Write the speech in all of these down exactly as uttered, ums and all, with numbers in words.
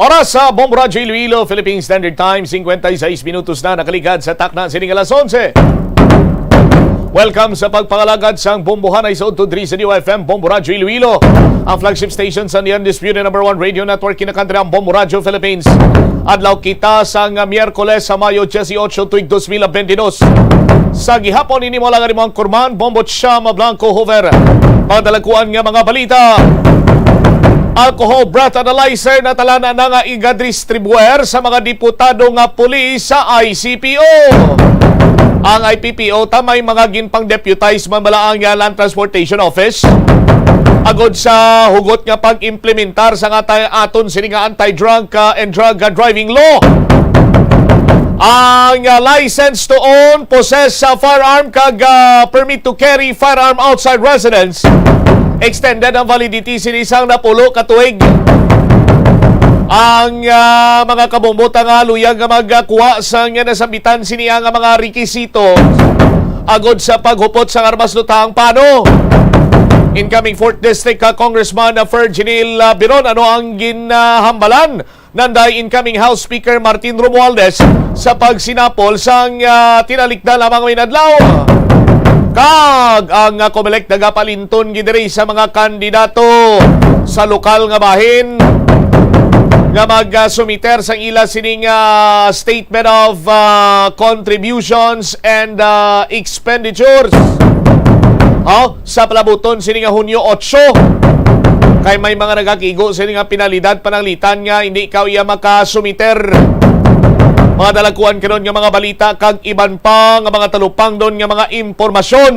Oras sa Bombo Radyo Iloilo, Philippine Standard Time, singkwenta y seis minutos na nakaligad sa takna sining alas onse. Welcome sa pagpangalagad sang Bombohanay sa udto diri sa D Y F M, Bombo Radyo Iloilo, ang flagship station sa The Undisputed Number One Radio Network, kinakantri ang Bombo Radyo Philippines. Adlaw kita sang Miyerkules sa Mayo dieciocho, tuig dos mil bente dos. Sa gihapon, ini mo lang ang imong kurman, Bombo Chama Blanco Hoover. Padalakuan nga mga balita. Alcohol breath analyzer na talana na nga igadistribuer sa mga diputado nga puli sa I C P O. Ang I P P O ta may mga ginpang-deputize man bala ang, ah, Land Transportation Office agod sa hugot nga pag-implementar sa nga tay-, aton sini nga anti-drunk, ah, and drug, ah, driving law. Ang, ah, license to own, possess sa firearm kag, ah, permit to carry firearm outside residence, extended ang validity sini sang napulo ka tuig. Ang, ah, mga kabombo ta nga luyag nga magkuha sa nga nasambitan sini nga mga rekisito agod sa paghupot sa armas lutang pano. Incoming fourth District ka Congressman, ah, Ferginil, ah, Biron, ano ang ginhambalan nanday incoming House Speaker Martin Romualdez sa pagsinapol sang, ah, tinalikdan lamang nga inadlaw. Kag ang, ah, Comelec nagapalinton gid diri sa mga kandidato sa lokal nga bahin nga mag, ah, sumiter sang ila sining, ah, statement of, ah, contributions and, ah, expenditures. Oh, sa palabuton sini nga Hunyo otso. Kay may mga nagakigo sini nga penalidad pananglitan nga hindi ikaw iya makasumiter. Mga dalagkuan karon nga mga balita kag iban pa nga mga talupangdon nga mga impormasyon.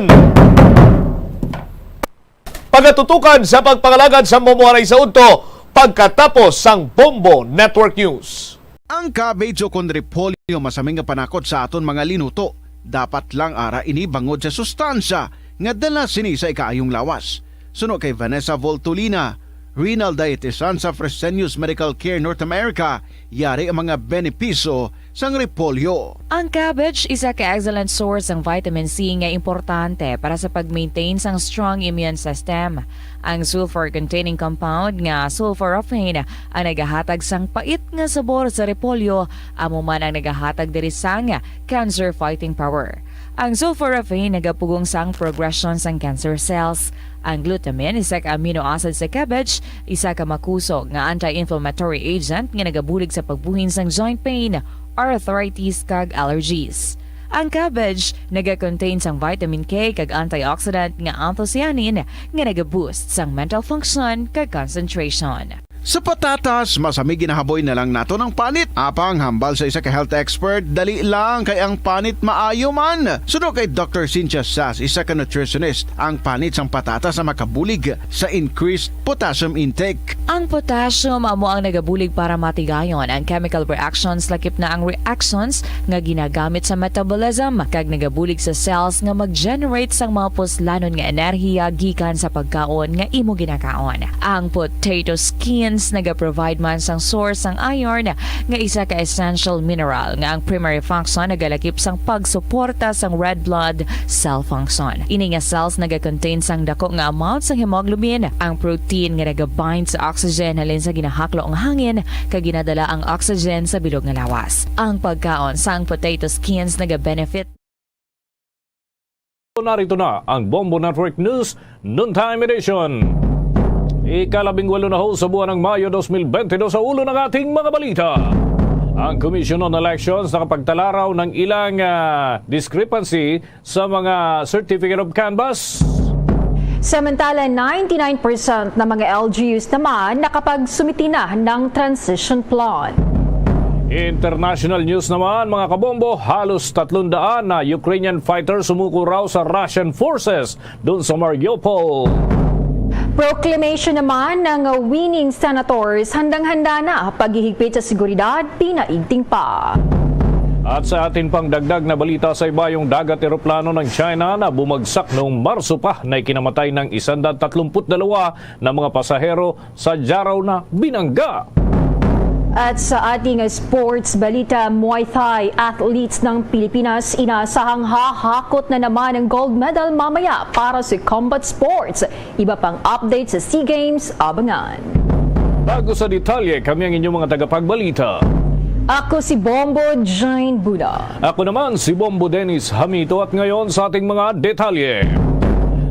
Pagatutukan sa pagpangalagad sa Bombohanay sa udto pagkatapos sang Bombo Network News. Ang cabbage ukon repolyo masami nga panakot sa aton mga linuto. Dapat lang ara ini bangod sa sustansya nga dala sini sa ikaayong lawas. Suno kay Vanessa Voltolina, renal dietitian sa Fresenius Medical Care North America, yari ang mga benepisyo sang repolyo. Ang cabbage isa ka excellent source sang vitamin C nga importante para sa pag-maintain sang strong immune system. Ang sulfur-containing compound nga sulforaphane ang nagahatag sang pait nga sabor sa repolyo, amo man ang nagahatag diri sang cancer fighting power. Ang sulforaphane nagapugong sang progression sang cancer cells. Ang glutamine, isa ka amino acid sa cabbage, isa ka makusog nga anti-inflammatory agent nga nagabulig sa pagbuhin sang joint pain, arthritis, kag allergies. Ang cabbage naga-contain sang vitamin K kag antioxidant nga anthocyanin nga naga-boost sang mental function kag concentration. Sa patatas, masami ginahaboy na lang naton ang panit. Apang hambal sa isa ka health expert, dali lang kay ang panit maayo man. Suno kay Doctor Cynthia Sass, isa ka nutritionist, ang panit sang patatas ang makabulig sa increased potassium intake. Ang potassium amo ang nagabulig para matigayon ang chemical reactions, lakip na ang reactions nga ginagamit sa metabolism, kag nagabulig sa cells nga mag-generate sang mga puslanon nga enerhiya gikan sa pagkaon nga imo ginakaon. Ang potato skins nagaprovide man sang source sang iron, nga isa ka essential mineral nga ang primary function nagalakip sang pagsuporta sang red blood cell function. Ini nga cells nagakontain sang dako nga amount sang hemoglobin, ang protein nga nagabind sa oxygen halin sa ginahaklo nga hangin kag ginadala ang oxygen sa bilog nga lawas. Ang pagkaon sang potato skins nagabenefit. Narito na ang Bombo Network News Noontime Edition. Ikalabing walo na ho sa buwan ng Mayo dos mil bente dos sa ulo ng ating mga balita. Ang Commission on Elections nakapagtala raw ng ilang, ah, discrepancy sa mga certificate of canvass. Samantala, ninety-nine percent ng mga L G Us naman nakapagsumiti na ng transition plan. International news naman, mga kabombo, halos tatlong daan na Ukrainian fighters sumuko raw sa Russian forces doon sa Mariupol. Proclamation naman ng winning senators, handang-handa na paghihigpit sa seguridad, pinaigting pa. At sa ating pang dagdag na balita, sa ibayong dagat eroplano ng China na bumagsak noong Marso pa na ikinamatay ng isang daan tatlumpu't dalawa na mga pasahero sa Jaraw na binangga. At sa ating sports balita, Muay Thai athletes ng Pilipinas inasahang hahakot na naman ang gold medal mamaya para sa combat sports. Iba pang update sa SEA Games, abangan. Bago sa detalye, kami ang inyong mga tagapagbalita. Ako si Bombo Jane Buna. Ako naman si Bombo Dennis Hamito at ngayon sa ating mga detalye.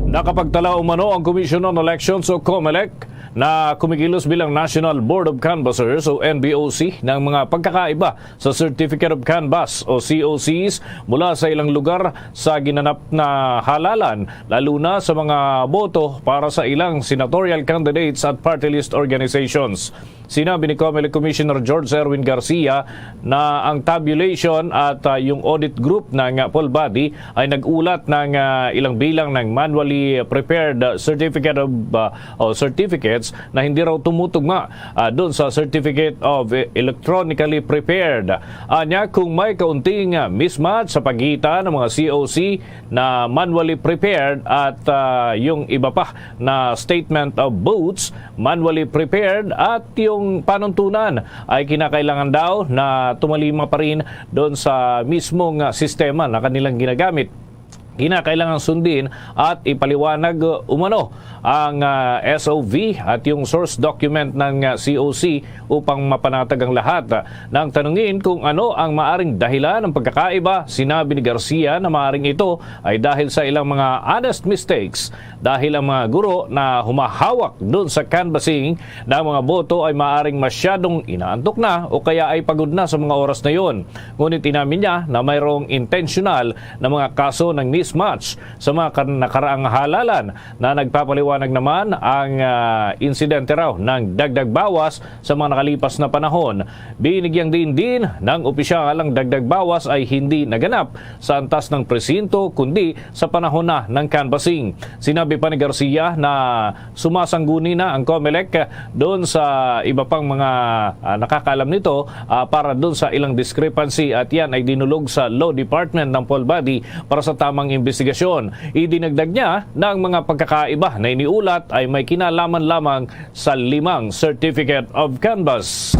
Nakapagtala umano ang Commission on Elections o COMELEC na kumikilos bilang National Board of Canvassers o N B O C ng mga pagkakaiba sa Certificate of Canvass o C O Cs mula sa ilang lugar sa ginanap na halalan, lalo na sa mga boto para sa ilang senatorial candidates at party list organizations. Sinabi ni COMELEC Commissioner George Erwin Garcia na ang tabulation at, ah, yung audit group ng, ah, poll body ay nag-ulat ng, ah, ilang bilang ng manually prepared, ah, certificate of, ah, o certificates na hindi raw tumutugma, ah, doon sa Certificate of Electronically Prepared. Anya, kung may kaunting, ah, mismatch sa pagitan ng mga C O C na manually prepared at, ah, yung iba pa na statement of votes manually prepared at yung panuntunan ay kinakailangan daw na tumalima pa rin doon sa mismong, ah, sistema na kanilang ginagamit. Kinakailangan sundin at ipaliwanag, uh, umano ang, uh, S O V at yung source document ng, uh, C O C upang mapanatag ang lahat. Nang tanungin kung ano ang maaring dahilan ng pagkakaiba, sinabi ni Garcia na maaring ito ay dahil sa ilang mga honest mistakes, dahil ang mga guro na humahawak dun sa canvassing ng mga boto ay maaring masyadong inaantok na o kaya ay pagod na sa mga oras na yon. Ngunit inamin niya na mayroong intensyonal na mga kaso ng mismatch sa mga kar-, nakaraang halalan na nagpapaliwanag naman ang, ah, insidente raw ng dagdag bawas sa mga nakalipas na panahon. Binigyang diin din ng opisyal ang dagdag bawas ay hindi naganap sa antas ng presinto kundi sa panahon na ng canvassing. Sinabi pa ni Garcia na sumasangguni na ang COMELEC doon sa iba pang mga, ah, nakakaalam nito, ah, para doon sa ilang discrepancy at yan ay dinulog sa Law Department ng poll body para sa tamang investigasyon. Idinagdag niya na ang mga pagkakaiba na iniulat ay may kinalaman lamang sa limang Certificate of Canvass.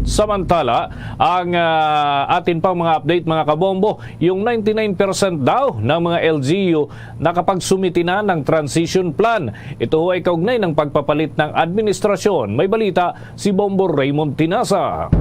Samantala, ang, ah, atin pang mga update, mga kabombo, yung ninety-nine percent daw ng mga L G U nakapagsumiti na ng transition plan. Ito ho ay kaugnay ng pagpapalit ng administrasyon. May balita si Bombo Raymond Tinasa.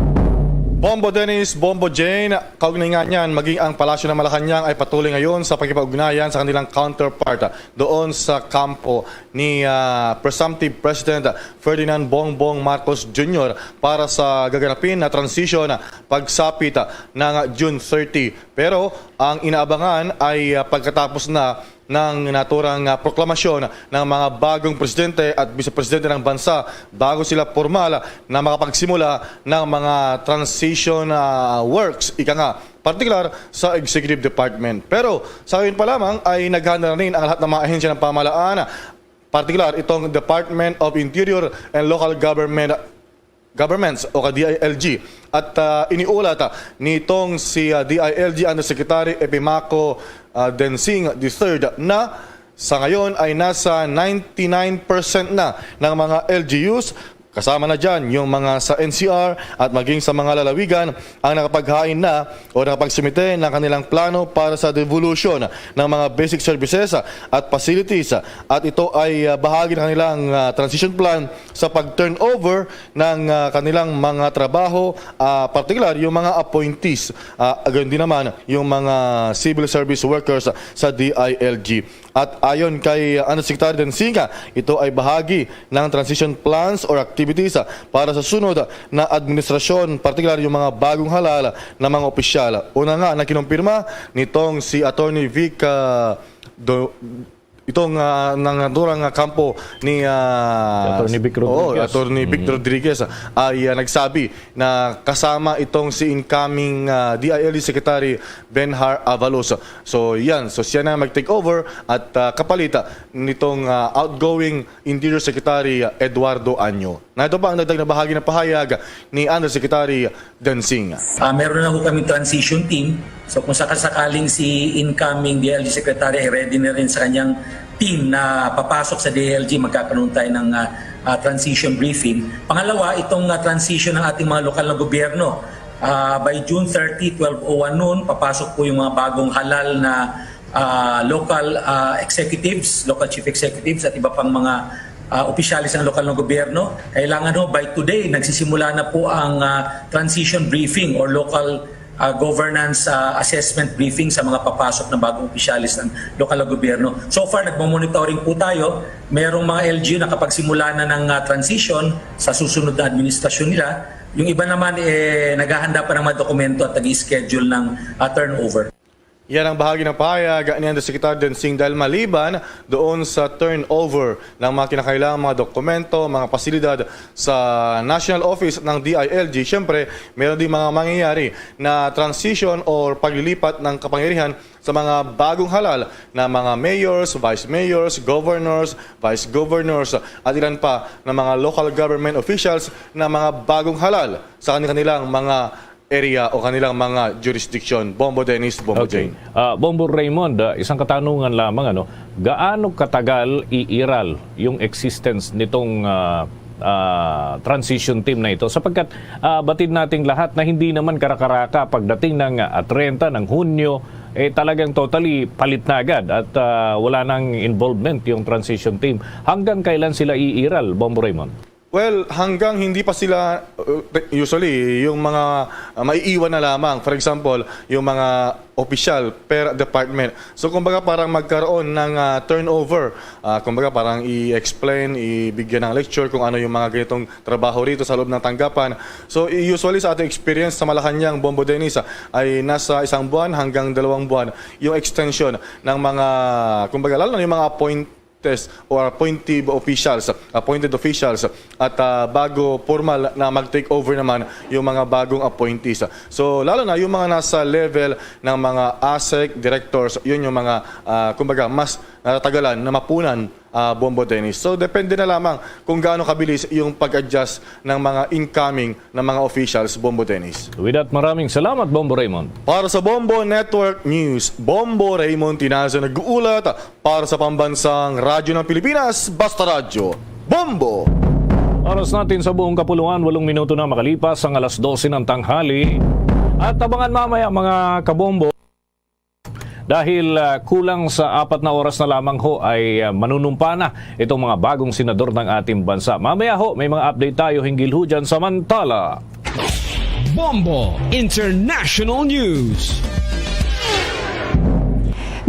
Bombo Dennis, Bombo Jane, kaugnay nga niyan, maging ang Palasyo ng Malacañang ay patuloy ngayon sa pakipag-ugnayan sa kanilang counterpart doon sa kampo ni, ah, presumptive President Ferdinand Bongbong Marcos Junior para sa gaganapin na transition pagsapit ng June thirty. Pero ang inaabangan ay, ah, pagkatapos na ng naturang, ah, proklamasyon ng mga bagong presidente at vice presidente ng bansa bago sila formal na makapagsimula ng mga transition, ah, works, ika nga, partikular sa executive department. Pero sa ngayon pa lamang ay naghahanda na rin ang lahat ng mga ahensya ng pamahalaan, partikular itong Department of Interior and Local Government, Governments o ka D I L G. At, ah, iniulat, ah, nitong si, ah, D I L G Undersecretary Epimaco, ah, Densing the third na sa ngayon ay nasa ninety-nine percent na ng mga L G Us, kasama na dyan yung mga sa N C R at maging sa mga lalawigan, ang nakapaghain na o nakapagsumite ng kanilang plano para sa devolution ng mga basic services at facilities. At ito ay, ah, bahagi ng kanilang, ah, transition plan sa pag-turnover ng, ah, kanilang mga trabaho, ah, partikular yung mga appointees, ah, gayon din naman yung mga civil service workers sa D I L G. At ayon kay Undersecretary Densinga, ito ay bahagi ng transition plans or activities, ah, para sa sunod na administrasyon, partikular yung mga bagong halal na mga opisyal. Una nga na kinumpirma nitong si Attorney Vic, ah, Do-, itong, ah, nang naturang, ah, kampo ni, ah, Attorney Vic oo, Rodriguez. Attorney Vic Mm. Rodriguez, ah, ay, ah, nagsabi na kasama itong si incoming, ah, D I L G Secretary Benhar Avalos. So, yan. So, siya na mag-take over at, ah, kapalit, ah, nitong, ah, outgoing Interior Secretary, ah, Eduardo Año. Na ito pa ang dagdag na bahagi ng pahayag ni Undersecretary Dancing. Ah, meron na ho kaming transition team. So, kung sakasakaling si incoming D I L G Secretary ay ready na rin sa kanyang team na papasok sa D I L G, magkakaroon tayo ng, ah, ah, transition briefing. Pangalawa, itong, ah, transition ng ating mga lokal na gobyerno. Ah, by June thirty, twelve oh one noon, papasok po yung mga bagong halal na, ah, local, ah, executives, local chief executives at iba pang mga ah, opisyales ng lokal na gobyerno. Kailangan ho, by today, nagsisimula na po ang, ah, transition briefing or local, ah, governance, ah, assessment briefing sa mga papasok na bagong opisyales ng lokal na gobyerno. So far, nagmo-monitoring po tayo. Merong mga L G U nakapagsimula na ng, ah, transition sa susunod na administrasyon nila. Yung iba naman, eh, naghahanda pa ng mga dokumento at nag-i-schedule ng, ah, turnover. Yan ang bahagi ng pahayag ni Undersecretary Densing Dal maliban doon sa turnover ng mga kinakailangang mga dokumento, mga pasilidad sa National Office ng D I L G. Siyempre, meron din mga mangyayari na transition or paglilipat ng kapangyarihan sa mga bagong halal na mga mayors, vice mayors, governors, vice governors, at ilan pa na mga local government officials na mga bagong halal sa kanilang mga area o kanilang mga jurisdiction. Bombo Dennis, Bombo Okay. Jane. Ah, Bombo Raymond, ah, isang katanungan lamang, ano, gaano katagal iiral yung existence nitong, ah, ah, transition team na ito? Sapagkat, ah, batid nating lahat na hindi naman karakaraka pagdating ng, ah, treinta ng Hunyo, eh, talagang totally palit na agad at, ah, wala nang involvement yung transition team. Hanggang kailan sila iiral, Bombo Raymond? Well, hanggang hindi pa sila, uh, usually, yung mga, uh, maiiwan na lamang. For example, yung mga opisyal per department. So, kumbaga, parang magkaroon ng, uh, turnover. Uh, kumbaga, parang i-explain, ibigyan ng lecture kung ano yung mga ganitong trabaho rito sa loob ng tanggapan. So, i-, usually sa ating experience sa Malacañang, Bombo Dennis, ah, ay nasa isang buwan hanggang dalawang buwan yung extension ng mga, kumbaga, lalo na yung mga appoint test or appointive officials, appointed officials, at, ah, bago formal na mag-take over naman yung mga bagong appointees. So, lalo na yung mga nasa level ng mga ASEC directors, yun yung mga, ah, kumbaga, mas natatagalan na mapunan, ah, Bombo Dennis. So, depende na lamang kung gaano kabilis yung pag-adjust ng mga incoming ng mga officials, Bombo Dennis. With that, maraming salamat, Bombo Raymond. Para sa Bombo Network News, Bombo Raymond Tinazo nag-uulat para sa Pambansang Radyo ng Pilipinas, Basta Radyo, Bombo! Oras natin sa buong kapuluan, walong minuto na makalipas ang alas dose ng tanghali. At abangan mamaya, mga kabombo, dahil, ah, kulang sa apat na oras na lamang ho ay, ah, manunumpa na itong mga bagong senador ng ating bansa. Mamaya ho, may mga update tayo hinggil ho dyan. Samantala, Bombo International News.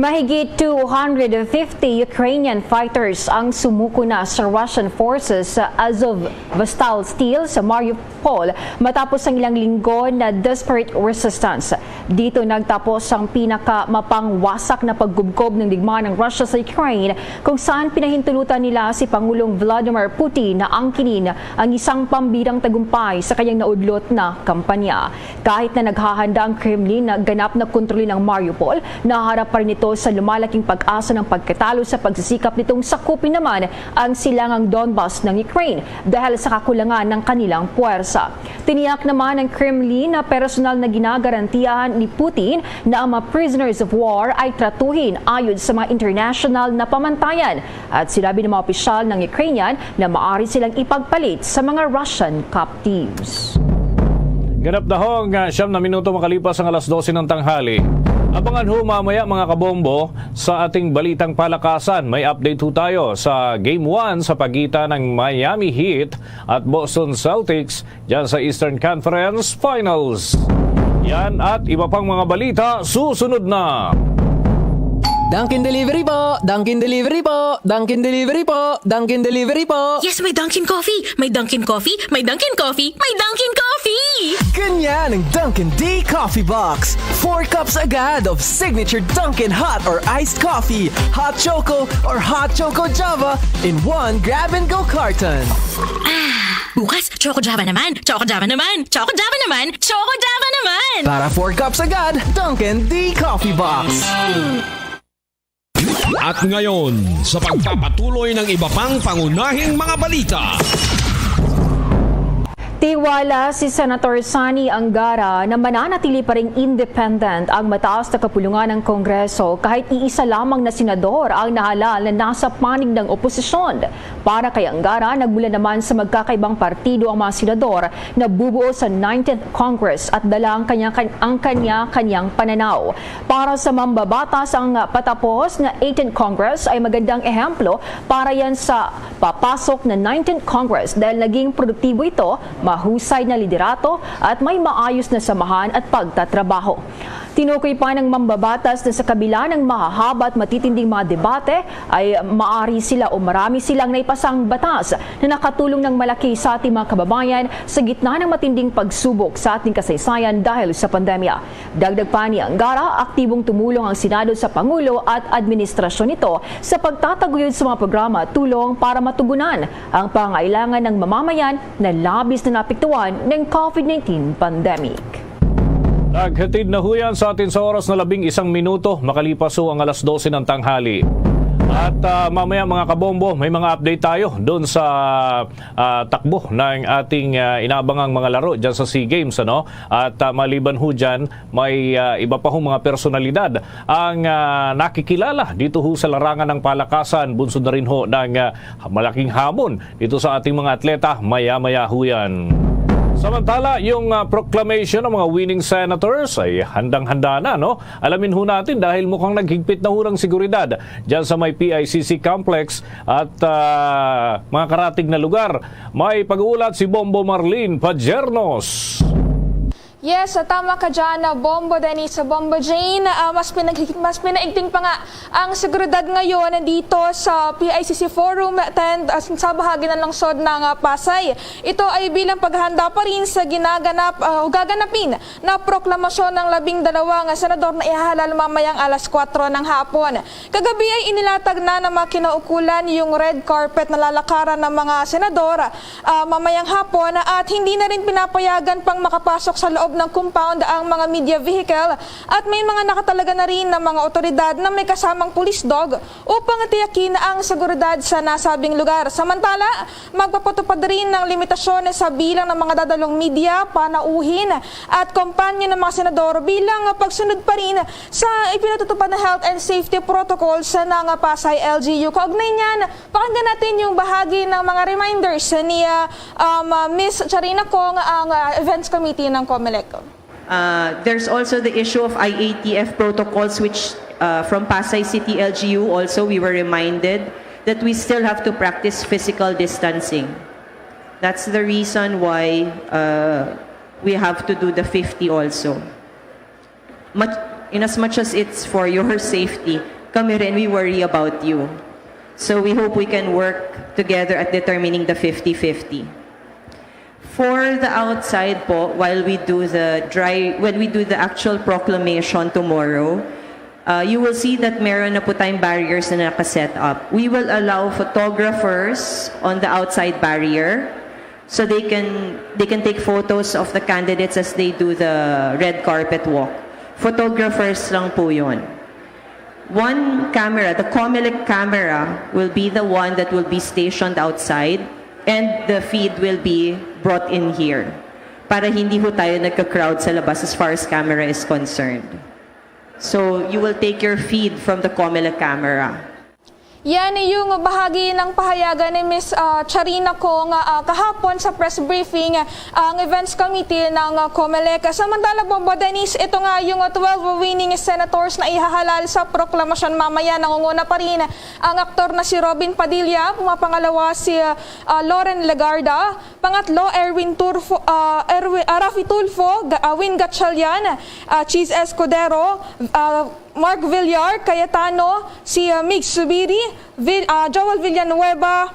Mahigit two hundred fifty Ukrainian fighters ang sumuko na sa Russian forces sa Azovstal Steel sa Mariupol matapos ang ilang linggo na desperate resistance. Dito nagtapos ang pinakamapangwasak na paggubkob ng digmaan ng Russia sa Ukraine, kung saan pinahintulutan nila si Pangulong Vladimir Putin na angkinin ang isang pambirang tagumpay sa kanyang naudlot na kampanya. Kahit na naghahanda ang Kremlin na ganap na kontrolin ang Mariupol, naharap pa rin ito sa lumalaking pag-asa ng pagkatalo sa pagsisikap nitong sakupin naman ang silangang Donbas ng Ukraine dahil sa kakulangan ng kanilang puwersa. Tiniyak naman ng Kremlin na personal na ginagarantiyahan ni Putin na ang mga prisoners of war ay tratuhin ayon sa mga international na pamantayan. At sinabi ng mga opisyal ng Ukrainian na maaari silang ipagpalit sa mga Russian captives. Ganap na ho ang, ah, siyam na minuto makalipas ang alas dose ng tanghali. Abangan ho mamaya, mga kabombo, sa ating balitang palakasan. May update ho tayo sa Game one sa pagitan ng Miami Heat at Boston Celtics dyan sa Eastern Conference Finals. Yan at iba pang mga balita susunod na. Dunkin Delivery po! Dunkin Delivery po! Dunkin Delivery po! Dunkin Delivery po! Yes, may Dunkin Coffee! May Dunkin Coffee! May Dunkin Coffee! May Dunkin Coffee! Ganyan ang Dunkin D Coffee Box. Four cups agad of signature Dunkin hot or iced coffee, hot choco or hot choco Java in one grab-and-go carton. Ah, bukas, Choco Java naman! Choco Java naman! Choco Java naman! Choco Java naman! Para four cups agad, Dunkin D Coffee Box. At ngayon, sa pagpapatuloy ng iba pang pangunahing mga balita. Tiwala si Senator Sonny Angara na mananatili pa ring independent ang mataas na kapulungan ng Kongreso kahit iisa lamang na senador ang nahalal na nasa panig ng oposisyon. Para kay Angara, nagmula naman sa magkakaibang partido ang mga senador na bubuo sa nineteenth Congress at dala ang kanya, ang kanya-kanyang pananaw. Para sa mambabatas, ang patapos na eighteenth Congress ay magandang ehemplo para yan sa papasok na nineteenth Congress dahil naging produktibo ito, mahusay na liderato at may maayos na samahan at pagtatrabaho. Tinukoy pa ng mambabatas na sa kabila ng mahahaba at matitinding mga debate, ay maari sila o marami silang naipasang batas na nakatulong ng malaki sa ating mga kababayan sa gitna ng matinding pagsubok sa ating kasaysayan dahil sa pandemya. Dagdag pa ni Angara, aktibong tumulong ang Senado sa Pangulo at administrasyon nito sa pagtataguyod sa mga programa at tulong para matugunan ang pangailangan ng mamamayan na labis na naapektuhan ng covid nineteen pandemic. Naghatid na ho yan sa atin sa oras na labing isang minuto, makalipas ho ang alas dose ng tanghali. At ah, mamaya, mga kabombo, may mga update tayo doon sa ah, takbo ng ating ah, inaabangang mga laro dyan sa SEA Games, ano? At ah, maliban ho dyan, may ah, iba pa ho mga personalidad ang ah, nakikilala dito ho sa larangan ng palakasan, bunsod na rin ho ng ah, malaking hamon dito sa ating mga atleta maya-maya ho yan. Samantala, yung ah, proclamation ng mga winning senators ay handang-handa na, no? Alamin ho natin dahil mukhang naghigpit na ho ng seguridad dyan sa may P I C C complex at ah, mga karatig na lugar. May pag-uulat si Bombo Marlene Pajernos. Yes, tama ka dyan, Bombo Dennis, Bombo Jane. Ah, mas, pinag mas pinaigting pa nga ang seguridad ngayon dito sa P I C C Forum Tent ah, sa bahagi ng lungsod ng ah, Pasay. Ito ay bilang paghahanda pa rin sa ginaganap, ah, o gaganapin na proklamasyon ng labing dalawa nga senador na ihahalal mamayang alas kwatro ng hapon. Kagabi ay inilatag na ng mga kinaukulan yung red carpet na lalakaran ng mga senador ah, mamayang hapon at hindi na rin pinapayagan pang makapasok sa loob ng compound ang mga media vehicle at may mga nakatalaga na rin ng mga otoridad na may kasamang police dog upang tiyakin ang seguridad sa nasabing lugar. Samantala, magpapatupad rin ng limitasyon sa bilang ng mga dadalong media, panauhin at kompanyo ng mga senador bilang pagsunod pa rin sa ipinatutupad na health and safety protocols ng Pasay L G U. Kaugnay niyan, pakinggan natin yung bahagi ng mga reminders ni ah, um, ah, Miss Charina Kong, ang ah, events committee ng COMELEC. Uh, there's also the issue of I A T F protocols, which uh, from Pasay City L G U also we were reminded that we still have to practice physical distancing. That's the reason why uh, we have to do the fifty also. Much, in as much as it's for your safety, kami rin, we worry about you. So we hope we can work together at determining the fifty fifty. For the outside po, while we do the dry, when we do the actual proclamation tomorrow, uh, you will see that meron na po tayong barriers na nakaset up. We will allow photographers on the outside barrier so they can they can take photos of the candidates as they do the red carpet walk. Photographers lang po yun. One camera, the Comelec camera, will be the one that will be stationed outside and the feed will be brought in here para hindi ho tayo nagka-crowd sa labas as far as camera is concerned. So you will take your feed from the Comelec camera. Yan yung bahagi ng pahayagan ni Miss ah, Charina Kong ah, kahapon sa press briefing ang events committee ng ah, COMELEC. Samantala, Bombo Dennis, ito nga yung ah, twelve winning senators na ihahalal sa proklamasyon mamaya. Nangunguna pa rin ang aktor na si Robin Padilla, pumapangalawa si ah, Loren Legarda, pangatlo Erwin Turfo, ah, Erwin, ah, Raffy Tulfo, Ga- ah, Win Gatchalian, ah, Cheese Escudero, ah, Mark Villar, Cayetano, si ah, Migs Zubiri, Vil, ah, Joel Villanueva,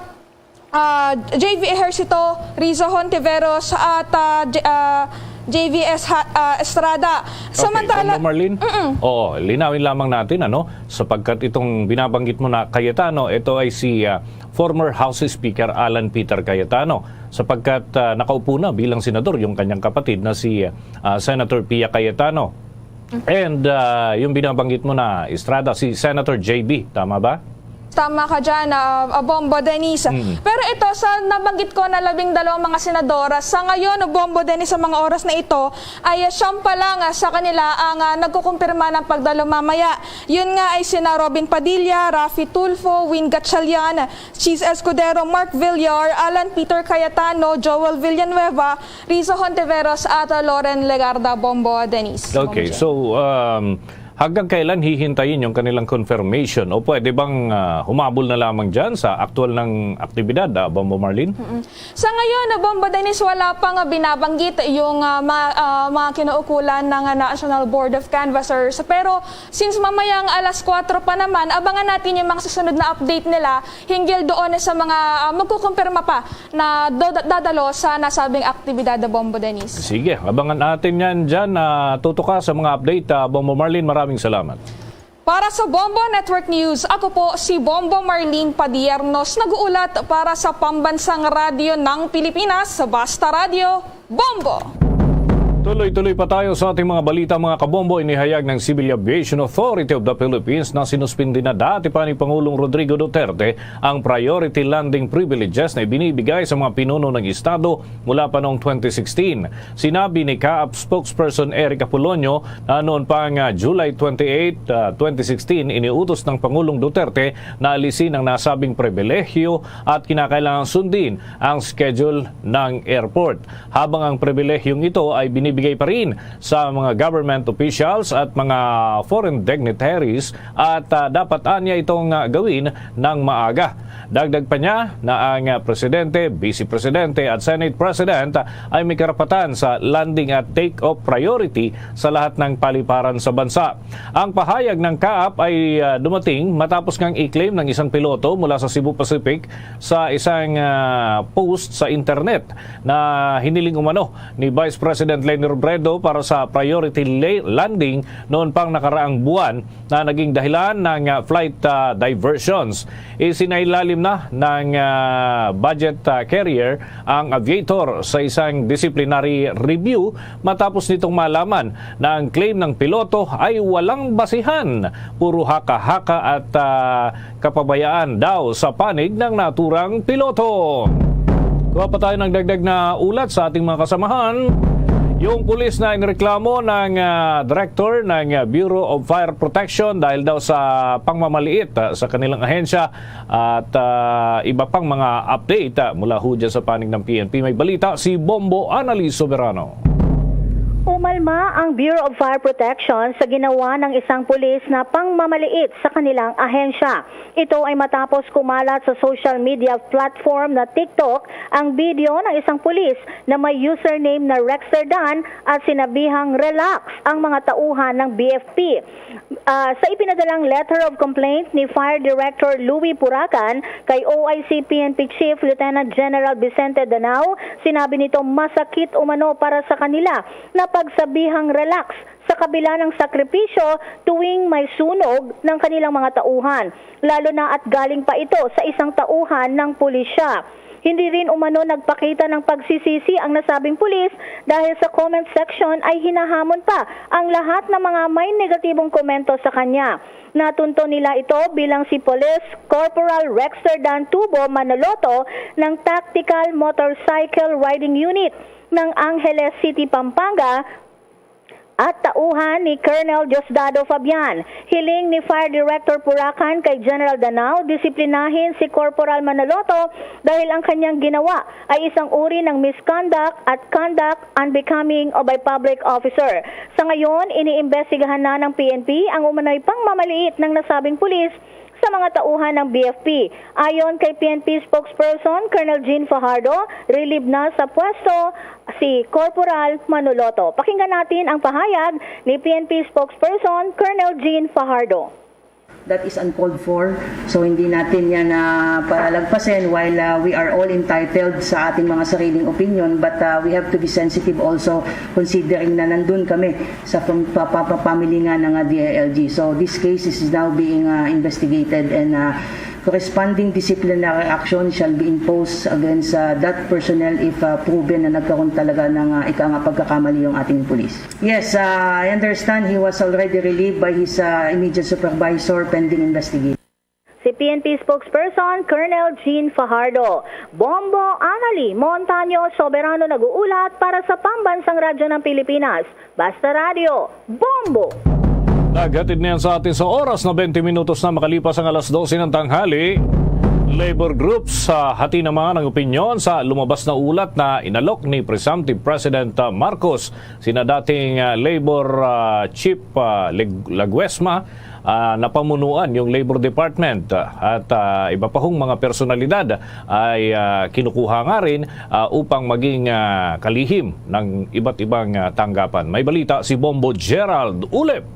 ah, J V Ejercito, Riza Hontiveros, at ah, J- ah, J V S Ha- ah, Estrada. Okay, Samantala, Bombo Marlene? Mm-mm. Oo, linawin lamang natin, ano, sapagkat itong binabanggit mo na Cayetano, ito ay si ah, former House Speaker Alan Peter Cayetano, sapagkat ah, nakaupo na bilang senador yung kanyang kapatid na si ah, Senator Pia Cayetano. And ah, yung binabanggit mo na Estrada, si Senator J B, tama ba? Tama ka dyan, ah, ah, Bombo Dennis. Mm. Pero ito, sa nabanggit ko na labing dalawang mga senador, ah, sa ngayon, Bombo Dennis, sa mga oras na ito, ay, ah, siyam pa lang, ah, sa kanila ang, ah, nagkukumpirma ng pagdalo mamaya. Yun nga ay sina Robin Padilla, Raffy Tulfo, Win Gatchalian, Chiz Escudero, Mark Villar, Alan Peter Cayetano, Joel Villanueva, Rizzo Hontiveros, at, ah, Loren Legarda. Bombo Dennis. Okay, Bombo Jen. So, um, hanggang kailan hihintayin yung kanilang confirmation? O pwede bang, ah, humabol na lamang dyan sa aktual ng aktibidad, ah, Bombo Marlene? Mm-mm. Sa ngayon, ah, Bombo Dennis, wala pa nga binabanggit yung, ah, ma-, ah, mga kinaukulan ng, ah, National Board of Canvassers. Pero since mamayang alas kwatro pa naman, abangan natin yung mga susunod na update nila hinggil doon sa mga, ah, magkukumpirma pa na do-, dadalo sa nasabing aktibidad, Bombo Dennis. Sige, abangan natin yan dyan. Ah, tutok ka sa mga update, ah, Bombo Marlene. Maraming salamat. Para sa Bombo Network News, ako po si Bombo Marlene Padiernos, nag-uulat para sa Pambansang Radyo ng Pilipinas, Basta Radyo, Bombo! Tuloy-tuloy pa tayo sa ating mga balita, mga kabombo. Inihayag ng Civil Aviation Authority of the Philippines na sinuspindi na dati pa ni Pangulong Rodrigo Duterte ang priority landing privileges na ibinibigay sa mga pinuno ng estado mula pa noong twenty sixteen. Sinabi ni CAAP spokesperson Eric Apolonio na noon pang, ah, July twenty-eight, ah, twenty sixteen, iniutos ng Pangulong Duterte na alisin ang nasabing pribilehiyo at kinakailangang sundin ang schedule ng airport. Habang ang pribilehyong ito ay binibigay pa rin sa mga government officials at mga foreign dignitaries at, ah, dapat anya itong, ah, gawin ng maaga. Dagdag pa niya na ang, ah, presidente, vice presidente at Senate President ay may karapatan sa landing at take-off priority sa lahat ng paliparan sa bansa. Ang pahayag ng CAAP ay, ah, dumating matapos ngang i-claim ng isang piloto mula sa Cebu Pacific sa isang, ah, post sa internet na hiniling umano ni Vice President Leni Robredo para sa priority la-, landing noon pang nakaraang buwan na naging dahilan ng, ah, flight, ah, diversions. Isinailalim na ng, ah, budget, ah, carrier ang Aviator sa isang disciplinary review matapos nitong malaman na ang claim ng piloto ay walang basihan, puro haka-haka at, ah, kapabayaan daw sa panig ng naturang piloto. Kuha pa tayo ng dagdag na ulat sa ating mga kasamahan. Yung pulis na inireklamo ng, ah, director ng, ah, Bureau of Fire Protection dahil daw sa pangmamaliit, ah, sa kanilang ahensya at, ah, iba pang mga update, ah, mula ho dyan sa panig ng P N P. May balita si Bombo Annalise Soberano. Umalma ang Bureau of Fire Protection sa ginawa ng isang pulis na pangmamaliit sa kanilang ahensya. Ito ay matapos kumalat sa social media platform na TikTok ang video ng isang pulis na may username na Rexter Dan at sinabihang relax ang mga tauhan ng B F P. Ah, sa ipinadalang letter of complaint ni Fire Director Louis Puracan kay O I C P N P Chief Lieutenant General Vicente Danao, sinabi nito masakit umano para sa kanila na pagsabihang relax sa kabila ng sakripisyo tuwing may sunog ng kanilang mga tauhan, lalo na at galing pa ito sa isang tauhan ng pulisya. Hindi rin umano nagpakita ng pagsisisi ang nasabing pulis dahil sa comment section ay hinahamon pa ang lahat ng mga may negatibong komento sa kanya. Natunto nila ito bilang si Police Corporal Rexter Dan Tubo Manoloto ng Tactical Motorcycle Riding Unit ng Angeles City, Pampanga, at tauhan ni Colonel Diosdado Fabian. Hiling ni Fire Director Puracan kay General Danao, disiplinahin si Corporal Manoloto dahil ang kanyang ginawa ay isang uri ng misconduct at conduct unbecoming of a public officer. Sa ngayon, iniimbestigahan na ng P N P ang umano'y pangmamaliit ng nasabing pulis sa mga tauhan ng B F P. Ayon kay P N P spokesperson Colonel Jean Fajardo, relieved na sa pwesto si Corporal Manoloto. Pakinggan natin ang pahayag ni P N P spokesperson Colonel Jean Fajardo. That is uncalled for. So, hindi natin yan, ah, palagpasin while, ah, we are all entitled sa ating mga sariling opinion, but, ah, we have to be sensitive also considering na nandun kami sa pam-, pa-, pa-, pa-, family nga ng, ah, D I L G. So, this case is now being, ah, investigated and, ah, corresponding disciplinary action shall be imposed against, ah, that personnel if, ah, proven na nagkaroon talaga ng, ah, ika nga pagkakamali yung ating pulis. Yes, ah, I understand he was already relieved by his, ah, immediate supervisor pending investigation. Si P P N P spokesperson Colonel Jean Fajardo. Bombo Anali Montaño, soberano nag-uulat para sa Pambansang Radyo ng Pilipinas. Basta Radyo, Bombo! Naghatid niyan sa atin sa oras na twenty minutos na makalipas ang alas dose ng tanghali. Labor groups sa hati naman ang opinyon sa lumabas na ulat na inalok ni Presumptive President, ah, Marcos. Sina dating, ah, Labor, ah, Chief, ah, Leg- Laguesma, ah, napamunuan yung Labor Department, ah, at, ah, iba pa hong mga personalidad ay, ah, kinukuha nga rin, ah, upang maging, ah, kalihim ng iba't ibang, ah, tanggapan. May balita si Bombo Gerald Ulep.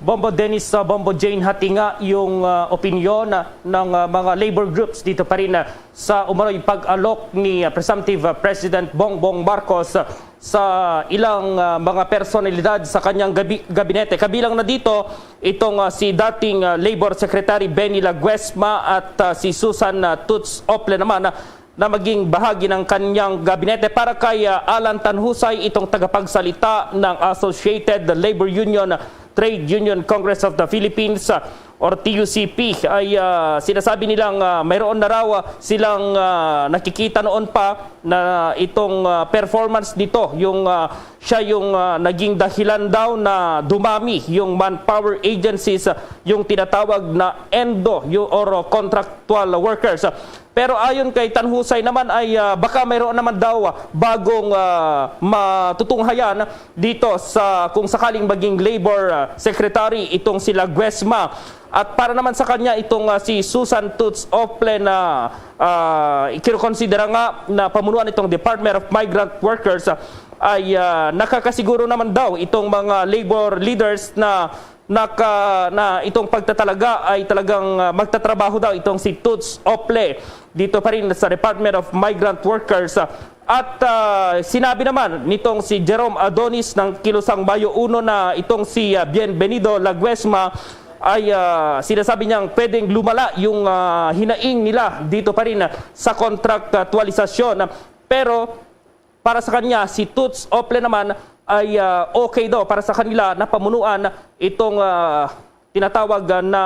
Bombo Dennis, uh, Bombo Jane, hati nga yung uh, opinyon uh, ng uh, mga labor groups dito pa rin uh, sa umano'y pag-alok ni uh, Presumptive uh, President Bongbong Marcos uh, sa ilang uh, mga personalidad sa kanyang gabi- gabinete. Kabilang na dito itong uh, si dating uh, Labor Secretary Benny Laguesma at uh, si Susan uh, Toots Ople naman uh, na maging bahagi ng kanyang gabinete. Para kay uh, Alan Tanhusay, itong tagapagsalita ng Associated Labor Union, Trade Union Congress of the Philippines, uh, or T U C P, ay uh, sinasabi nilang uh, mayroon na raw uh, silang uh, nakikita noon pa na itong uh, performance nito, yung uh, siya yung uh, naging dahilan daw na dumami yung manpower agencies, uh, yung tinatawag na ENDO, yung, or uh, contractual workers. Pero ayon kay Tanhusay naman ay uh, baka mayroon naman daw bagong uh, matutunghayan dito sa kung sakaling maging labor uh, secretary itong si Laguesma. At para naman sa kanya itong uh, si Susan Toots Ople na uh, kinukonsidera nga na pamunuan itong Department of Migrant Workers uh, ay uh, nakakasiguro naman daw itong mga labor leaders na naka, na itong pagtatalaga ay talagang uh, magtatrabaho daw itong si Toots Ople dito pa rin sa Department of Migrant Workers. At uh, sinabi naman nitong si Jerome Adonis ng Kilusang Bayo Uno na itong si uh, Bienvenido Laguesma ay uh, sinasabi niyang pwedeng lumala yung uh, hinaing nila dito pa rin sa contractualisasyon. Pero para sa kanya, si Toots Ople naman ay uh, okay daw para sa kanila na pamunuan itong uh, tinatawag na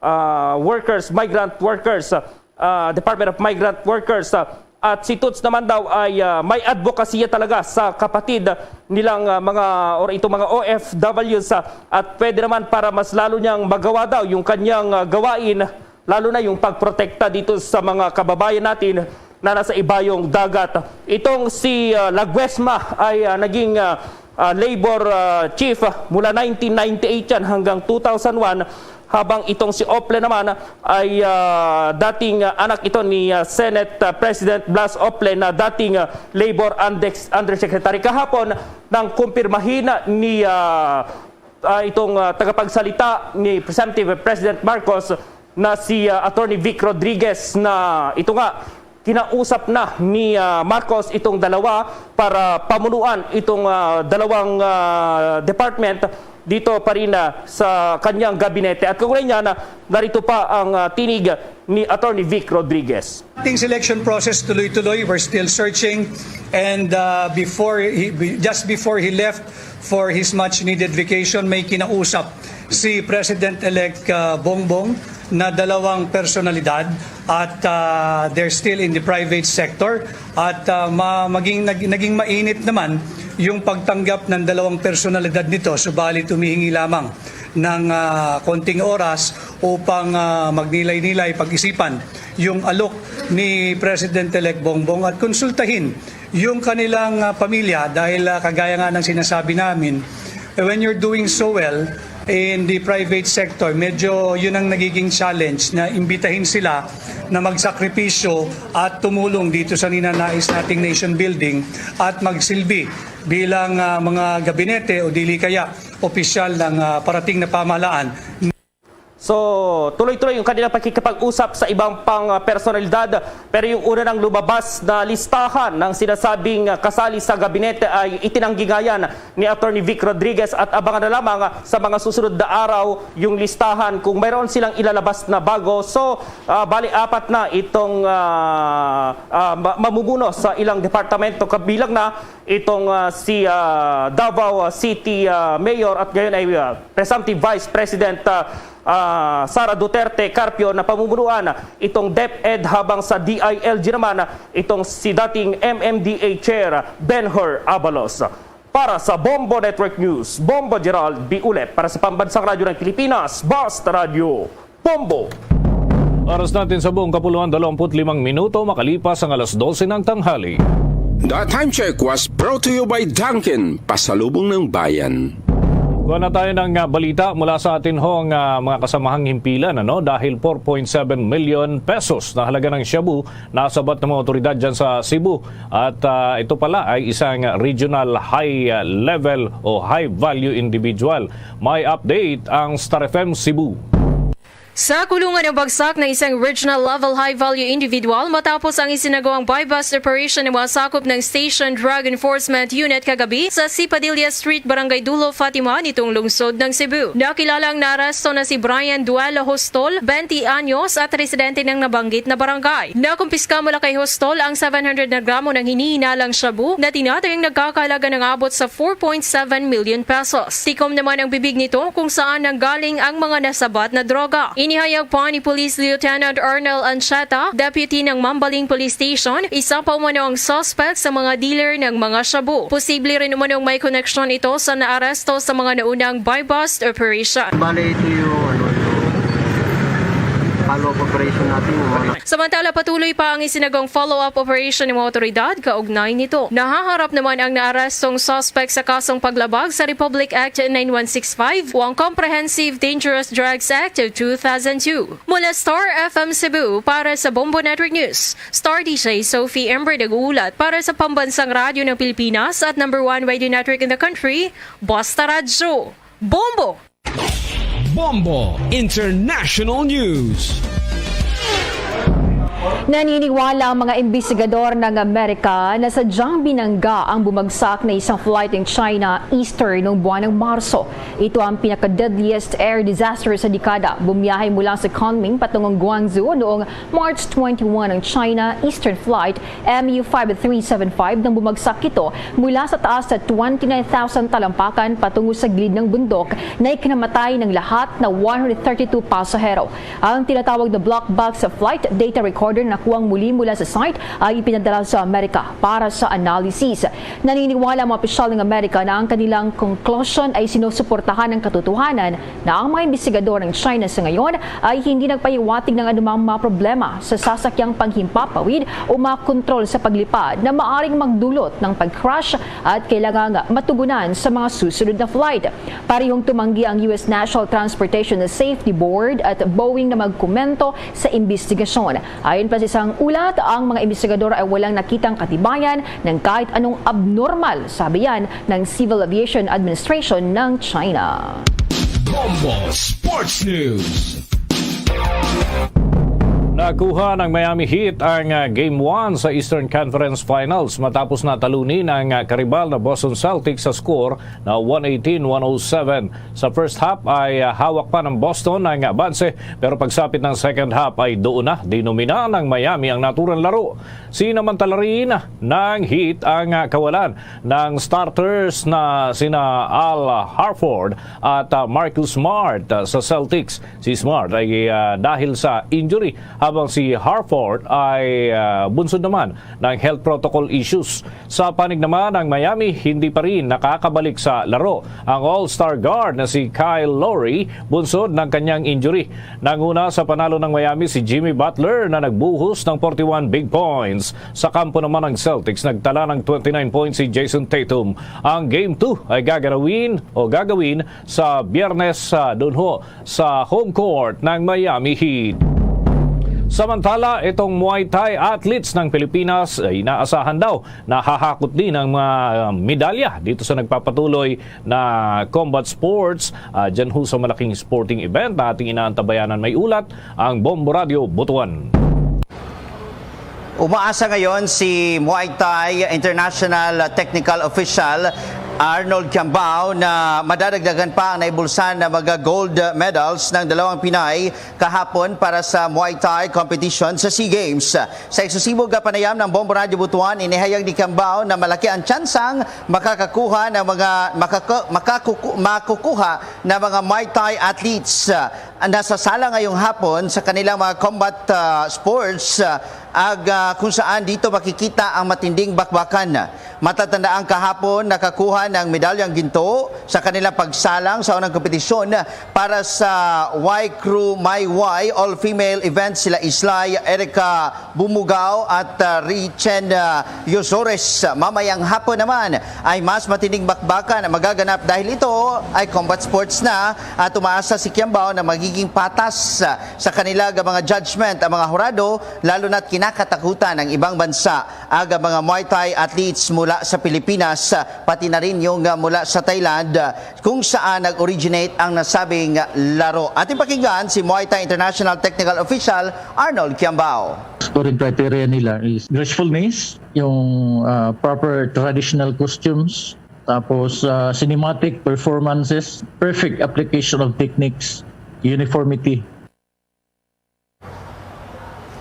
uh, workers, migrant workers, uh, Department of Migrant Workers. Uh, at si Toots naman daw ay uh, may advokasya talaga sa kapatid nilang uh, mga or itong mga O F Ws uh, at pwede naman para mas lalo niyang magawa daw yung kanyang uh, gawain lalo na yung pagprotekta dito sa mga kababayan natin na nasa ibayong dagat. Itong si uh, Laguesma ay uh, naging uh, uh, labor uh, chief uh, mula nineteen ninety-eight yan hanggang two thousand one, habang itong si Ople naman ay uh, dating uh, anak ito ni uh, Senate uh, President Blas Ople na dating uh, labor Undersecretary. Kahapon nang kumpirmahin ni uh, uh, itong uh, tagapagsalita ni Presumptive President Marcos na si uh, Attorney Vic Rodriguez na ito nga kinausap na ni uh, Marcos itong dalawa para pamunuan itong uh, dalawang uh, department dito pa rin uh, sa kanyang gabinete. At kaugnay niya na narito pa ang uh, tinig ni Attorney Vic Rodriguez. Ating selection process tuloy-tuloy. We're still searching and uh, before he, just before he left for his much needed vacation, may kinausap si President-elect uh, Bongbong na dalawang personalidad at uh, they're still in the private sector at uh, ma- maging nag- naging mainit naman yung pagtanggap ng dalawang personalidad nito, subalit humihingi lamang ng uh, konting oras upang uh, magnilay-nilay, pag-isipan yung alok ni President-elect Bongbong at konsultahin yung kanilang uh, pamilya dahil uh, kagaya nga ng sinasabi namin, eh, when you're doing so well in the private sector, medyo yun ang nagiging challenge na imbitahin sila na magsakripisyo at tumulong dito sa ninanais nating nation building at magsilbi bilang uh, mga gabinete o dili kaya opisyal ng uh, parating na pamahalaan. So, tuloy-tuloy yung kanilang pakikipag-usap sa ibang pang personalidad. Pero yung una nang lumabas na listahan ng sinasabing kasali sa gabinete ay itinanggi nga yan ni Attorney Vic Rodriguez at abangan na lamang sa mga susunod na araw yung listahan kung mayroon silang ilalabas na bago. So, uh, bali apat na itong uh, uh, mamumuno sa ilang departamento kabilang na itong uh, si uh, Davao City uh, Mayor at ngayon ay uh, Presumptive Vice President uh, ah, Sara Duterte Carpio na pamumunuan itong DepEd, habang sa D I L G naman itong si dating M M D A Chair Ben-Hur Abalos. Para sa Bombo Network News, Bombo Gerald B. Ulep. Para sa Pambansang Radyo ng Pilipinas, Basta Radyo, Bombo. Oras natin sa buong kapuluan, dalawampu't limang minuto makalipas ang alas dose ng tanghali. The time check was brought to you by Dunkin, pasalubong ng bayan. Kuha na tayo ng, ah, balita mula sa atin hong, ah, mga kasamahang himpilan, ano? Dahil four point seven million pesos na halaga ng shabu nasabat ng mga otoridad dyan sa Cebu. At, ah, ito pala ay isang regional high, ah, level o high value individual. May update ang Star F M Cebu. Sa kulungan ang bagsak ng isang regional level high-value individual matapos ang isinagawang buy-bust operation ng mga sakop ng Station Drug Enforcement Unit kagabi sa C. Padilla Street, Barangay Dulo, Fatima, nitong lungsod ng Cebu. Nakilala ang naaresto na si Brian Duelo Hostol, twenty anyos, at residente ng nabanggit na barangay. Nakumpiska mula kay Hostol ang seven hundred na gramo ng hinihinalang shabu na tinatayang nagkakahalaga ng abot sa four point seven million pesos. Tikom naman ang bibig nito kung saan nanggaling ang mga nasabat na droga. Inihayag pa ni Police Lieutenant Arnel Ancheta, deputy ng Mambaling Police Station, isa pa umano ang suspect sa mga dealer ng mga shabu. Posible rin umanong may koneksyon ito sa naaresto sa mga naunang buy-bust operation. Bale, ito yung, ano, yung follow-up operation natin, yung mga Samantala, patuloy pa ang isinagawang follow-up operation ng mga otoridad kaugnay nito. Nahaharap naman ang naarestong suspect sa kasong paglabag sa Republic Act nine one six five o ang Comprehensive Dangerous Drugs Act of two thousand two. Mula Star F M Cebu, para sa Bombo Network News, Star D J Sophie Ember nag-uulat para sa Pambansang Radyo ng Pilipinas at number one radio network in the country, Basta Radyo. Bombo! Bombo International News. Naniniwala ang mga imbestigador ng Amerika na sadyang binangga ang bumagsak na isang flight ng China Eastern noong buwan ng Marso. Ito ang pinaka-deadliest air disaster sa dekada. Bumiyahe mula sa Kunming patungong Guangzhou noong March twenty-one ang China Eastern Flight M U five three seven five nang bumagsak ito mula sa taas sa twenty-nine thousand talampakan patungo sa gilid ng bundok na ikinamatay ng lahat na one hundred thirty-two pasahero. Ang tinatawag na black box flight data recorder na nakuhang muli mula sa site ay ipinadala sa Amerika para sa analysis. Naniniwala ang mga opisyal ng Amerika na ang kanilang conclusion ay sinusuportahan ng katotohanan na ang mga imbestigador ng China sa ngayon ay hindi nagpahiwatig ng anumang mga problema sa sasakyang paghimpapawid o mga kontrol sa paglipad na maaring magdulot ng pag-crash at kailangang matugunan sa mga susunod na flight. Parehong tumanggi ang U S National Transportation Safety Board at Boeing na magkomento sa imbestigasyon. Ayon pa sa isang ulat, ang mga imbestigador ay walang nakitang katibayan ng kahit anong abnormal, sabi yan ng Civil Aviation Administration ng China. Bombo Sports News. Nakuha ng Miami Heat ang, ah, Game one sa Eastern Conference Finals matapos na talunin ang, ah, karibal na Boston Celtics sa score na one eighteen one oh seven. Sa first half ay, ah, hawak pa ng Boston ang abanse, pero pagsapit ng second half ay doon na dinomina ng Miami ang naturang laro. Sinamantala rin ng Heat ang, ah, kawalan ng starters na sina Al Horford at, ah, Marcus Smart, ah, sa Celtics. Si Smart ay, ah, dahil sa injury, habang si Horford ay, ah, bunsod naman ng health protocol issues. Sa panig naman ng Miami, hindi pa rin nakakabalik sa laro ang all-star guard na si Kyle Lowry bunsod ng kanyang injury. Nanguna sa panalo ng Miami si Jimmy Butler na nagbuhos ng forty-one big points. Sa kampo naman ng Celtics, nagtala ng twenty-nine points si Jayson Tatum. Ang Game two ay gaganawin o gagawin sa Biyernes sa dunho sa home court ng Miami Heat. Samantala, itong Muay Thai athletes ng Pilipinas ay inaasahan daw na hahakot din ang mga medalya dito sa nagpapatuloy na combat sports, ah, dyan ho sa malaking sporting event na ating inaantabayanan. May ulat ang Bombo Radio Butuan. Umaasa ngayon si Muay Thai International Technical Official Arnold Kiambao na madadagdagan pa ang naibulsan na mga gold medals ng dalawang Pinay kahapon para sa Muay Thai competition sa SEA Games. Sa eksklusibong kapanayam ng Bombo Radyo Butuan, inihayag ni Kiambao na malaki ang tsansang makakakuha ng mga makaka-, makakuku-, makukuha ng mga Muay Thai athletes. Nasasala ngayong hapon sa kanilang mga combat, ah, sports, ah, ag, ah, kung saan dito makikita ang matinding bakbakan. Matatandaan, kahapon nakakuha ng medalyang ginto sa kanilang pagsalang sa unang kompetisyon para sa Y Crew My Y all-female event sila Islay Erica Bumugao at, ah, Richen, ah, Yosores. Mamayang hapon naman ay mas matinding bakbakan ang magaganap dahil ito ay combat sports na at umaasa si Kiambao na magiging patas, ah, sa kanila nga mga judgment ang mga hurado, lalo na't kinakatakutan ang ibang bansa ag ang mga Muay Thai athletes mula sa Pilipinas, ah, pati na rin yung, ah, mula sa Thailand, ah, kung saan nag-originate ang nasabing laro. Ating pakinggan si Muay Thai International Technical Official Arnold Kiambao. Scoring criteria nila is gracefulness, yung, ah, proper traditional costumes, tapos, ah, cinematic performances, perfect application of techniques, uniformity.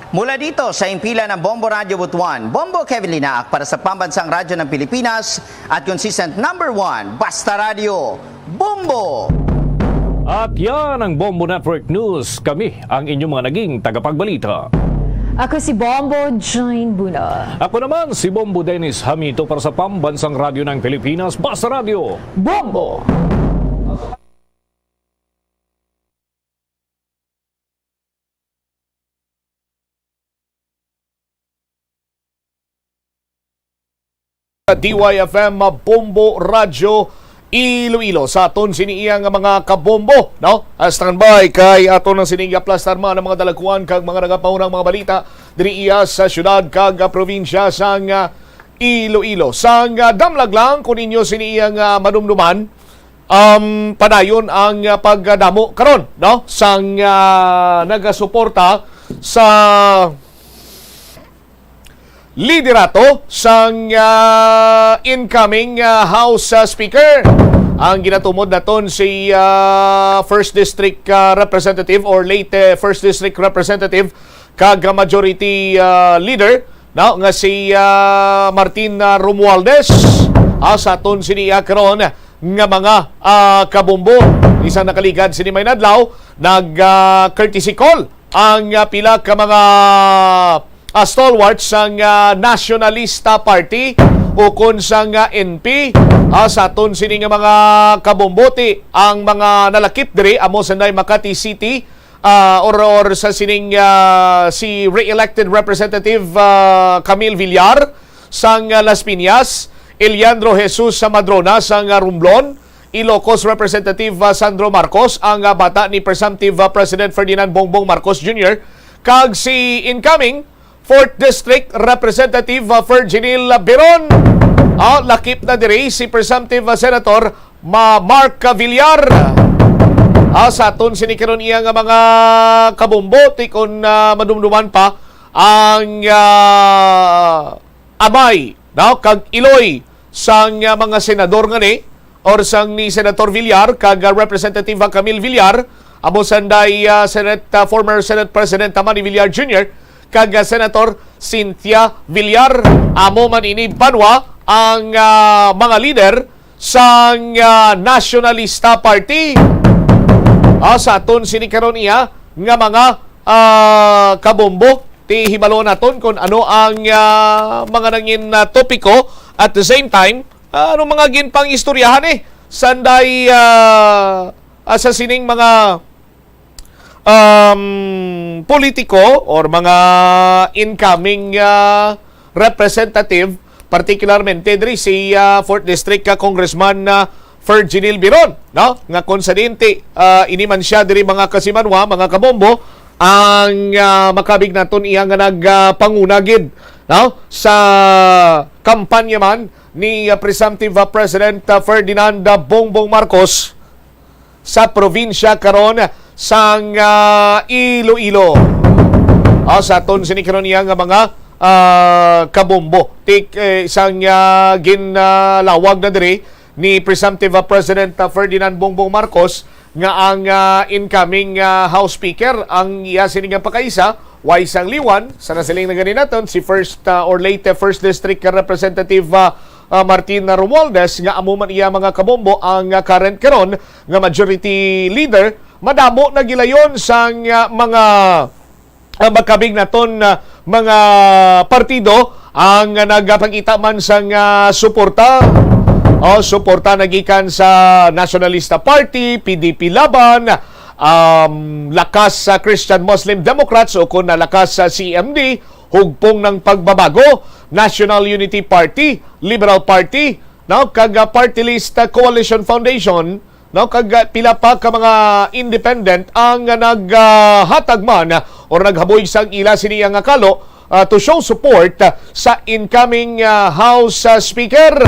Mula dito sa himpilan ng Bombo Radyo Butuan, Bombo Kevin Linaak para sa Pambansang Radyo ng Pilipinas at consistent number one, Basta Radyo, Bombo! At yan ang Bombo Network News. Kami ang inyong mga naging tagapagbalita. Ako si Bombo Jane Buna. Ako naman si Bombo Dennis Hamito para sa Pambansang Radyo ng Pilipinas, Basta Radyo. Bombo! D Y F M Bombo Radyo Iloilo sa aton sini iya nga mga kabombo, no? Ah, standby kay aton ang sining aplastar man ang mga dalagkuan kag mga nagapaunang mga balita diri iya sa syudad kag, ah, probinsya sang, ah, Iloilo. Sang, ah, damlag lang kung inyo sini iya nga madumduman, um, padayon ang, ah, pagdamo karon, no? Sang, ah, nagasuporta sa liderato sang, ah, incoming, ah, House, ah, Speaker. Ang ginatumod naton si, ah, First District, ah, Representative or late, eh, First District Representative kag Majority, ah, Leader, no, nga si, ah, Martin, ah, Romualdez, ah, sa aton sini, ah, karon nga mga, ah, kabombo. Isang nakaligad sini may nadlaw, nag, ah, courtesy call ang, ah, pila ka mga, ah, stalwarts sang, ah, Nationalista Party ukon sang, ah, N P, ah, sa aton sini nga mga kabombo. Ti ang mga nalakip diri amo sanday Makati City, ah, or, or sa sining, ah, si re-elected Representative, ah, Camille Villar sang, ah, Las Piñas, Eliandro Jesus sa Madrona sang, ah, Romblon, Ilocos Representative, ah, Sandro Marcos, ang, ah, bata ni presumptive, ah, President Ferdinand Bongbong Marcos Junior, kag si incoming Fourth District Representative, ah, Fergenil Biron. Ah, lakip na diri si presumptive, ah, Senator Ma-, Mark Villar. Ah, sa aton sini karon iya nga mga kabombo, ti kon, ah, madumduman pa ang, ah, amay, no, kag iloy sang, ah, mga senador ngani, or sang ni Senator Villar kag, ah, Representative, ah, Camille Villar, amo sanday, ah, Senate, ah, former Senate President Manny Villar Junior kag, ah, Senator Cynthia Villar. Amo man ini banwa ang, ah, mga lider sang, ah, Nationalista Party. Ah, sa aton sini karon iya nga mga, ah, kabombo, ti hibalo naton kung ano ang, ah, mga nangin, ah, topiko. At the same time, ah, ano mga ginpang-istoryahan, eh, sanday, ah, ah, sa sining mga um, politiko or mga incoming, ah, representative, particularmente diri si, ah, Fourth District ka Congressman, ah, Fergenil Biron, no? Nga konsidente, ah, ini man siya diri, mga kasimanwa, mga kabombo, ang, ah, makabig naton iya nga nagpanguna gid, no, sa kampanya man ni, ah, presumptive, ah, President, ah, Ferdinand, ah, Bongbong Marcos sa probinsya karon sang, ah, Iloilo. Ah, sa aton sini karon iya nga mga, ah, kabombo. Tik, eh, sang, ah, ginlawag na diri ni presumptive, ah, President, ah, Ferdinand Bongbong Marcos nga ang, ah, incoming, ah, House Speaker ang iya sini nga pakaisa, way sang liwan, sa nasiling na gani naton si First, ah, or late First District Representative, ah, ah, Martin Romualdez, nga amo man iya mga kabombo ang, ah, current karon nga majority leader Madamo na gilayon sang, ah, mga, ah, makabig naton, ah, mga partido ang nagapakita man sang, ah, suporta o suporta nagikan sa Nationalista Party, P D P Laban, um, lakas sa Christian Muslim Democrats o kon na lakas sa C M D, Hugpong ng Pagbabago, National Unity Party, Liberal Party, no, kag, ah, Party List, ah, Coalition Foundation, no, kag, ah, pila pa ka mga independent ang, ah, naghatag man, ah, or naghaboy sang ila sini nga kalo, ah, to show support, ah, sa incoming, ah, House, ah, Speaker.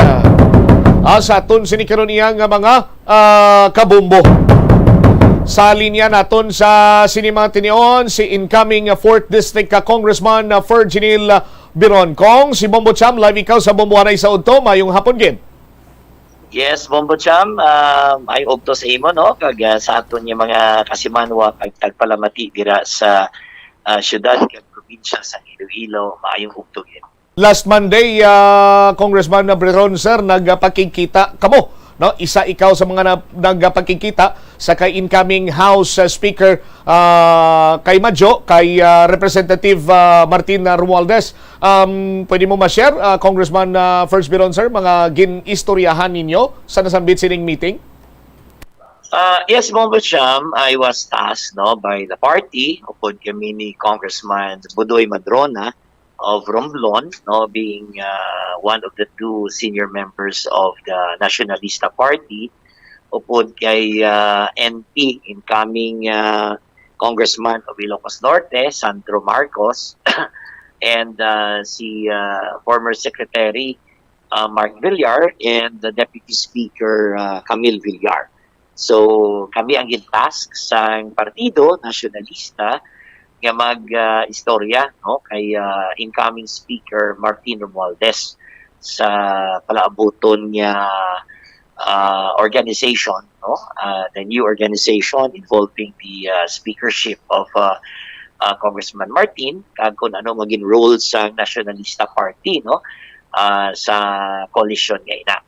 Ah, sa aton sini karon iya nga mga, ah, kabombo. Sa linya naton sa sini mga tinion, si incoming, ah, fourth District ka Congressman, ah, Ferginil, ah, Biron. Kong, si Bombo Cham, live ikaw sa Bombo Anay sa Udto. Mayong hapon gid. Yes, Bombo Cham, ah, ay ugto sa imo, no? Kag, ah, sa aton nga mga kasimanwa kag tagpalamati dira sa, ah, siyudad kag probinsya sa Iloilo, maayong ugto gid. Last Monday, ah, Congressman Biron, sir, nagpakigkita kamo, no? Isa ikaw sa mga na-, nagpakigkita sa kay incoming House, ah, Speaker, ah, kay Madyo, kay, ah, Representative, ah, Martin, ah, Romualdez. Um, pwede mo ma-share, ah, Congressman, ah, Ferginil Biron, sir, mga gin-istoryahan ninyo sa nasambit sining meeting? Ah, yes, Bombo Cham, I was tasked, no, by the party, upod kami ni Congressman Budoy Madrona of Romblon, no, being, ah, one of the two senior members of the Nationalista Party, upod kay, ah, N P, incoming, ah, Congressman of Ilocos Norte, Sandro Marcos, and, ah, si, ah, former Secretary, ah, Mark Villar, and the Deputy Speaker, ah, Camille Villar. So, kami ang gin-task sang Partido Nasyonalista nga mag, ah, istorya, no, kay, ah, incoming Speaker Martin Romualdez sa palaabuton nga, ah, organization, no, ah, the new organization involving the, ah, speakership of, ah, ah, Congressman Martin, kag kung ano maging role sa Nationalista Party, no, ah, sa koalisyon nga ina.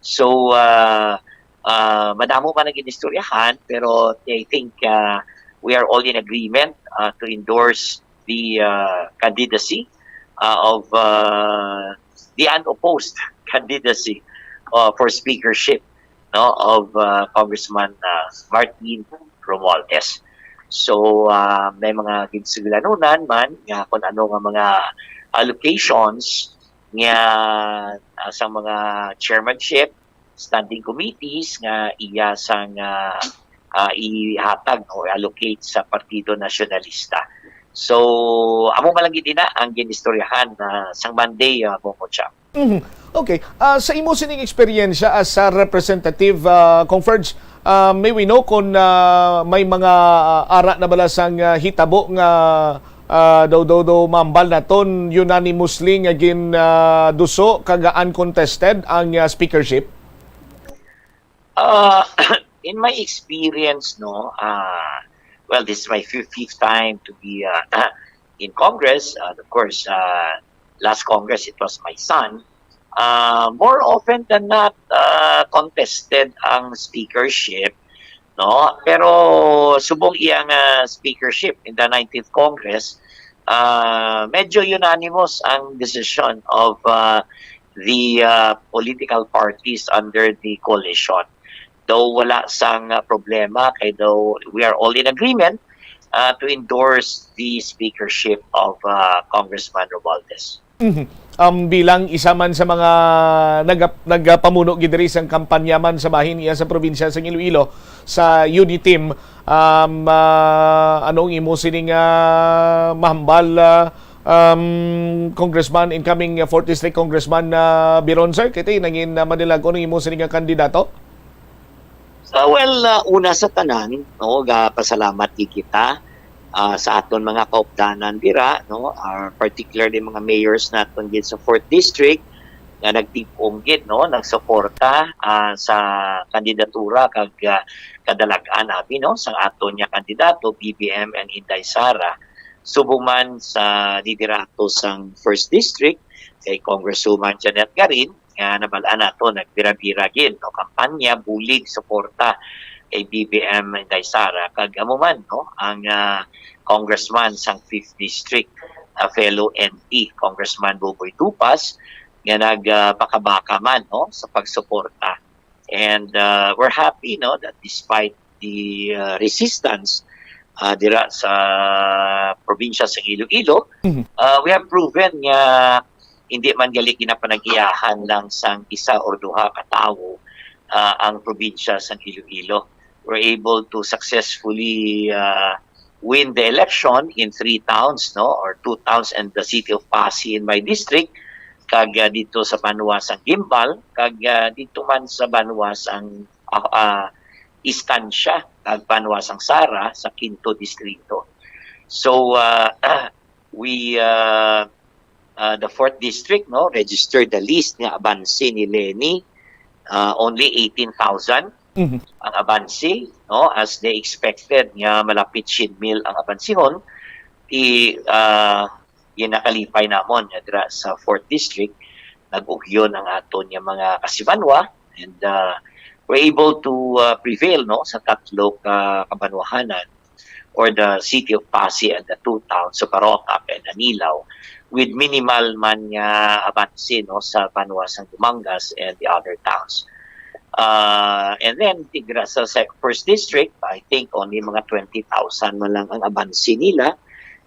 So, ah, ah, madamo man ang ginistoryahan, pero I think, ah, we are all in agreement, ah, to endorse the, ah, candidacy, ah, of, ah, the unopposed candidacy, ah, for speakership, no, of, ah, Congressman, ah, Martin Romualdez. So, ah, may mga ginsuglanunan man nga kung ano nga mga allocations nga, ah, sa mga chairmanship, standing committees nga iya sang, ah, ah, ihatag o allocate sa Partido Nasyonalista. So, amo man lang gid ina ang ginistoryahan, ah, sang Monday, ah, Bongo Cham. Mhm. Okay. Ah, sa imo sining eksperyensya as a representative, ah, Kong Ferg, ah, may we know kung, ah, may mga, ah, ara na bala sang, ah, hitabo nga, ah, daw, daw, daw mambal naton unanimously nga gin, ah, duso kag uncontested ang, ah, speakership? Uh, in my experience, no, uh, well, this is my fif-, fifth time to be, uh, in Congress. Uh, of course, uh, last Congress, it was my son. Uh, more often than not, uh, contested ang speakership, no? Pero subong iyang, uh, speakership in the nineteenth Congress, uh, medyo unanimous ang decision of, uh, the, uh, political parties under the coalition. Daw wala sang, uh, problema kay daw we are all in agreement, uh, to endorse the speakership of, uh, Congressman Romualdez. Mhm. Um, bilang isa man sa mga naga-, nagapamuno gid diri sang kampanya man sa bahin iya sa probinsya sang Iloilo sa UniTeam, um, ah, ano ang imo sining, ah, mahambal, ah, um, Congressman, incoming, ah, fourth District Congressman, ah, Biron, sir? Kay tay nangin, ah, Manila, ano ang imo sining, ah, kandidato? Ah, well, ah, una sa tanan, no, gapasalamat gid kita, ah, sa aton mga kaupdanan dira, no, ah, particularly mga mayors naton gid sa fourth District nga nagtipon gid, no, nagsuporta, ah, sa kandidatura kag, ah, kadalag-an abi, no, sa aton nga kandidato, B B M and Inday Sara, subong man sa liderato sang first District kay Congresswoman Janet Garin, nga nabal-an nato, nagbira-bira gid, no, kampanya, bulig, suporta. kay B B M Inday Sara, kag amo man, no, ang, ah, congressman sang fifth District, ah, fellow N P, Congressman Boboy Tupas, nga nagpakabaka man, no, sa pagsuporta. And, ah, we're happy, no, that despite the, ah, resistance, ah, dira sa probinsya sa Iloilo, Mhm. ah, we have proven nga hindi man gali ginapanag-iyahan lang sang isa or duha ka tawo, ah, ang probinsya sang Iloilo. We're able to successfully, ah, win the election in three towns, no, or two towns and the city of Passi in my district, kag, ah, dito sa banwa sang Guimbal, kag, ah, dito man sa banwa sang, ah, ah, Estancia, kag banwa sang Sara sa Quinto Distrito. So, ah, we, ah, ah, the fourth district, no, registered the least nga abanse ni Leni, ah, only eighteen thousand Mhm. ang abanse, no, as they expected nga malapit siyam mil ang abansihon. Ti, ah, ginakalipay namon nga dira sa fourth District, nag-ugyon ang aton nga mga kasibanwa, and, ah, we're able to, ah, prevail, no, sa tatlo ka kabanwahanan or the city of Passi and the two towns of Barotac and Anilao, with minimal man nga abanse, no, sa banwa sang Dumangas and the other towns. Ah, and then, tigra sa sec-, first district, I think only mga twenty thousand man lang ang abanse nila.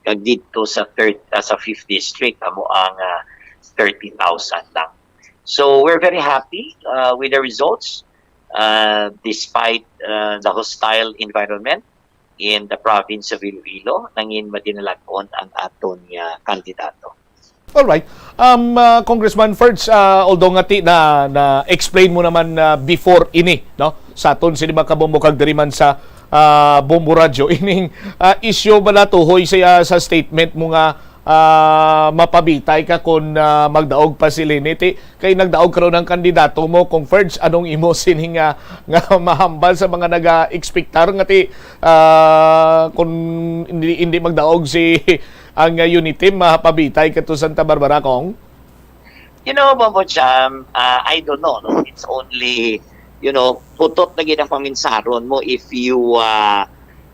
Kag dito sa third, ah, sa fifth district, amo ang, ah, thirty thousand lang. So we're very happy, uh, with the results, uh, despite, uh, the hostile environment in the province of Iloilo, nangin madinalag-on ang aton nga kandidato. Alright. Um, uh, Congressman Ferds, uh, although nga ti na, na-explain mo naman, uh, before ini, no? Sa aton sini mga kabombo kag diri man sa, uh, Bombo Radyo, ining, uh, issue ba natuhoy sa, sa statement mo nga, ah, mapabitay ka kon, ah, magdaog pa si Leni? Ti, kay nagdaog karon ang kandidato mo, Cong Ferds, anong imo sini nga, nga mahambal sa mga naga-expectar nga ti, ah, kung hindi, hindi magdaog si ang, ah, Uniteam, mapabitay ka to Santa Barbara, Cong? You know, Bombo Jam, uh, I don't know, no? It's only, you know, putot na gid ang paminsaron mo if you, uh,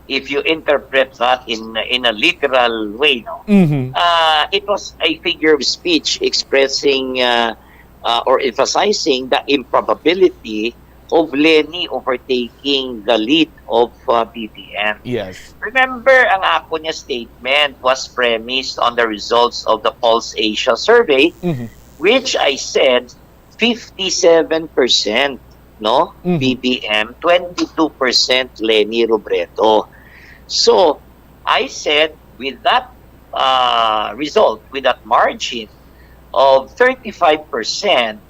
if you interpret that in, in a literal way, no? Mhm. Uh, it was a figure of speech expressing, uh, uh, or emphasizing the improbability of Leni overtaking the lead of, uh, B B M. Yes. Remember, ang ako niya statement was premised on the results of the Pulse Asia survey, Mhm. which I said fifty-seven percent, no? Mhm. B B M, twenty-two percent Leni Robredo. So, I said, with that, uh, result, with that margin of thirty-five percent,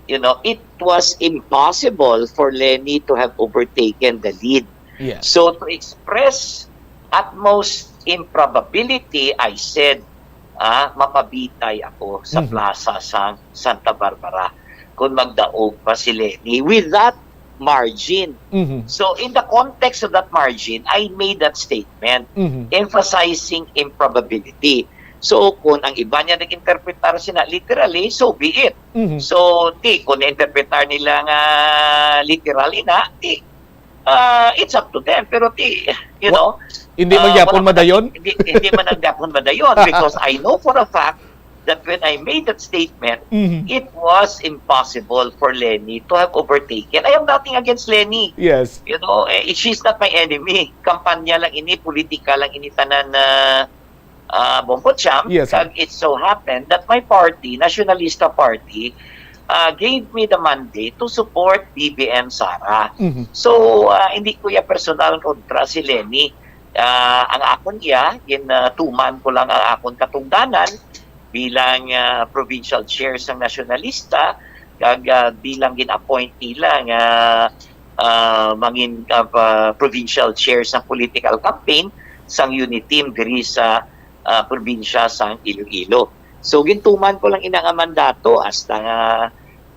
you know, it was impossible for Leni to have overtaken the lead. Yes. So, to express utmost improbability, I said, ah, mapabitay ako sa Mhm. plaza sa Santa Barbara kung magdaog pa si Leni with that margin. Mhm. So, in the context of that margin, I made that statement, Mhm. emphasizing improbability. So, kung ang iba niya nag-interpretar sina literally, so be it. Mhm. So, ti, kung interpretar nila nga literal ina, ti, ah, it's up to them. Pero ti, you Wa-, know, hindi ah, man gyapon wala man madayon? Hindi, hindi man ang gyapon madayon because I know for a fact that when I made that statement, Mhm. it was impossible for Leni to have overtaken. I have nothing against Leni. Yes. You know, eh, she's not my enemy. Kampanya lang ini, politika lang ini tanan na, ah, Bombo Champ. Yes, sir. Kag it so happened that my party, Nationalista Party, ah, gave me the mandate to support B B M Sara. Mhm. So, ah, hindi ko ya personal kontra si Leni. Ah, ang akon iya, gin, ah, tuman ko lang ang akon katungdanan bilang, ah, provincial chair sang Nationalista, kag, ah, bilang gin-appoint nila nga, ah, mangin, ah, pa-, provincial chair sang political campaign sang Uniteam diri sa, ah, probinsya sang Iloilo. So, gintuman ko lang ina nga mandato hasta nga,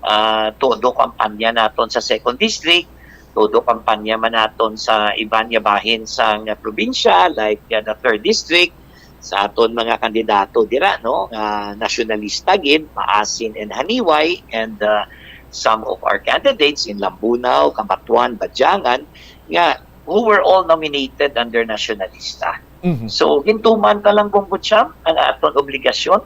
ah, todo kampanya naton sa second district, todo kampanya man naton sa iban nga bahin sang probinsya, like, ah, the third district, sa aton mga kandidato dira, no, nga nasyonalista gid, Maasin and Janiuay, and, uh, some of our candidates in Lambunao, Cabatuan, Badiangan, nga who were all nominated under Nationalista. Mhm. So, gintuman ta lang, Bombo Cham, ang aton obligasyon.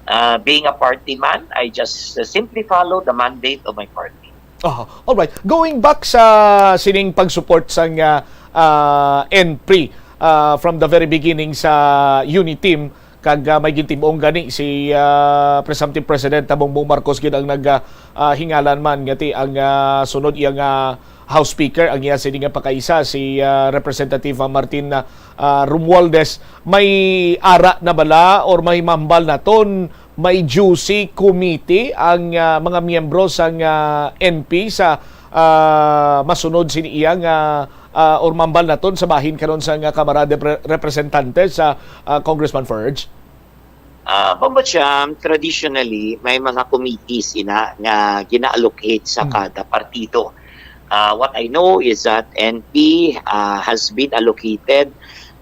Uh, being a party man, I just uh, simply follow the mandate of my party. Aha. Alright. Going back sa sining pag-support sang, ah, ah, N P R, ah, from the very beginning sa UNITIM, kag, ah, may gintim-ong gani si, ah, presumptive President Bongbong Marcos gid ang nag, ah, ah, hingalan man, ngati ang, ah, sunod iya nga House Speaker, ang iya sini nga pakaisa, si, ah, Representative, ah, Martin, ah, ah, Romualdez. May ara na bala or may mambal naton may juicy committee ang, ah, mga miyembro sang, ah, N P sa, ah, masunod sini iya nga, ah, or mambal naton sa bahin karon sang, ah, Kamara de Pre-, Representante sa, ah, Congressman Ferge? Ah, Bombo Cham, traditionally, may mga committees ina nga gina-allocate sa Hmm. kada partido. Ah, what I know is that N P, ah, has been allocated,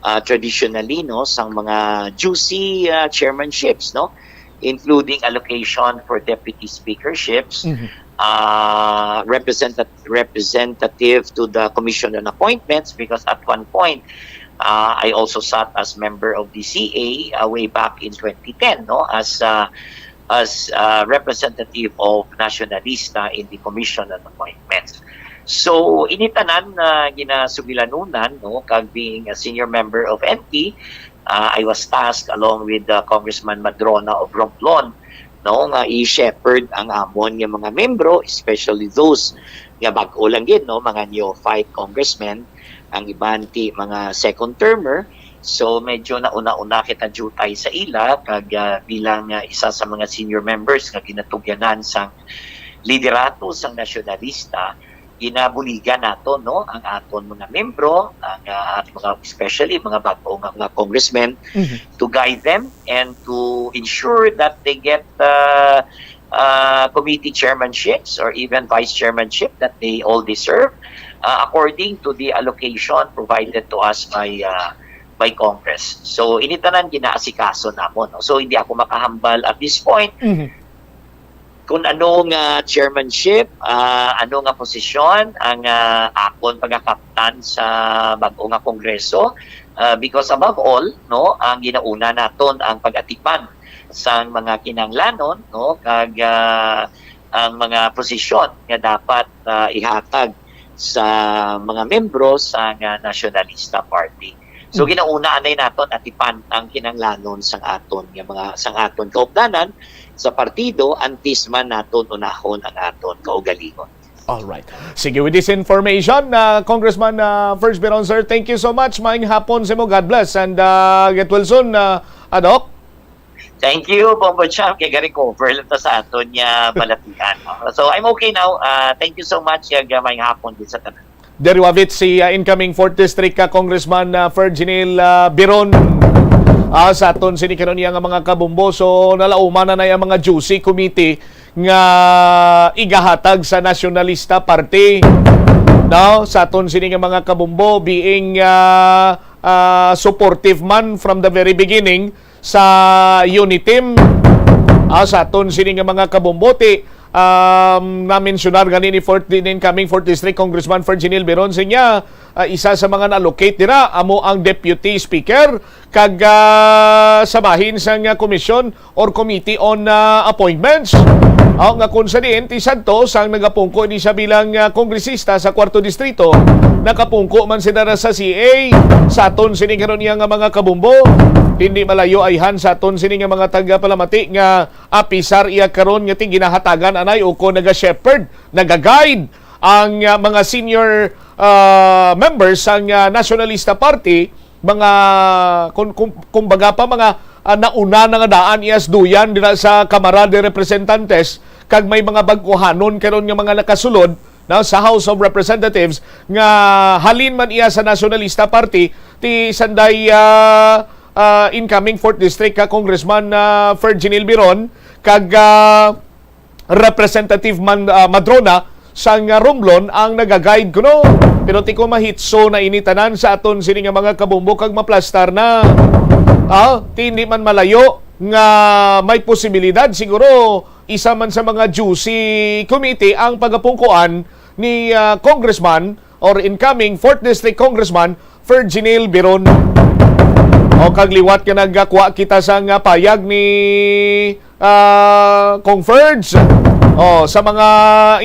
ah, traditionally, no, sang mga juicy, ah, chairmanships, no, including allocation for deputy speakerships, Mhm. ah, representa-, representative to the Commission on Appointments, because at one point, ah, I also sat as member of the C A, ah, way back in twenty ten, no, as, ah, as, ah, representative of Nationalista in the Commission on Appointments. So, ini tanan na ginasugilanunan, no, kag being a senior member of N P, ah, I was tasked along with, ah, Congressman Madrona of Romblon, no, nga i-shepherd ang amon nga mga membro, especially those nga bag-o lang gid, no, mga neophyte congressmen, ang iban ti mga second termer. So, medyo nauna-una kita jutay sa ila, kag, ah, bilang, ah, isa sa mga senior members nga ginatugyanan sang liderato sang Nasyonalista, ginabuligan nato, no, ang aton mga membro, ang, ah, at mga, especially mga bag-o nga mga congressmen, Mhm. to guide them and to ensure that they get, uh, uh, committee chairmanships or even vice chairmanship that they all deserve, uh, according to the allocation provided to us by, uh, by Congress. So, ini tanan ginaasikaso namon, no? So, hindi ako makahambal at this point Mhm. kung ano nga chairmanship, ah, ano nga posisyon ang, ah, akon pagakaptan sa bag-o nga Kongreso. Ah, because above all, no, ang ginauna naton ang pag-atipan sang mga kinahanglanon, no, kag, ah, ang mga posisyon nga dapat, ah, ihatag sa mga membro sang, ah, Nationalista Party. So, Hmm. ginauna anay naton atipan ang kinahanglanon sang aton nga mga, sang aton kaupdanan sa partido antes man naton unahon ang aton kaugalingon. Alright. Sige, with this information, ah, Congressman, ah, Ferge Biron, sir, thank you so much. Maayong hapon sa imo. God bless and, ah, get well soon, ah, Adok. Thank you, Bombo Cham, kay ga-recover lang ta sa aton nga balatian, no? So, I'm okay now. Ah, thank you so much, kag, ah, maayong hapon gid sa tanan. Diri wavit si, ah, incoming fourth District, ah, Congressman, ah, Fergenil, ah, Biron, ah, sa aton sini karon iya nga mga kabombo. So, nalauman na na ang mga juicy committee nga igahatag sa Nationalista Party, no? Sa aton sini nga mga kabombo, being, ah, ah, supportive man from the very beginning sa UNITIM, ah, sa aton sini nga mga kabombo, ti, um, na-mensionar gani ni fourth, ni incoming fourth District Congressman Fergenil Biron, siya, ah, isa sa mga na-allocate dira amo ang Deputy Speaker, kag, ah, sa bahin sang, ah, Commission or Committee on, ah, Appointments. Aw, nga kung sa diin, ti sadto sang nagapungko ni siya bilang, ah, kongresista sa Kwarto Distrito, nakapungko man sila ra sa C A, sa aton sini karon iya nga mga kabombo. Hindi malayo ayhan sa aton sini nga mga tagapalamati nga apisar iya karon nga ti ginahatagan anay o kon naga-shepherd, naga-guide ang, ah, mga senior, ah, members sang, ah, Nationalista Party, mga, kun-, kun-, kumbaga pa, mga, ah, nauna na nga daan iyas duyan dira sa Kamara de Representantes, kag may mga bag-ohanon karon nga mga nakasulod na sa House of Representatives nga halin man iya sa Nationalista Party, ti sanday, ah, ah, incoming fourth District ka Congressman, ah, Fergenil Biron, kag, ah, Representative Man-, ah, Madrona sang, ah, Romblon ang naga-guide kuno. Pero ti ko mahitso na ini tanan sa aton sini nga mga kabombo kag maplastar na. Ah, ti hindi man malayo nga may posibilidad siguro isa man sa mga juicy committee ang pagapungkuan ni, ah, Congressman or incoming fourth District Congressman Ferginil Biron. O, kag liwat nga nagkuha kita sa nga payag ni, ah, Cong Ferds, o, sa mga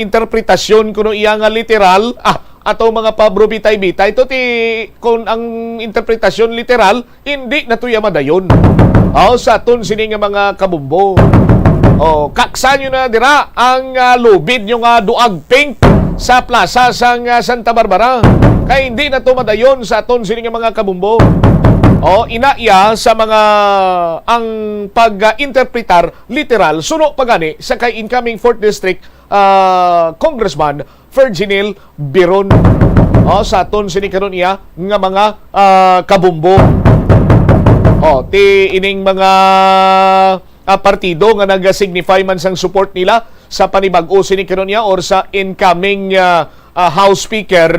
interpretasyon kuno iya nga literal, ah, ato mga pabrubitay-bitay to ti, kung ang interpretasyon literal, hindi na tuya madayon. Aw, sa aton sini nga mga kabumbo. Oh, kaksa nyo na dira ang, ah, lubid nyo nga duag pink sa plaza sang, ah, Santa Barbara. Kay hindi na to madayon sa aton sini nga mga kabumbo. Oh, ina iya sa mga ang pag-interpretar literal suno pa gani sa kay incoming fourth District, ah, Congressman Ferginil Biron. Oh, sa aton sini karon iya nga mga, ah, kabumbo. Oh, ti ining mga, ah, partido nga nag-signify man sang support nila sa panibag-o sini karon iya or sa incoming, ah, ah, House Speaker.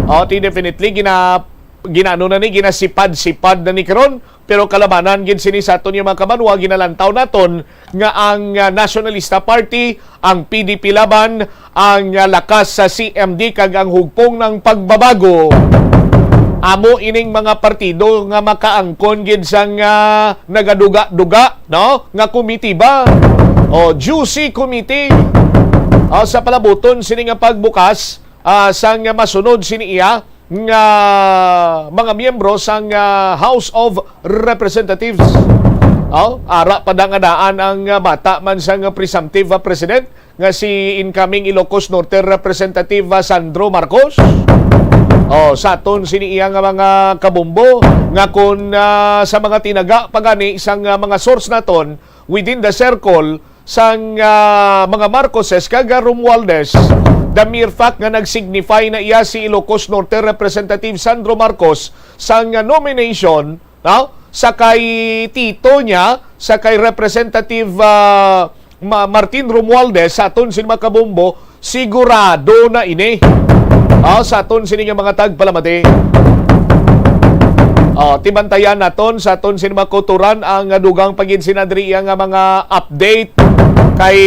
Oh, ti definitely gina ginano na ni, ginasipad-sipad na ni karon. Pero kalabanan gid sini sa aton nga mga kabanwa, ginalantaw naton nga ang, ah, Nationalista Party, ang P D P Laban, ang, ah, Lakas sa C M D kag ang Hugpong ng Pagbabago, amo ining mga partido nga makaangkon gid sang, ah, nagaduga-duga, no, nga komitiba o juicy committee. Ah, sa palabuton sini nga pagbukas, ah, sang masunod sini iya nga mga miyembro sang, ah, House of Representatives. Aw, ara pa da nga daan ang, ah, bata man sang presumptive, ah, president nga si incoming Ilocos Norte Representative, ah, Sandro Marcos. Oh, sa aton sini iya nga mga kabumbo nga kun, ah, sa mga tinaga pa gani sang, ah, mga source naton within the circle sang, ah, mga Marcoses kag, ah, Romualdez, the mere fact nga nag-signify na iya si Ilocos Norte Representative Sandro Marcos sang, ah, nomination, no? Sa kay tito niya, sa kay Representative, ah, Ma-, Martin Romualdez, sa aton sini mga kabumbo, sigurado na ini. Ah, sa aton sini nga mga tagpalamati. Ah, tibantayan naton sa aton sini mga kauturan ang dugang pa gid sina diri nga mga update. Kay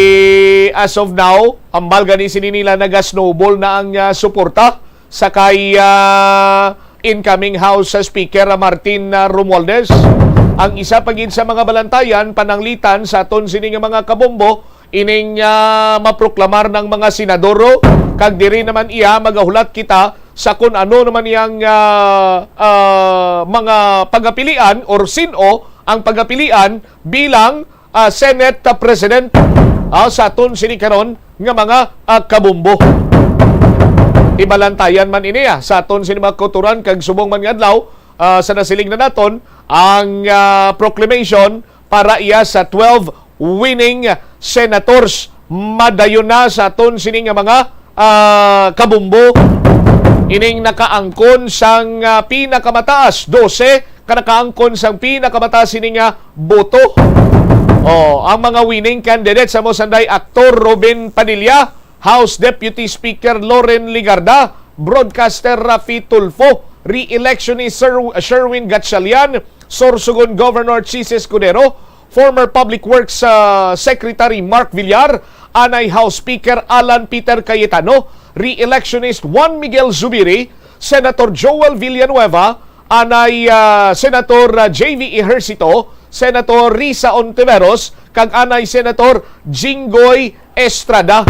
as of now, ambal gani sini nila naga-snowball na ang, ah, suporta sa kay, ah, incoming House Speaker, ah, Martin, ah, Romualdez. Ang isa pa gid sa mga balantayan, pananglitan sa aton sini nga mga kabombo, ining, ah, maproklamar ng mga senador, kag diri naman iya magahulat kita sa kun ano naman iyang, ah, ah, mga pagapilian or sin-o ang pagapilian bilang, ah, Senate, ah, President, ah, sa aton sini karon nga mga, ah, kabombo. Ibalantayan man ini, ah, sa aton sini mga kauturan kag subong man nga adlaw, ah, sa nasiling na naton ang, ah, proclamation para iya sa twelve winning senators. Madayon na sa aton sini nga mga, ah, kabombo ining nakaangkon sang, ah, pinakamataas, dose ka nakaangkon sang pinakamataas sini nga boto. Oh, ang mga winning candidates amo sanday Aktor Robin Padilla, House Deputy Speaker Loren Legarda, broadcaster Raffy Tulfo, re-electionist Sir Sherwin Gatchalian, Sorsogon Governor Chiz Escudero, former Public Works, ah, Secretary Mark Villar, anay House Speaker Alan Peter Cayetano, re-electionist Juan Miguel Zubiri, Senator Joel Villanueva, anay, ah, Senator, ah, J V Ejercito, Senator Risa Ontiveros, kag anay Senator Jinggoy Estrada.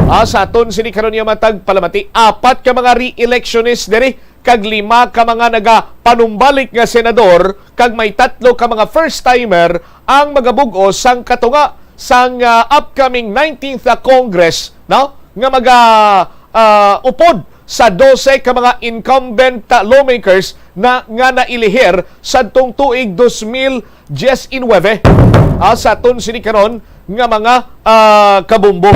Ah, sa aton sini karon nga matag palamati, apat ka mga re-electionist diri kag lima ka mga nagapanumbalik nga senador kag may tatlo ka mga first-timer ang magabug-os sang katunga sang, ah, upcoming nineteenth Congress, no, nga maga, ah, upod sa dose ka mga incumbent, ah, lawmakers na nga nailihir sadtong tuig dos mil diyes y nuebe. Ah, sa aton sini karon nga mga, ah, kabumbo.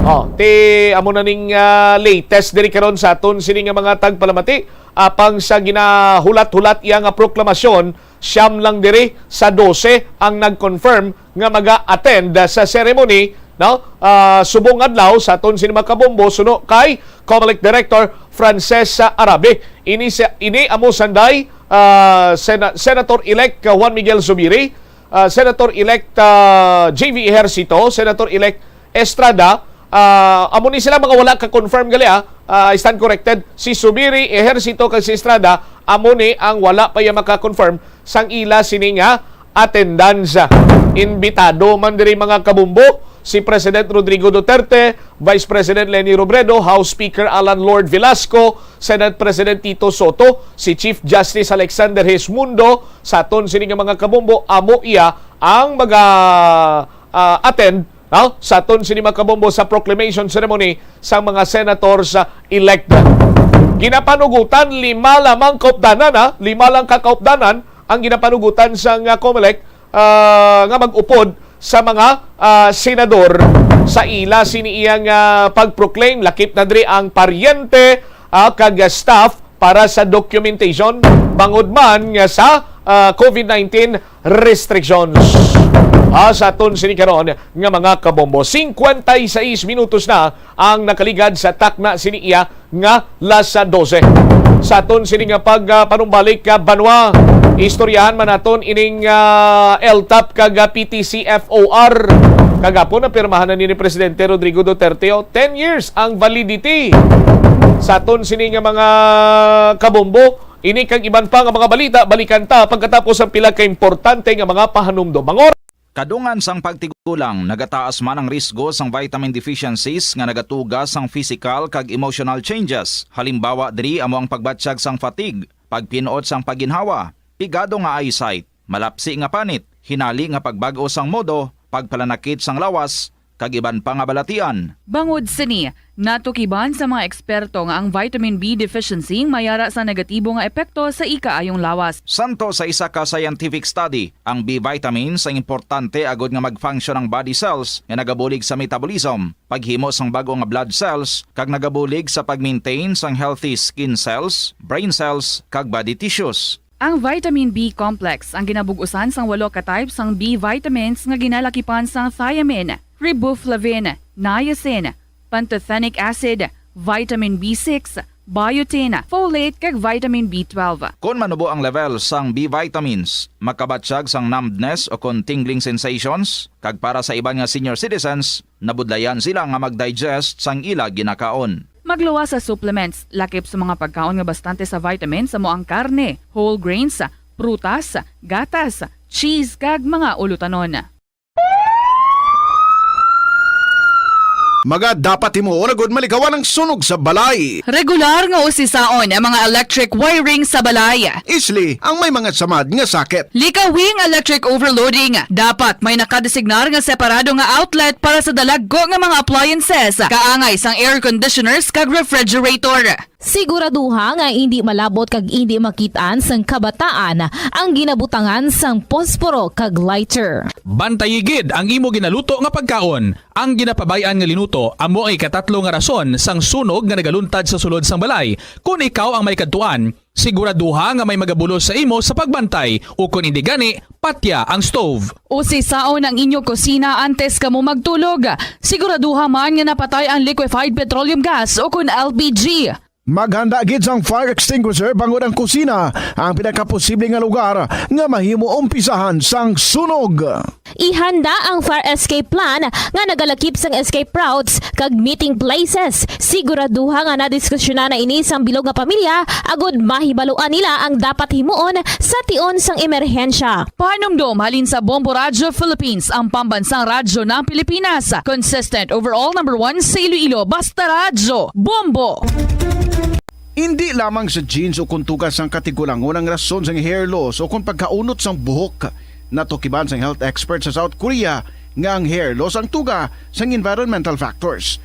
Oh, ti amo na ning, ah, latest diri karon sa aton sini nga mga tagpalamati. Apang sa ginahulat-hulat iya nga proklamasyon, siyam lang diri sa dose ang nag-confirm nga maga-attend sa ceremony, no? Ah, subong adlaw sa aton sini mga kabombo suno kay Comelec Director Frances Arabe. Ini sa, ini amo sanday, ah, Sena-, Senator-elect Juan Miguel Zubiri, ah, Senator-elect, ah, J V Ejercito, Senator-elect Estrada, Ah, amo ni sila mga wala ka-confirm gali, ah. Ah, I stand corrected. Si Subiri, Ejercito, kag si Estrada, amo ni ang wala pa iya maka-confirm sang ila sini nga attendance. Imbitado man diri, mga kabombo, si President Rodrigo Duterte, Vice President Leni Robredo, House Speaker Alan Lord Velasco, Senate President Tito Soto, si Chief Justice Alexander Hesmundo, sa aton sini nga, mga kabombo, amo iya ang maga, ah, attend, no? Sa aton sini, mga kabombo, sa proclamation ceremony sa mga senators, ah, elect. Ginapanugutan, lima lamang kaupdanan, ha? Lima lang ka kaupdanan ang ginapanugutan sang, ah, Comelec, ah, nga mag-upod sa mga, ah, senador sa ila sini iyang, ah, pag-proclaim. Lakip na diri ang paryente, ah, kag staff para sa documentation bangod man nga sa, ah, COVID nineteen restrictions. Ah, sa aton sini karon nga, mga kabombo, cincuenta y seis minutos na ang nakaligad sa takna sini iya nga las dose. Sa aton sini nga pag, ah, panumbalik, ah, banwa, istoryahan man naton ining, ah, L top kag, ah, P T C F O R. Kagapon, napirmahan na ni Presidente Rodrigo Duterte, oh, ten years ang validity. Sa aton sini nga, mga kabombo, ini kag iban pa nga mga balita, balikan ta pagkatapos ang pila ka importante nga mga pahanumdom. Mangor. Kadungan sang pagtigulang, nagataas man ang risgo sang vitamin deficiencies nga nagatuga sang physical kag emotional changes. Halimbawa diri amo ang pagbatyag sang fatigue, pagpin-ot sang pagginhawa, pigado nga eyesight, malapsi nga panit, hinali nga pagbag-o sang modo, pagpalanakit sang lawas, kag iban pa nga balatian. Bangod sini, natukiban sa mga eksperto nga ang vitamin B deficiency may ara sa negatibo nga epekto sa ikaayong lawas. Santo sa isa ka scientific study, ang B vitamins ang importante agod nga mag-function ang body cells nga nagabulig sa metabolism, paghimo sang bag-o nga blood cells, kag nagabulig sa pag-maintain sang healthy skin cells, brain cells, kag body tissues. Ang vitamin B complex ang ginabug-usan sang walo ka type sang B vitamins nga ginalakipan sang thiamine, riboflavin, niacin, pantothenic acid, vitamin B six, biotin, folate, kag vitamin B twelve. Kon manubo ang level sang B vitamins, makabatyag sang numbness o kon tingling sensations, kag para sa iban nga senior citizens, nabudlayan sila nga mag-digest sang ila ginakaon. Magluwas sa supplements, lakip sa mga pagkaon nga bastante sa vitamins, amo ang karne, whole grains, prutas, gatas, cheese, kag mga ulutanon. Mga dapat himuon agud malikawan ang sunog sa balay. Regular nga usisaon ang mga electric wiring sa balay. Isli ang may mga samad nga sakit. Likawing electric overloading. Dapat may nakadesignar nga separado nga outlet para sa dalagko nga mga appliances, kaangay sang air conditioners kag refrigerator. Siguraduha nga indi malabot kag indi makit-an sang kabataan ang ginabutangan sang posporo kag lighter. Bantayi gid ang imo ginaluto nga pagkaon. Ang ginapabay-an nga linuto amo ang ikatatlo nga rason sang sunog nga nagaluntad sa sulod sang balay. Kon ikaw ang may kadtuan, siguraduha nga may magabulos sa imo sa pagbantay, ukon indi gani, patya ang stove. Usisaon ang inyo kusina antes kamo magtulog. Siguraduha man nga napatay ang liquefied petroleum gas ukon L P G. Maghanda gid sang fire extinguisher bangod ang kusina ang pinakaposible nga lugar nga mahimo umpisahan sang sunog. Ihanda ang fire escape plan nga nagalakip sang escape routes kag meeting places. Siguraduha nga nadiskusyonan na ini sang bilog nga pamilya agud mahibaluan nila ang dapat himuon sa tion sang emerhensya. Pahanumdom halin sa Bombo Radyo Philippines, ang pambansang radyo ng Pilipinas. Consistent overall number one sa Iloilo. Basta radyo, Bombo! Indi lamang sa genes o kon tuga sang katigulangon ang rason sang hair loss o kon pagkaunot sang buhok. Natukiban sang health expert sa South Korea nga ang hair loss ang tuga sang environmental factors.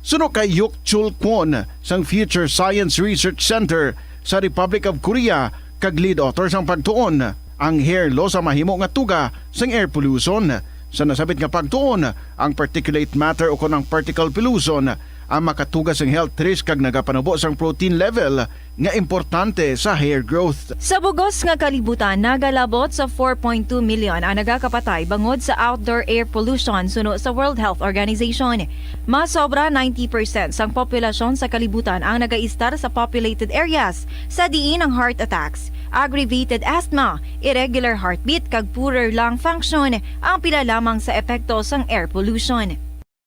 Suno kay Hyuk Chul Kwon sang Future Science Research Center sa Republic of Korea kag lead author sang pagtuon, ang hair loss ang mahimo nga tuga sang air pollution. Sa nasabit nga pagtuon, ang particulate matter o kon ang particle pollution ang makatuga sang health risk kag nagapanubo sang protein level nga importante sa hair growth. Sa bugos nga kalibutan, nagalabot sa four point two million ang nagakapatay bangod sa outdoor air pollution, suno sa World Health Organization. Mas sobra ninety percent sang populasyon sa kalibutan ang nagaistar sa populated areas, sa diin ang heart attacks, aggravated asthma, irregular heartbeat, kag poorer lung function ang pila lamang sa epekto sang air pollution.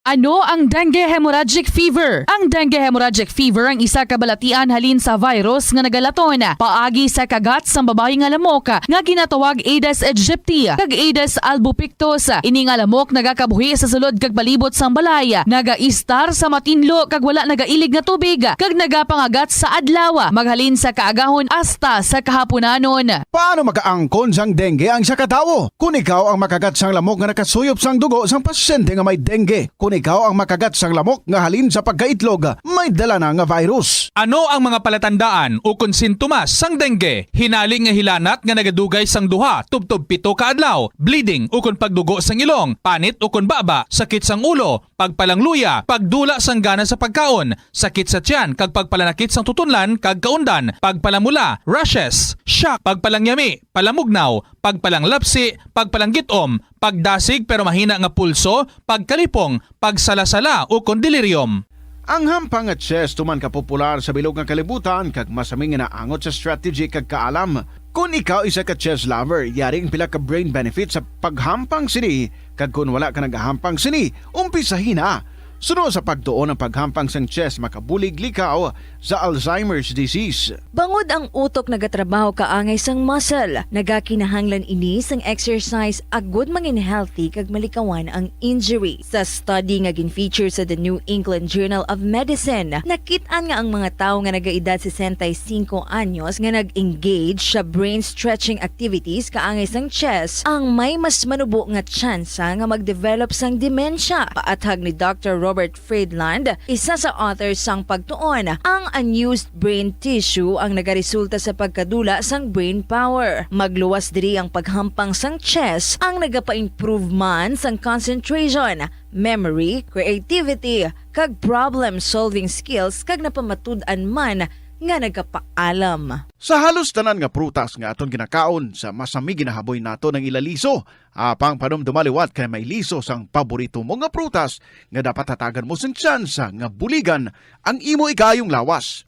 Ano ang dengue hemorrhagic fever? Ang dengue hemorrhagic fever ang isa ka balatian halin sa virus nga nagalaton paagi sa kagat sang babayi nga lamok nga ginatawag Aedes aegypti kag Aedes albopictus. Ini nga lamok nagakabuhi sa sulod kag palibot sang balay, nagaistar sa matinlo kag wala nagailig nga tubig, kag nagapangagat sa adlaw, maghalin sa kaagahon hasta sa kahaponanon. Paano makaangkon sang dengue ang isa ka tawo? Kon ikaw ang makagat sang lamok nga nakasuyop sang dugo sang pasyente nga may dengue, kon ikaw ang makagat sang lamok nga halin sa pagkaitlog, may dala na nga virus. Ano ang mga palatandaan ukon sintomas sang dengue? Hinali nga hilanat nga nagadugay sang duha tubtob pito ka adlaw, bleeding ukon pagdugo sang ilong, panit ukon baba, sakit sang ulo, pagpalangluya, pagdula sang gana sa pagkaon, sakit sa tiyan kag pagpalanakit sang tutonlan kag kaundan, pagpalamula, rashes, shock, pagpalangyami, palamugnaw, pagpalanglapsi, pagpalanggit-om, pagdasig pero mahina nga pulso, pagkalipong, pagsalasala, ukon delirium. Ang hampang nga chess tuman ka popular sa bilog nga kalibutan kag masami nga naangot sa strategy kag kaalam. Kon ikaw isa ka chess lover, yari ang pila ka brain benefits sa paghampang sini, kag kon wala ka nagahampang sini, umpisahi na. Suno sa pagtuon, ang paghampang sang chess makabulig likaw sa Alzheimer's disease. Bangod ang utok nagatrabaho kaangay sang muscle, nagakinahanglan ini sang exercise agud mangin healthy kag malikawan ang injury. Sa study nga gin-feature sa The New England Journal of Medicine, nakit-an nga ang mga tawo nga nagaedad sesenta y cinco anyos nga nag-engage sa brain stretching activities kaangay sang chess ang may mas manubo nga tsansa nga mag-develop sang demensya. Paathag ni Doctor Robert Friedland, isa sa author sang pagtuon, ang unused brain tissue ang nagaresulta sa pagkadula sang brain power. Magluwas diri ang paghampang sang chess ang nagapa-improve man sang concentration, memory, creativity, kag problem-solving skills, kag napamatud-an man nga nagapaalam. Sa halos tanan nga prutas nga aton ginakaon, sa masami ginahaboy nato ang ila liso. Apang panumdoma liwat kay may liso sang paborito mo nga prutas nga dapat hatagan mo sing tsansa nga buligan ang imo ikaayong lawas.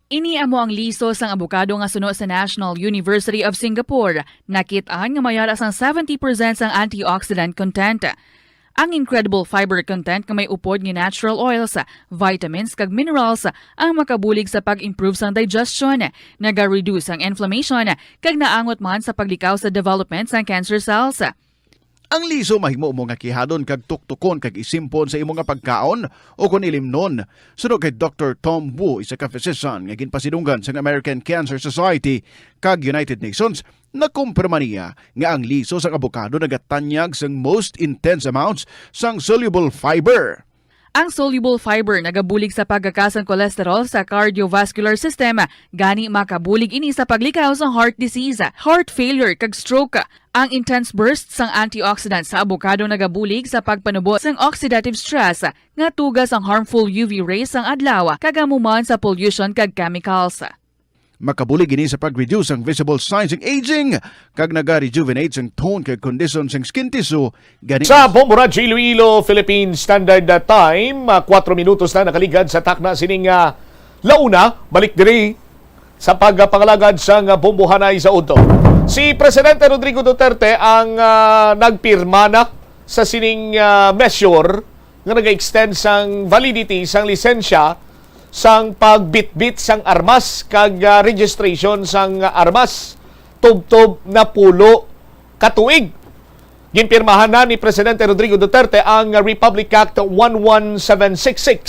Ini amo ang liso sang abokado nga suno sa National University of Singapore. Nakit-an nga may ara sang seventy percent sang antioxidant content. Ang incredible fiber content nga may upod nga natural oils, vitamins, kag minerals ang makabulig sa pag-improve sang digestion, naga-reduce ang inflammation, kag naangot man sa paglikaw sa development sang cancer cells. Ang liso mahimo mo nga kihadon kag tuktukon kag isimpon sa imo nga pagkaon o kon ilimnon. Suno kay Doctor Tom Wu, isa ka physician nga ginpasidunggan sang American Cancer Society kag United Nations, nakumpirma niya nga ang liso sang abokado nagatanyag sang most intense amounts sang soluble fiber. Ang soluble fiber nagabulig sa pagkaka sang cholesterol sa cardiovascular system, gani makabulig ini sa paglikaw sa heart disease, heart failure, kag stroke. Ang intense burst sang antioxidant sa abokado nagabulig sa pagpanubo sang oxidative stress nga tuga sang harmful U V rays sang adlaw, kag amo man sa pollution kag chemicals. Makabulig ini sa pag-reduce sang visible signs sang aging, kag naga-rejuvenate sang tone kag kondisyon sang skin tissue. Gani Sa Bombo Radyo Iloilo, Philippine Standard Time, ah, kuwatro minutos na nakaligad sa takna sining, ah, launa. Balik diri sa pagpangalagad sang, ah, bombohanay sa udto. Si Presidente Rodrigo Duterte ang, ah, nagpirma na sa sining, ah, measure nga naga-extend sang validity sang lisensya sang pagbitbit sang armas kag, ah, registration sang armas tubtob napulo ka tuig. Ginpirmahan na ni Presidente Rodrigo Duterte ang Republic Act one one seven six six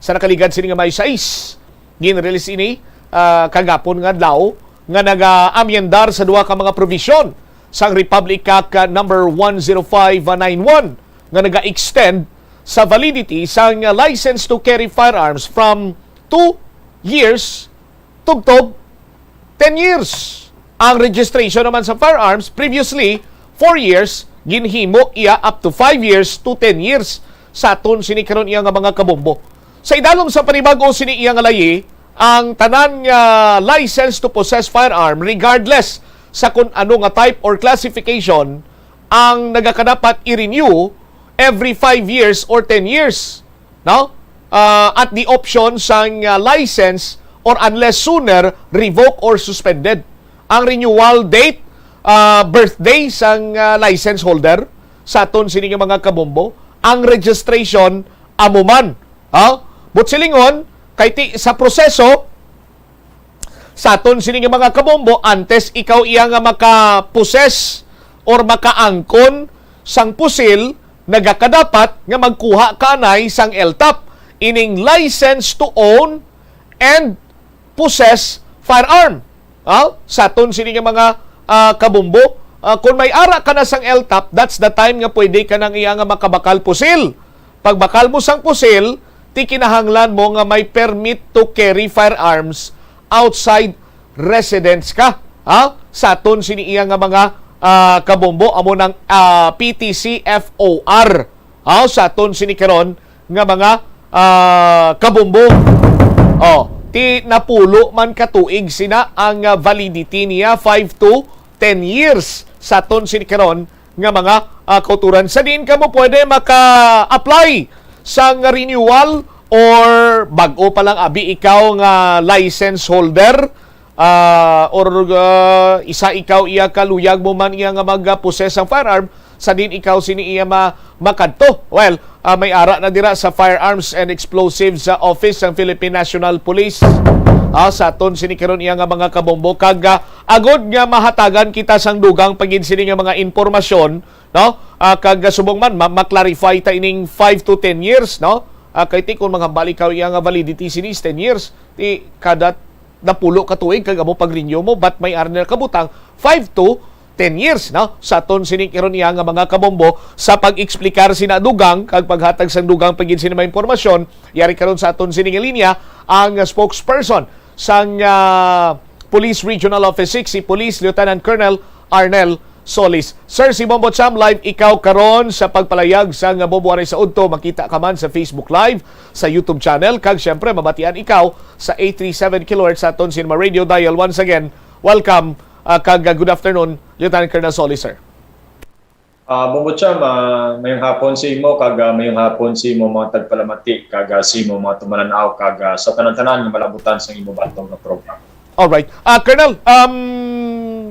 sa nakaligad sini nga May sais. Gin-release ini, ah, kagapon nga adlaw nga naga-amyendar sa duha ka mga probisyon sang Republic Act, ah, number one zero five nine one nga naga-extend sa validity sang license to carry firearms from two years tubtob ten years. Ang registration naman sa firearms, previously, four years, ginhimo iya up to five years to ten years sa aton sini karon iya nga mga kabombo. Sa idalom sa panibag-o sini iya nga layi, ang tanan nga license to possess firearm, regardless sa kun ano nga type or classification, ang nagakadapat i-renew every five years or ten years, no? Ah, at the option sang, ah, license or unless sooner revoke or suspended. Ang renewal date, ah, birthday sang, ah, license holder sa aton sini nga mga kabombo, ang registration amo man. Ha? But silingon, kay ti, sa proseso, sa aton sini nga mga kabombo, antes ikaw iya nga makaposes or makaangkon sang pusil, nagakadapat nga magkuha ka anay sang L T O P, ining license to own and possess firearm. Ha? Sa aton sini nga mga, ah, kabombo, ah, kung may ara ka na sang L T O P, that's the time nga pwede ka nang iya nga makabakal pusil. Pagbakal mo sang pusil, ti kinahanglan mo nga may permit to carry firearms outside residence ka. Ha? Sa aton sini iya nga mga, ah, kabombo, amo nang, ah, P T C F O R. Ha? Sa aton sini karon nga mga, ah, kabombo. Oh, ti napulo man ka tuig sina ang, ah, validity niya, five to ten years sa aton sini karon nga mga, ah, kauturan. Sa diin kamo pwede maka-apply sang renewal or bag-o pa lang abi ikaw nga license holder, ah, or, ah, isa ikaw iya ka luyag mo man iya nga mag-possess sang firearm, sa diin ikaw sini iya ma-, makadto? Well, ah, may ara na dira sa Firearms and Explosives, ah, Office sang Philippine National Police. Ah, sa aton sini karon iya nga mga kabombo, kag, ah, agod nga mahatagan kita sang dugang pa gid sini nga mga impormasyon, no? Ah, kag, ah, subong man ma-, ma-clarify ta ining five to ten years, no? Ah, kay ti kung maghambal ikaw iya nga validity sini is ten years, ti kada napulo ka tuig kag amo pag-renew mo, but may ara na kabutang five to ten years, no? Sa aton sini karon iya nga mga kabombo, sa pag-explicar sina dugang kag paghatag sang dugang pa gid sini mga impormasyon, yari karon sa aton sini nga linya ang spokesperson sang, ah, Police Regional Office six, si Police Lieutenant Colonel Arnel Solis. Sir, si Bombo Cham, live ikaw karon sa pagpalayag sa nga Bombo Aray sa Udto. Makita ka man sa Facebook Live, sa YouTube channel, kag siyempre mabatian ikaw sa eight three seven kilohertz sa aton Cinema Radio Dial. Once again, welcome, ah, kag, ah, good afternoon, Lieutenant Colonel Solis, sir. Ah, Bombo Cham, ah, mayong hapon sa imo, kag, ah, mayong hapon sa imo mga tagpalamati, kag, ah, sa imo mga tumanan-aw, kag, ah, sa tanan-tanan nga malabutan sa imo batok nga program. Alright. Ah, Colonel, um,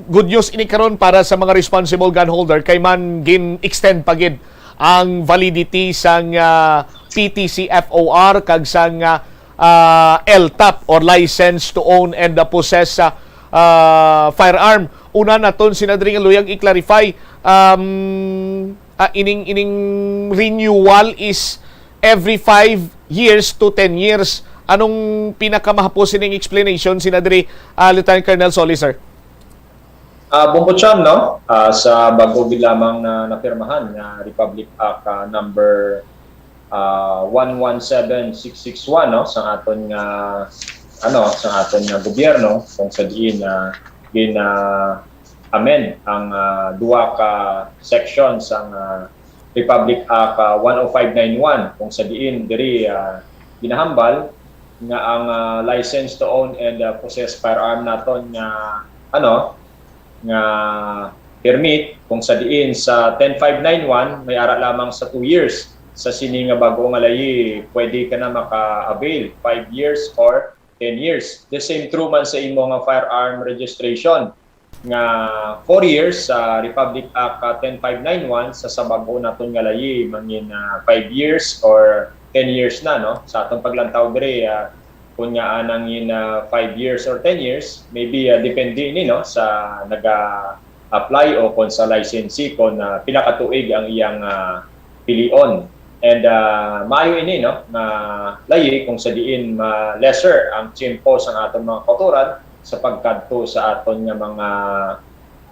good news ini karon para sa mga responsible gun holder kay man gin-extend pa gid ang validity sang, ah, P T C F O R kag sang, ah, ah, L T O P or license to own and, ah, possess sa, ah, firearm. Una naton sina diri nga luyag i-clarify, um, ah, ining, ining renewal is every five years to ten years. Anong pinakamahapos ining explanation sina diri, ah, Lieutenant Colonel Solis, sir? Ah, Bombo Cham, no? Ah, sa bago gid lamang na napirmahan nga Republic Act, ah, number, ah, one one seven six six one, no? Sa aton nga, ano, sa aton nga gobyerno, kung sa diin, ah, gin, ah, amend ang, ah, duha ka section sang, ah, Republic Act, ah, one oh five nine one, kung sa diin diri, ah, ginahambal nga ang, ah, license to own and, ah, possess firearm naton nga, ano, nga permit, kung sa diin sa ten five nine one may ara lamang sa two years, sa sini nga bag-o nga layi pwede ka na maka-avail five years or ten years. The same true man sa imo nga firearm registration, nga four years sa Republic Act, ah, ten five nine one, sa, sa bag-o naton nga layi, mangin, ah, five years or ten years na, no? Sa atong paglantaw diri, ah, kung nga anang in, ah, five years or ten years, maybe, ah, depende ini, no, sa naga-apply o kung sa licensee kung, ah, pila ka tuig ang iyang, ah, pilion. And, ah, maayo ini, no, nga layi kung sa diin ma-lesser ang tiyempo sang aton mga kautoran sa pagkadto sa aton nga mga,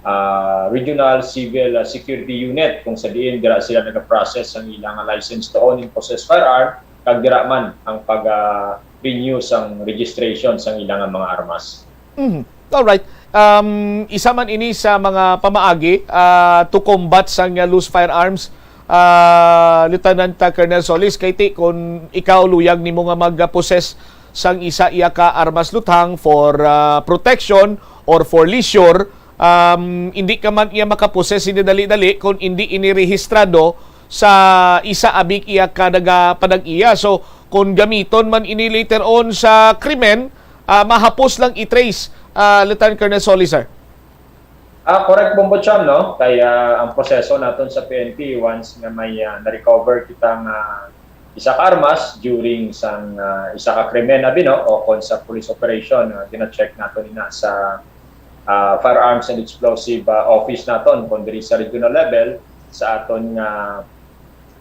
ah, regional civil, ah, security unit, kung sa diin dira sila nagaprocess ang ilang license to own and possess firearm, kag dira man ang pag, ah, renew sang registration sang ilang mga armas. Mhm. Alright. Um, isa man ini sa mga pamaagi, ah, to combat sang, ah, loose firearms, ah, Lieutenant, ah, Colonel Solis, kay ti, kung ikaw luyag nimo nga mag-possess sang isa iya ka armas luthang for, ah, protection or for leisure, um, hindi ka man iya makapossess hindi dali-dali kung hindi ini rehistrado sa isa abi iya ka nagapanag-iya. So, kung gamiton man ini later on sa krimen, ah, mahapos lang i-trace, ah, Lieutenant Colonel Solis, sir. Ah, correct, Bombo Cham, no? Kaya ang proseso naton sa P N P, once nga may, ah, na-recover kita nga isa ka armas during sang, ah, isa ka krimen, abi, no? O kon sa police operation, ah, gina-check naton ina sa, ah, Firearms and Explosive, ah, Office naton, kon diri sa regional level, sa aton nga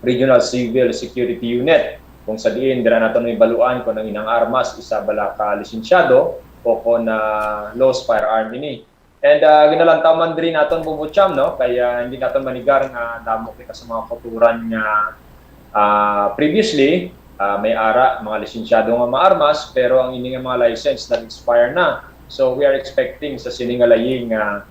Regional Civil Security Unit, kung sa diin dira naton mahibaluan kung ang inang armas isa bala ka lisensyado o kon, ah, lost firearm ini. And, ah, ginalantaw man diri naton, Bombo Cham, no? Kaya hindi naton manigar nga damo kita sa mga kautoran nga, ah, previously, ah, may ara, mga lisensyado nga mga armas, pero ang ini nga mga license nag-expire na. So, we are expecting sa sini nga layi nga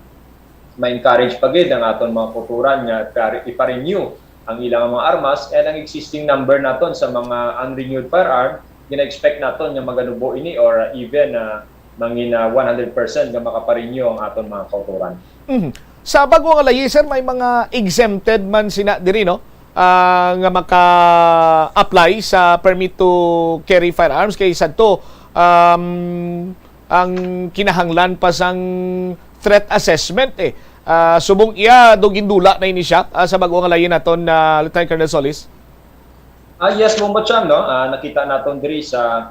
ma-encourage pa gid ang aton mga kautoran nga ipare-, ipa-renew ang ilang mga armas, and ang existing number naton sa mga unrenewed firearm, gina-expect naton nga maganubo ini or even, ah, mangin, ah, one hundred percent nga makaparenew ang aton mga kautoran. Mhm. Sa bago nga layi, sir, may mga exempted man sina diri, no? Ah, nga maka-apply sa permit to carry firearms kay sadto, um, ang kinahanglan pa sang threat assessment, eh. Ah, subong iya, do gindula na ini siya, ah, sa bago nga layi naton, ah, Lieutenant Colonel Solis? Ah, yes, Bombo Cham, no? Ah, nakita naton diri sa,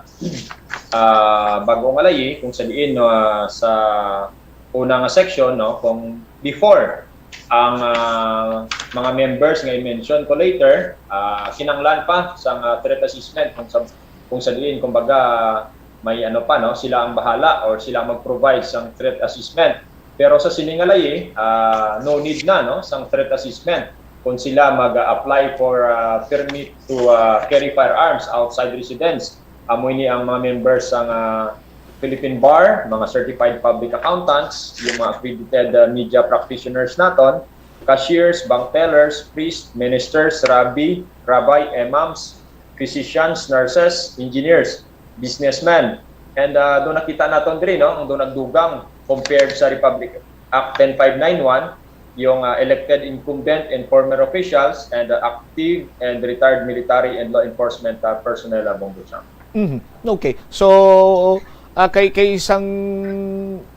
ah, bago nga layi kung sa diin, no, ah, sa una nga section, no, kung before ang, ah, mga members nga i-mention ko later, ah, kinahanglan pa sa, ah, threat assessment kung sa, kung sa diin, kumbaga, may ano pa, no, sila ang bahala or sila ang mag-provide sang threat assessment. Pero sa sini nga layi, ah, no need na, no, sang threat assessment kung sila mag-apply for, ah, permit to, ah, carry firearms outside residence. Amo ini ang mga members sang, ah, Philippine Bar, mga certified public accountants, yung mga accredited, ah, media practitioners naton, cashiers, bank tellers, priests, ministers, rabbi, rabbi, imams, physicians, nurses, engineers, businessmen. And, ah, doon nakita naton diri, no, ang doon nagdugang compared sa Republic Act ten five nine one, yung, ah, elected incumbent and former officials and, ah, active and retired military and law enforcement, ah, personnel, ah, Bombo Cham. Mhm. Okay. So, ah, kay, kay isang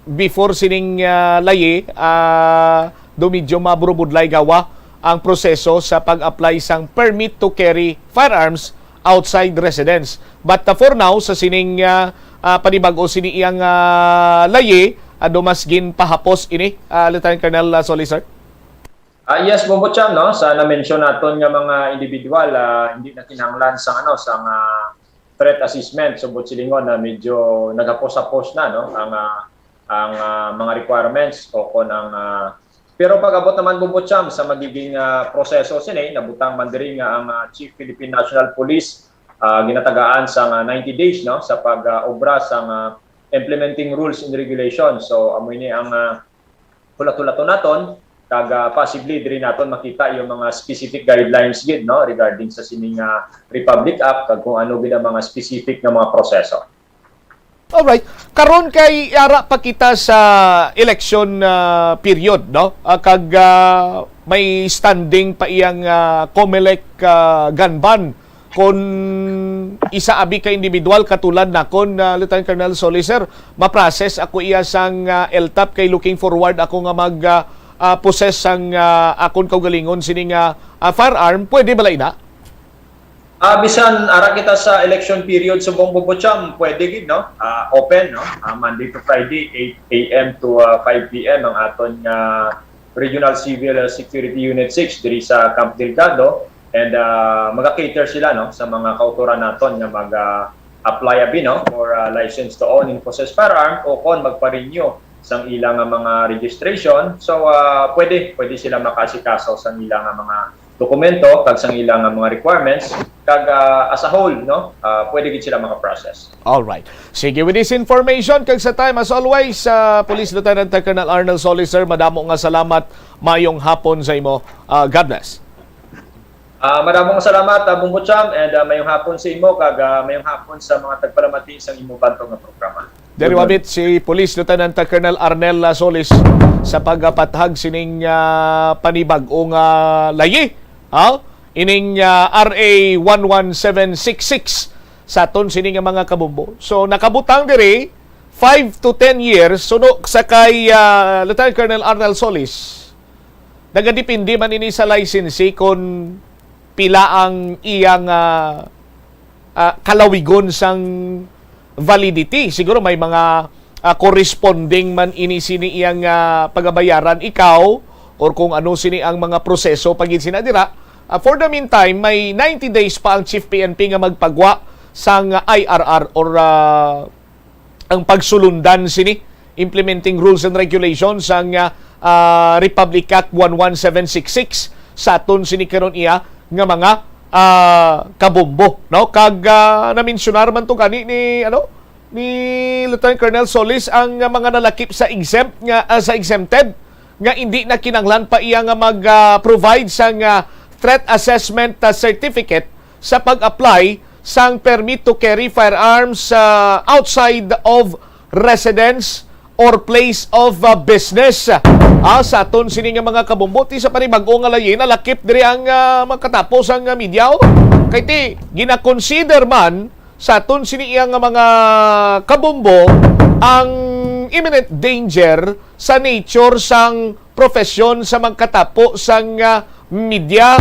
before sining, ah, layi, ah, do medyo maburubudlay gawa ang proseso sa pag-apply sang permit to carry firearms outside residence. But, ah, for now, sa sining, ah, ah, panibag-o sini iyang, ah, layi, ah, do mas ginpahapos ini, ah, Lieutenant Colonel, ah, Solis, sir? Ah, yes, Bombo Cham, no? Sa na-mention naton nga mga individual, ah, hindi na kinahanglan sa, ano, sa nga threat assessment. So, buot silingon na medyo naghapos-hapos na, no? Ang, ah, ang, ah, mga requirements o kon ang, ah, pero pag-abot naman, Bombo Cham, sa magiging, ah, proseso sini, nabutang man diri nga ang, ah, Chief Philippine National Police, ah, ginatagaan sa nga ninety days, no, sa pag, ah, obra sa nga implementing rules and regulations. So, amo ini ang, ah, hulat-hulaton naton, kag, ah, possibly diri naton makita yung mga specific guidelines gid, no, regarding sa sining, ah, Republic Act kag kung ano gid ang mga specific nga mga proseso. Alright. Karon kay ara pa kita sa election, ah, period, no? Ah, kag, ah, may standing pa iyang, ah, Comelec, ah, gun ban. Kon isa abi ka individual katulad nakon, ah, Lieutenant Colonel Solis, sir, ma-process ako iya sang, ah, L T O P kay looking forward ako nga mag, ah, ah, possess sang, ah, akon kaugalingon sini nga, ah, firearm, pwede bala ina? Ah, bisan ara kita sa election period subong, Bombo Cham, pwede gid, no? Ah, open, no? Ah, Monday to Friday, eight A M to, ah, five P M ang aton nga Regional Civil, ah, Security Unit six diri sa Camp Delgado. And, ah, maga-cater sila, no, sa mga kautoran naton nga mag, ah, apply abi, no, for, ah, license to own and possess firearm o kon magpa-renew sang ila nga mga registration. So, ah, pwede, pwede sila makaasikaso sang ila nga mga dokumento kag sang ila nga mga requirements, kag, ah, as a whole, no, ah, pwede gid sila maka-process. All right. Sige, with this information, kag sa time, as always, ah, Police Lieutenant Colonel Arnel Solis, sir, madamo nga salamat. Mayong hapon sa imo. Ah, God bless. Ah, madamo nga salamat, ah, Bombo Cham, and, ah, mayong hapon sa imo, kag, ah, mayong hapon sa mga tagpalamati sa imo bantog nga programa. Diri Good morning. Wabit si Police Lieutenant Colonel Arnel, ah, Solis sa pagpathag sining, ah, panibag-o nga layi, ha? Ining, ah, R A one one seven six six sa aton sini nga mga kabombo. So, nakabutang diri Five to ten years, suno sa kay, ah, Lieutenant Colonel Arnel Solis, nagadepende man ini sa licensee kung pila ang iyang, ah, ah, kalawigon sang validity. Siguro may mga, ah, corresponding man ini sini iyang, ah, pagabayaran ikaw or kung ano sini ang mga proseso pagid sina dira. Ah, for the meantime, may ninety days pa ang Chief P N P nga magpagwa sang I R R or, ah, ang pagsulundan sini implementing rules and regulations sang, ah, ah, Republic Act one one seven six six sa aton sini karon iya nga mga, ah, kabombo, no? Kag, ah, namensyunar man to gani ni, ano, ni Lieutenant Colonel Solis ang, ah, mga nalakip sa exempt nga, ah, sa exempted nga hindi na kinahanglan pa iya nga mag, ah, provide sang, ah, threat assessment, ah, certificate sa pag-apply sang permit to carry firearms, ah, outside of residence or place of, ah, business. Ah, sa aton sini nga mga kabombo, ti sa panibag-o nga layi, nalakip diri ang, ah, makatapos ang, ah, media, oh. Kay ti, ginakonsider man sa aton sini iya nga mga kabombo ang imminent danger sa nature sang profesyon sa magkatapo sang, ah, media.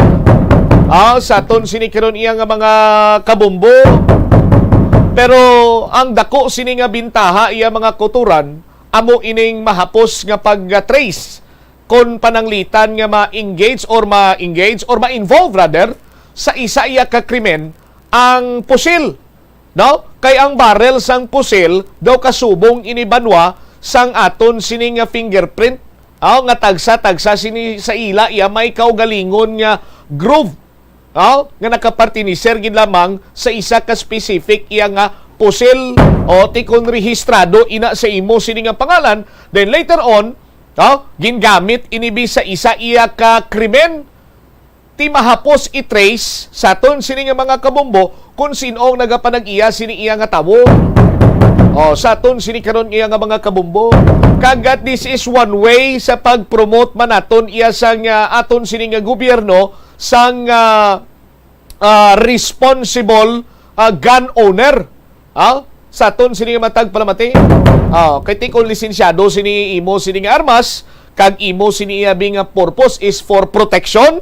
Ah, sa aton sini karon iya nga mga kabombo. Pero ang dako sini nga bintaha iya mga kutoran amo ining mahapos nga pag-trace kon pananglitan nga ma-engage or ma-engage or ma-involve rather sa isa iya ka krimen ang pusil, no? Kay ang barrel sang pusil daw kasubong ini banwa sang aton sini nga fingerprint, aw, nga tagsa-tagsa sini sa ila iya may kaugalingon nga groove, aw, nga nakapartinisir gid lamang sa isa ka specific iya nga pusil, o ti kon rehistrado ina sa imo sini nga pangalan, then later on, aw, gingamit ini bi sa isa iya ka krimen, ti mahapos i-trace sa aton sini nga mga kabombo kung sin-o ang nagapanag-iya sini iya nga tawo. O, sa aton sini karon iya nga mga kabombo. Kag, ah, this is one way sa pag-promote man naton iya sang, ah, aton sini nga gobyerno sang, ah, ah, responsible, ah, gun owner. Ah, sa aton sini nga matag palamati. Ah, kay ti kon lisensyado sini imo sini nga armas, kag imo sini abi nga purpose is for protection,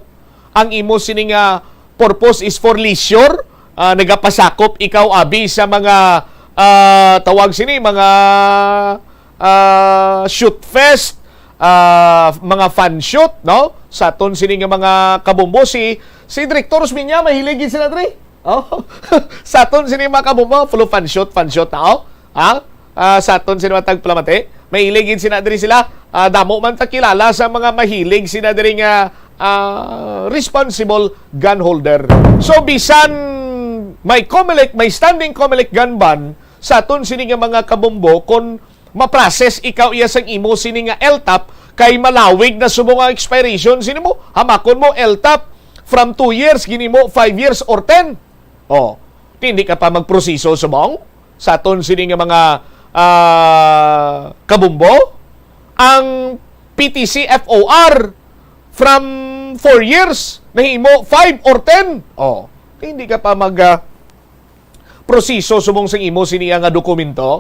ang imo sini nga purpose is for leisure, ah, nagapasakop ikaw abi sa mga, ah, tawag sini, mga, ah, shoot fest, ah, mga fan shoot, no? Sa aton sini nga mga kabombo, si, si Director Osmeña, mahilig gid sila diri. Oh. Sa aton sini mga kabombo, full of fan shoot, fan shoot na, oh. Ha? Ah, sa aton sini mga tagpalamati, mahilig gid sina diri sila. Ah, damo man ta kilala sa mga mahilig sina diri nga, ah, responsible gun holder. So, bisan may COMELEC, may standing COMELEC gun ban, sa aton sini nga mga kabombo, kon ma-process ikaw iya sang imo sini nga L T O P, kay malawig na subong ang expiration sini mo. Hamakon mo, L T O P, from two years, ginimo five years or ten. Oh, hindi ka pa magproseso subong sa aton sini nga mga, ah, kabombo. Ang P T C F O R from four years, nahimo five or ten. Oh, hindi ka pa mag, ah, proseso subong sang imo sini nga dokumento.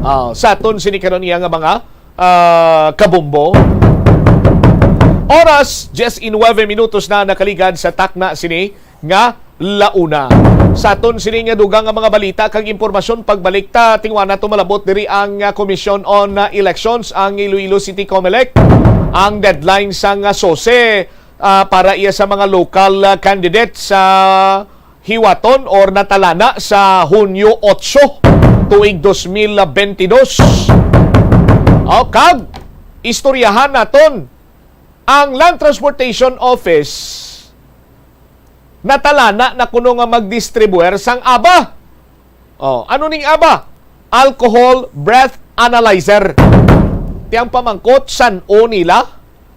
Ah, sa aton sini karon iya nga mga, ah, kabombo. Oras, diyes y nuebe minutos na nakaligad sa takna sini nga launa. Sa aton sini nga dugang nga mga balita kag impormasyon, pagbalik ta, tingwa nato malabot diri ang, ah, Commission on, ah, Elections, ang Iloilo City COMELEC. Ang deadline sang, ah, sose, ah, para iya sa mga local, ah, candidates sa hiwaton or natalana sa Hunyo otso, tuig dos mil bentidós. O, kag istoryahan naton ang Land Transportation Office, natalana na kuno nga magdistribuer sang aba. Oh, ano ning aba? Alcohol breath analyzer. Ti ang pamangkot, san-o nila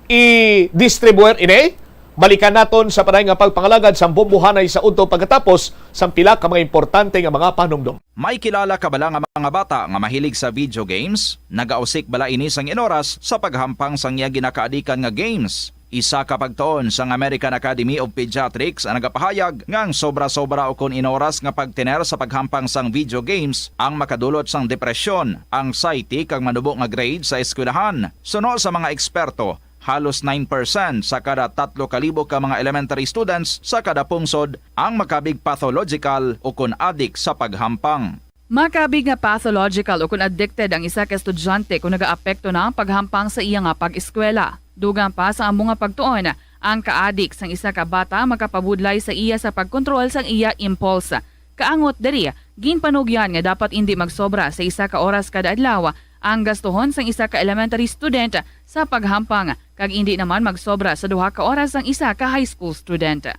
i-distribuer ini? Balikan naton sa panay nga pagpangalagad sang Bombohanay sa udto pagkatapos sang pila ka mga importante nga mga panumdom. May kilala ka bala nga mga bata nga mahilig sa video games? Nagausik bala ini sang inoras sa paghampang sang iya ginakaadikan nga games? Isa ka pagtuon sang American Academy of Pediatrics ang nagapahayag nga ang sobra-sobra ukon inoras nga pagtener sa paghampang sang video games ang makadulot sang depresyon, anxiety, kag manubo nga grade sa eskwelahan. Suno sa mga eksperto, halos nine percent sa kada tatlo ka libo ka mga elementary students sa kada pungsod ang makabig pathological ukon adik sa paghampang. Makabig nga pathological ukon addicted ang isa ka estudyante kon nagaapekto na ang paghampang sa iya nga pag-eskwela. Dugang pa sa amo nga pagtuon, ang kaadik sang isa ka bata makapabudlay sa iya sa pagkontrol sang iya impulse. Kaangot diri, ginpanugyan nga dapat indi magsobra sa isa ka oras kada adlaw ang gastuhon sang isa ka elementary student sa paghampang, kag indi naman magsobra sa duha ka oras ang isa ka high school student.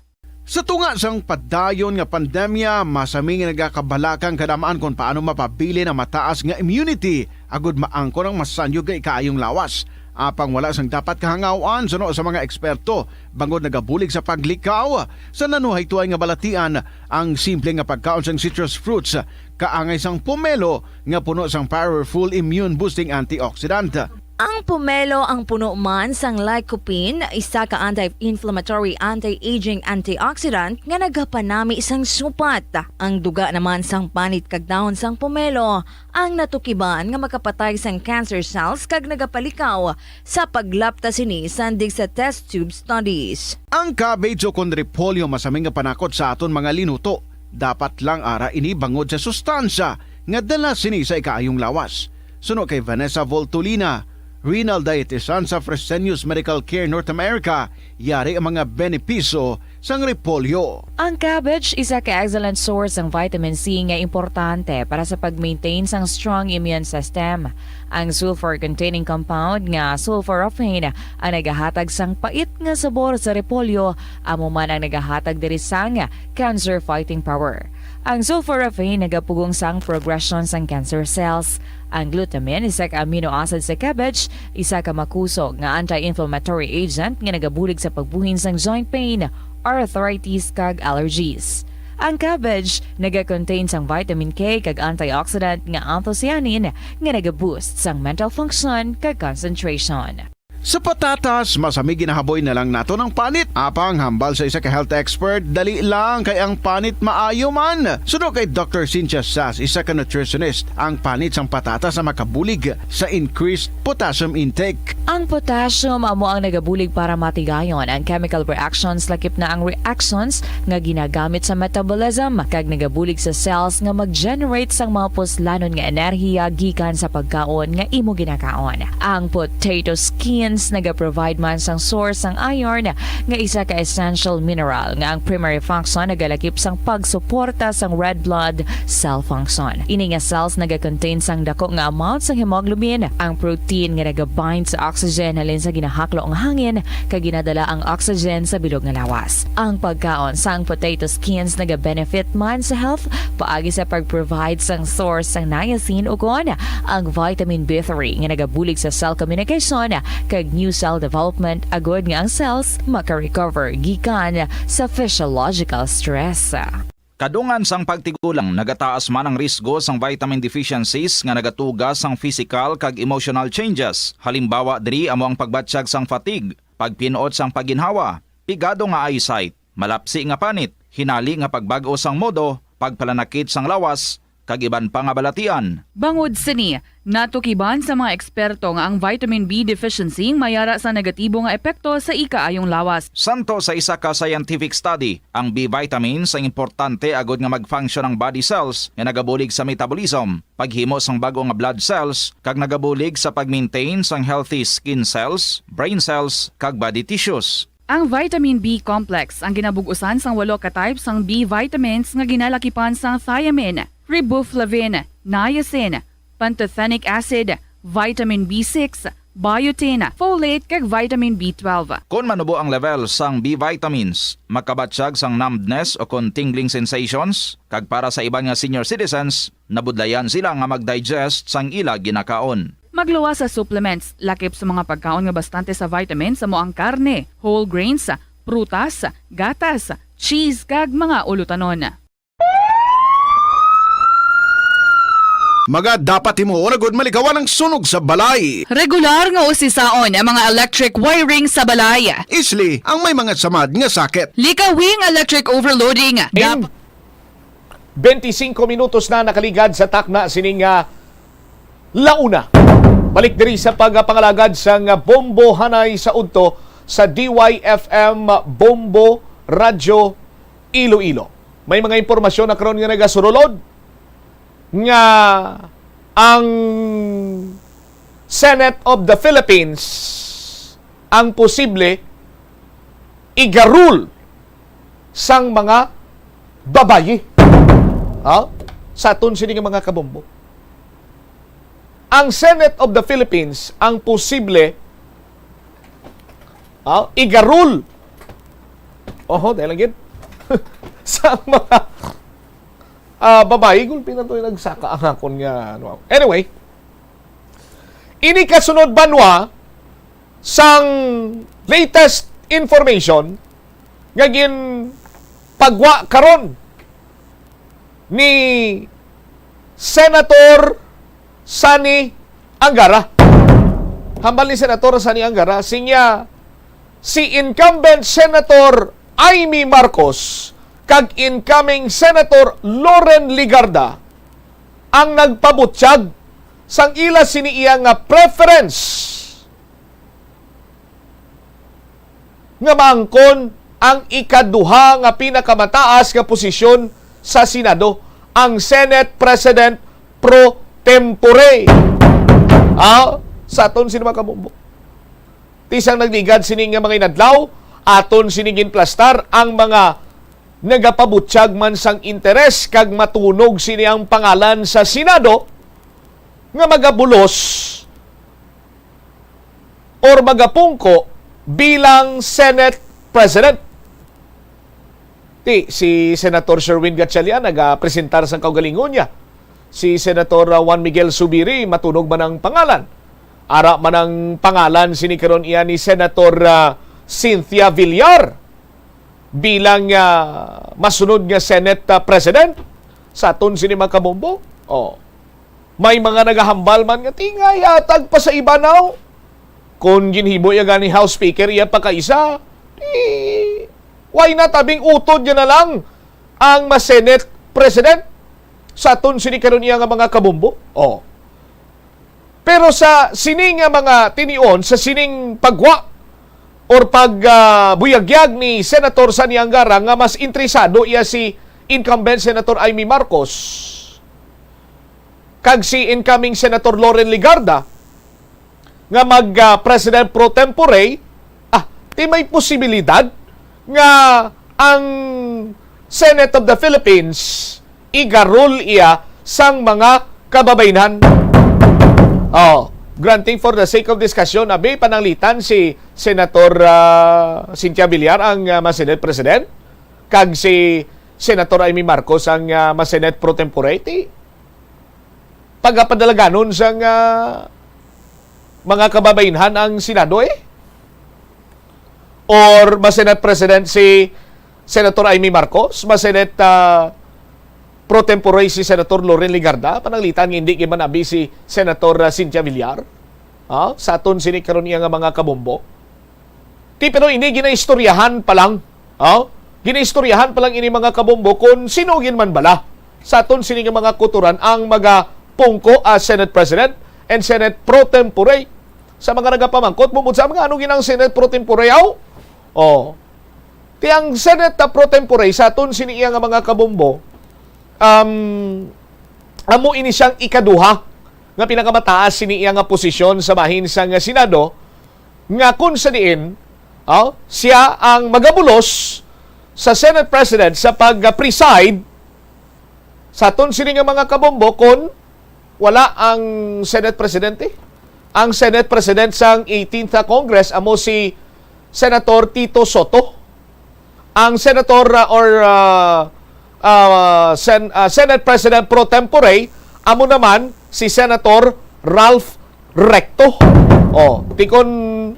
Sa tunga sang padayon nga pandemya, masami nga nagakabalaka ang kadam-an kon paano mapabilin ang mataas nga immunity agud maangkon ang masanyog nga ikaayong lawas. Apang wala sang dapat kahangaw-an suno sa mga eksperto, bangod nagabulig sa paglikaw sa nanuhaytoay nga balatian ang simple nga pagkaon sang citrus fruits, kaangay sang pomelo nga puno sang powerful immune-boosting antioxidant. Ang pomelo ang puno man sang lycopene, isa ka anti-inflammatory, anti-aging antioxidant nga nagapanami sang supat. Ang duga naman sang panit kag dahon sang pomelo ang natukiban nga makapatay sang cancer cells kag nagapalikaw sa paglapta sini sandig sa test tube studies. Ang cabbage ukon repolyo masami nga panakot sa aton mga linuto. Dapat lang ara ini bangod sa sustansya nga dala sini sa ikaayong lawas. Suno kay Vanessa Voltolina, renal dietitian sa Fresenius Medical Care North America, yari ang mga benepisyo sang repolyo. Ang cabbage isa ka excellent source sang vitamin C nga importante para sa pag-maintain sang strong immune system. Ang sulfur-containing compound nga sulforaphane ang nagahatag sang pait nga sabor sa repolyo, amo man ang nagahatag diri sang cancer fighting power. Ang sulforaphane nagapugong sang progression sang cancer cells. Ang glutamine, isa ka amino acid sa cabbage, isa ka makusog nga anti-inflammatory agent nga nagabulig sa pagbuhin sang joint pain, arthritis, kag allergies. Ang cabbage naga-contain sang vitamin K kag antioxidant nga anthocyanin nga naga-boost sang mental function kag concentration. Sa patatas, masami ginahaboy na lang naton ang panit. Apang hambal sa isa ka health expert, dali lang kay ang panit maayo man. Suno kay Doctor Cynthia Sass, isa ka nutritionist, ang panit sang patatas ang makabulig sa increased potassium intake. Ang potassium amo ang nagabulig para matigayon ang chemical reactions, lakip na ang reactions nga ginagamit sa metabolism, kag nagabulig sa cells nga mag-generate sang mga puslanon nga enerhiya gikan sa pagkaon nga imo ginakaon. Ang potato skins nagaprovide man sang source sang iron, nga isa ka essential mineral nga ang primary function nagalakip sang pagsuporta sang red blood cell function. Ini nga cells nagakontain sang dako nga amount sang hemoglobin, ang protein nga nagabind sa oxygen halin sa ginahaklo nga hangin kag ginadala ang oxygen sa bilog nga lawas. Ang pagkaon sang potato skins nagabenefit man sa health paagi sa pag-provide sang source sang niacin ukon ang vitamin B three nga nagabulig sa cell communication kag new cell development agud nga ang cells maka-recover gikan sa physiological stress. Kadungan sang pagtigulang, nagataas man ang risgo sang vitamin deficiencies nga nagatuga sang physical kag emotional changes. Halimbawa diri amo ang pagbatyag sang fatigue, pagpin-ot sang pagginhawa, pigado nga eyesight, malapsi nga panit, hinali nga pagbag-o sang modo, pagpalanakit sang lawas, kag iban pa nga balatian. Bangod sini, natukiban sa mga eksperto nga ang vitamin B deficiency may ara sa negatibo nga epekto sa ikaayong lawas. Santo sa isa ka scientific study, ang B vitamins ang importante agud nga mag-function ang body cells nga nagabulig sa metabolism, paghimo sang bag-o nga blood cells, kag nagabulig sa pag-maintain sang healthy skin cells, brain cells, kag body tissues. Ang vitamin B complex ang ginabug-usan sang walo ka type sang B vitamins nga ginalakipan sang thiamine, riboflavin, niacin, pantothenic acid, vitamin B six, biotin, folate, kag vitamin B twelve. Kon manubo ang level sang B vitamins, makabatyag sang numbness o kon tingling sensations, kag para sa iban nga senior citizens, nabudlayan sila nga mag-digest sang ila ginakaon. Magluwas sa supplements, lakip sa mga pagkaon nga bastante sa vitamins amo ang karne, whole grains, prutas, gatas, cheese, kag mga ulutanon. Mga dapat himuon agud maligawan ang sunog sa balay. Regular nga usisaon ang mga electric wiring sa balay. Isli ang may mga samad nga sakit. Likawi ang electric overloading. In Dap- twenty-five minutos na nakaligad sa takna sining, ah, launa. Balik diri sa pagpangalagad sang Bombo Hanay sa udto sa D Y F M Bombo Radyo Iloilo. May mga impormasyon na karon nga nagasurulod nga ang Senate of the Philippines ang posible igarul sang mga babayi. Ha? Sa aton sini nga mga kabombo. Ang Senate of the Philippines ang posible, ha, igarul. Oho, dahil lang gid. Sa mga, ah, babayi, gulpi na to yung nagsaka ang akon nga, ano. Anyway, ini kasunod banwa sang latest information nga ginpagwa karon ni Senator Sonny Angara. Hambal ni Senator Sonny Angara, sinya si incumbent Senator Imee Marcos kag incoming Senator Loren Legarda ang nagpabutyag sang ila sini iya nga preference nga maangkon ang ikaduha nga pinakamataas nga posisyon sa Senado, ang Senate President pro tempore. Ah, sa aton sini mga kabombo. Ti sang nagligad sini nga mga inadlaw, aton sini ginplastar ang mga nagapabutyag man sang interes kag matunog sini ang pangalan sa Senado nga magabulos or magapungko bilang Senate President. Ti, si Senator Sherwin Gatchalian nagapresentar sang kaugalingon niya. Si Senator, uh, Juan Miguel Zubiri, matunog man ang pangalan. Ara man ang pangalan sini karon iya ni Senator, uh, Cynthia Villar bilang, uh, masunod nga Senate, uh, President sa aton sini mga kabombo. Oh. May mga nagahambal man nga, "Ti nga ihatag pa sa iba, naw. Kon ginhimo iya gani House Speaker, iya pa kaisa, di, why not, abing utod niya na lang ang ma-Senate President sa aton sini karon iya nga mga kabombo?" Oh. Pero sa sini nga mga tinion, sa sining pagwa or pag, ah, buyagyag ni Senator Sonny Angara nga mas interesado iya si incumbent Senator Imee Marcos kag si incoming Senator Loren Legarda nga mag, ah, President pro tempore, ah, ti may posibilidad nga ang Senate of the Philippines igarol iya sang mga kababaynhan. Oh, granting for the sake of discussion, abi, pananglitan si Senator, ah, Cynthia Villar ang, ah, ma-Senate President, kag si Senator Imee Marcos ang, ah, ma-Senate pro tempore. Ti, pagapadalaganon sang, ah, mga kababaynhan ang Senado, eh? Or ma-Senate President si Senator Imee Marcos, ma-Senate, ah, pro tempore si Senator Loren Legarda, pananglitan nga hindi gid man abi si Senator, ah, Cynthia Villar? Ah, sa aton sini karon iya nga mga kabombo. Ti, pero ini ginaistoryahan pa lang. Oh? Ginaistoryahan pa lang ini, mga kabombo, kung sino gid man bala sa aton sini nga mga kutoran ang magapungko as Senate President and Senate pro tempore. Sa mga nagapamangkot, bumod sa mga ano ginang Senate pro tempore, aw? Oh. Ti ang Senate, ah, pro tempore sa aton sini iya nga mga kabombo, um, amo ini siyang ikaduha nga pinakamataas sini iya nga posisyon sa bahin sa nga Senado, nga kun sa diin, oh, siya ang magabulos sa Senate President sa pag-preside sa aton sini nga mga kabombo kon wala ang Senate Presidente. Ang Senate President sang eighteenth Congress amo si Senator Tito Soto. Ang Senator, uh, or, uh, uh, Sen-, uh, Senate President pro tempore amo naman si Senator Ralph Recto. Oh, ti kon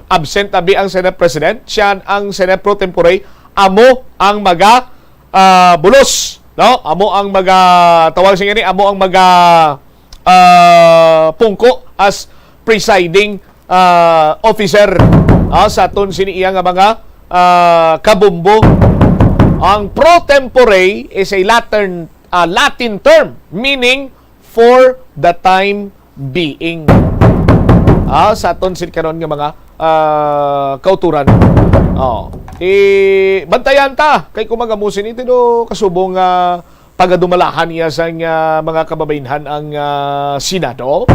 absent abi ang Senate President, siya ang Senate pro tempore, amo ang maga, ah, bulos, no? Amo ang maga, tawag sa ini, amo ang maga, ah, pungko as presiding, ah, officer, ah, sa aton sini iya nga mga, ah, kabombo. Ang pro tempore is a Latin, ah, Latin term meaning for the time being. Ah, sa aton sin karon nga mga, ah, kauturan. Oh, eh, bantayan ta kay kung magamusin ito do kasubong nga pagadumalahan niya sa nga mga kababainhan ang, ah, Senado.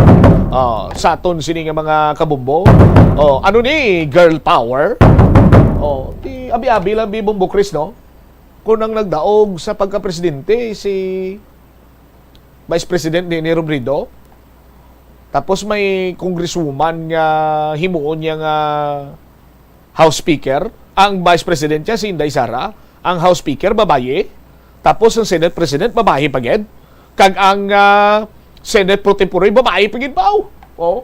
Oh, sa aton sini nga mga kabombo. Oh, ano ni girl power? Oh, di abi-abi lang bi Bombo Chris, no? Kung ang nagdaog sa pagka-presidente si Vice President Leni Robredo, tapos may congresswoman nga himuon niya nga House Speaker, ang Vice President siya si Inday Sara, ang House Speaker babayi, tapos ang Senate President babayi pa gid, kag ang, ah, Senate pro tempore babayi pa gid ba? Oh.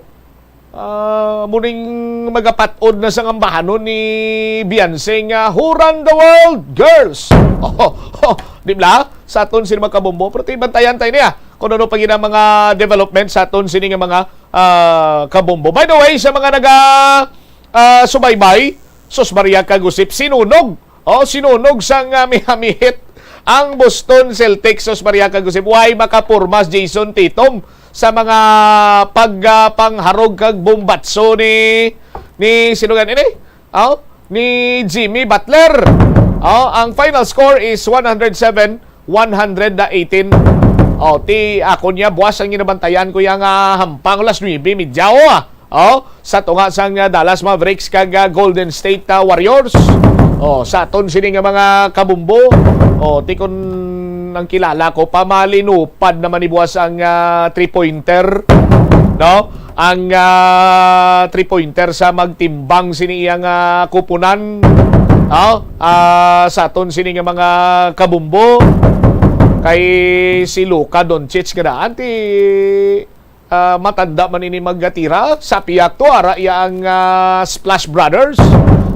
Ah, muning magapat-od na sa ngambahanon ni Beyonce nga Who Run the World, Girls. Oh, oh, di ba? Sa aton sini mga kabombo, pero tibantayan tayo niya kung ano pa gid ang mga development sa aton sini nga mga, ah, kabombo. By the way, sa mga naga, ah, subaybay, sus Maria kag Josep, sinunog. Oh, sinunog sang, ah, Miami Heat ang Boston Celtics. Sus Maria kag Josep, way makapurmas Jason Tatum sa mga pag, ah, pangharog kag bombatso ni, ni sino gani ni? Oh, ni Jimmy Butler. Oh, ang final score is one hundred seven, one hundred eighteen. Oh, ti ako niya buwas ang ginabantayan ko yang, ah, hampang alas nuebe medya, oh, ah. Oh, sa tunga sang, ah, Dallas Mavericks kag, ah, Golden State, ah, Warriors. Oh, sa aton sini nga mga kabumbo. Oh, ti kun ang kilala ko pa malinupad naman ni buwas ang, ah, three-pointer, no? Ang, ah, three-pointer sa magtimbang sini iyang, ah, kupunan. Oh, ah, sa aton sini nga mga kabumbo kay si Luka Doncic nga daan ti, ah, matanda man ini maggatira. Sa piyak to, ara iya ang, ah, Splash Brothers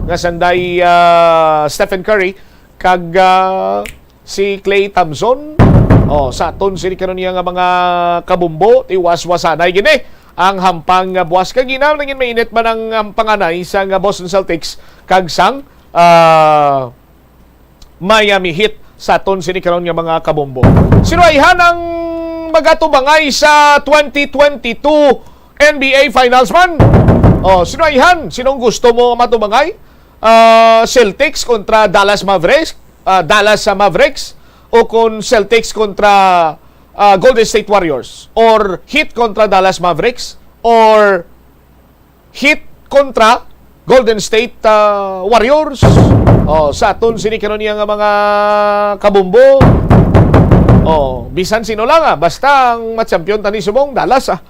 nga sanday, ah, Stephen Curry kag, ah, si Klay Thompson. Oh, sa aton sini karon niya nga mga kabumbo, tiwas-wasanay gini ang hampang nga buwas kag ginaw nangin mainit man ang, um, panganay sa nga Boston Celtics kag sang, ah, Miami Heat sa aton sini karon nga mga kabombo. Sinuayhan ang magatubangay sa twenty twenty-two N B A Finals man. Oh, sinuayhan, sinong gusto mo matubangay? Ah, Celtics kontra Dallas Mavericks, ah, Dallas sa Mavericks, o kon Celtics kontra, ah, Golden State Warriors, or Heat kontra Dallas Mavericks, or Heat kontra Golden State, ah, Warriors. Oh, sa aton sini karon niya nga mga kabumbo. Oh, bisan sino lang, ah, basta ang ma-champion tani subong Dallas, ah.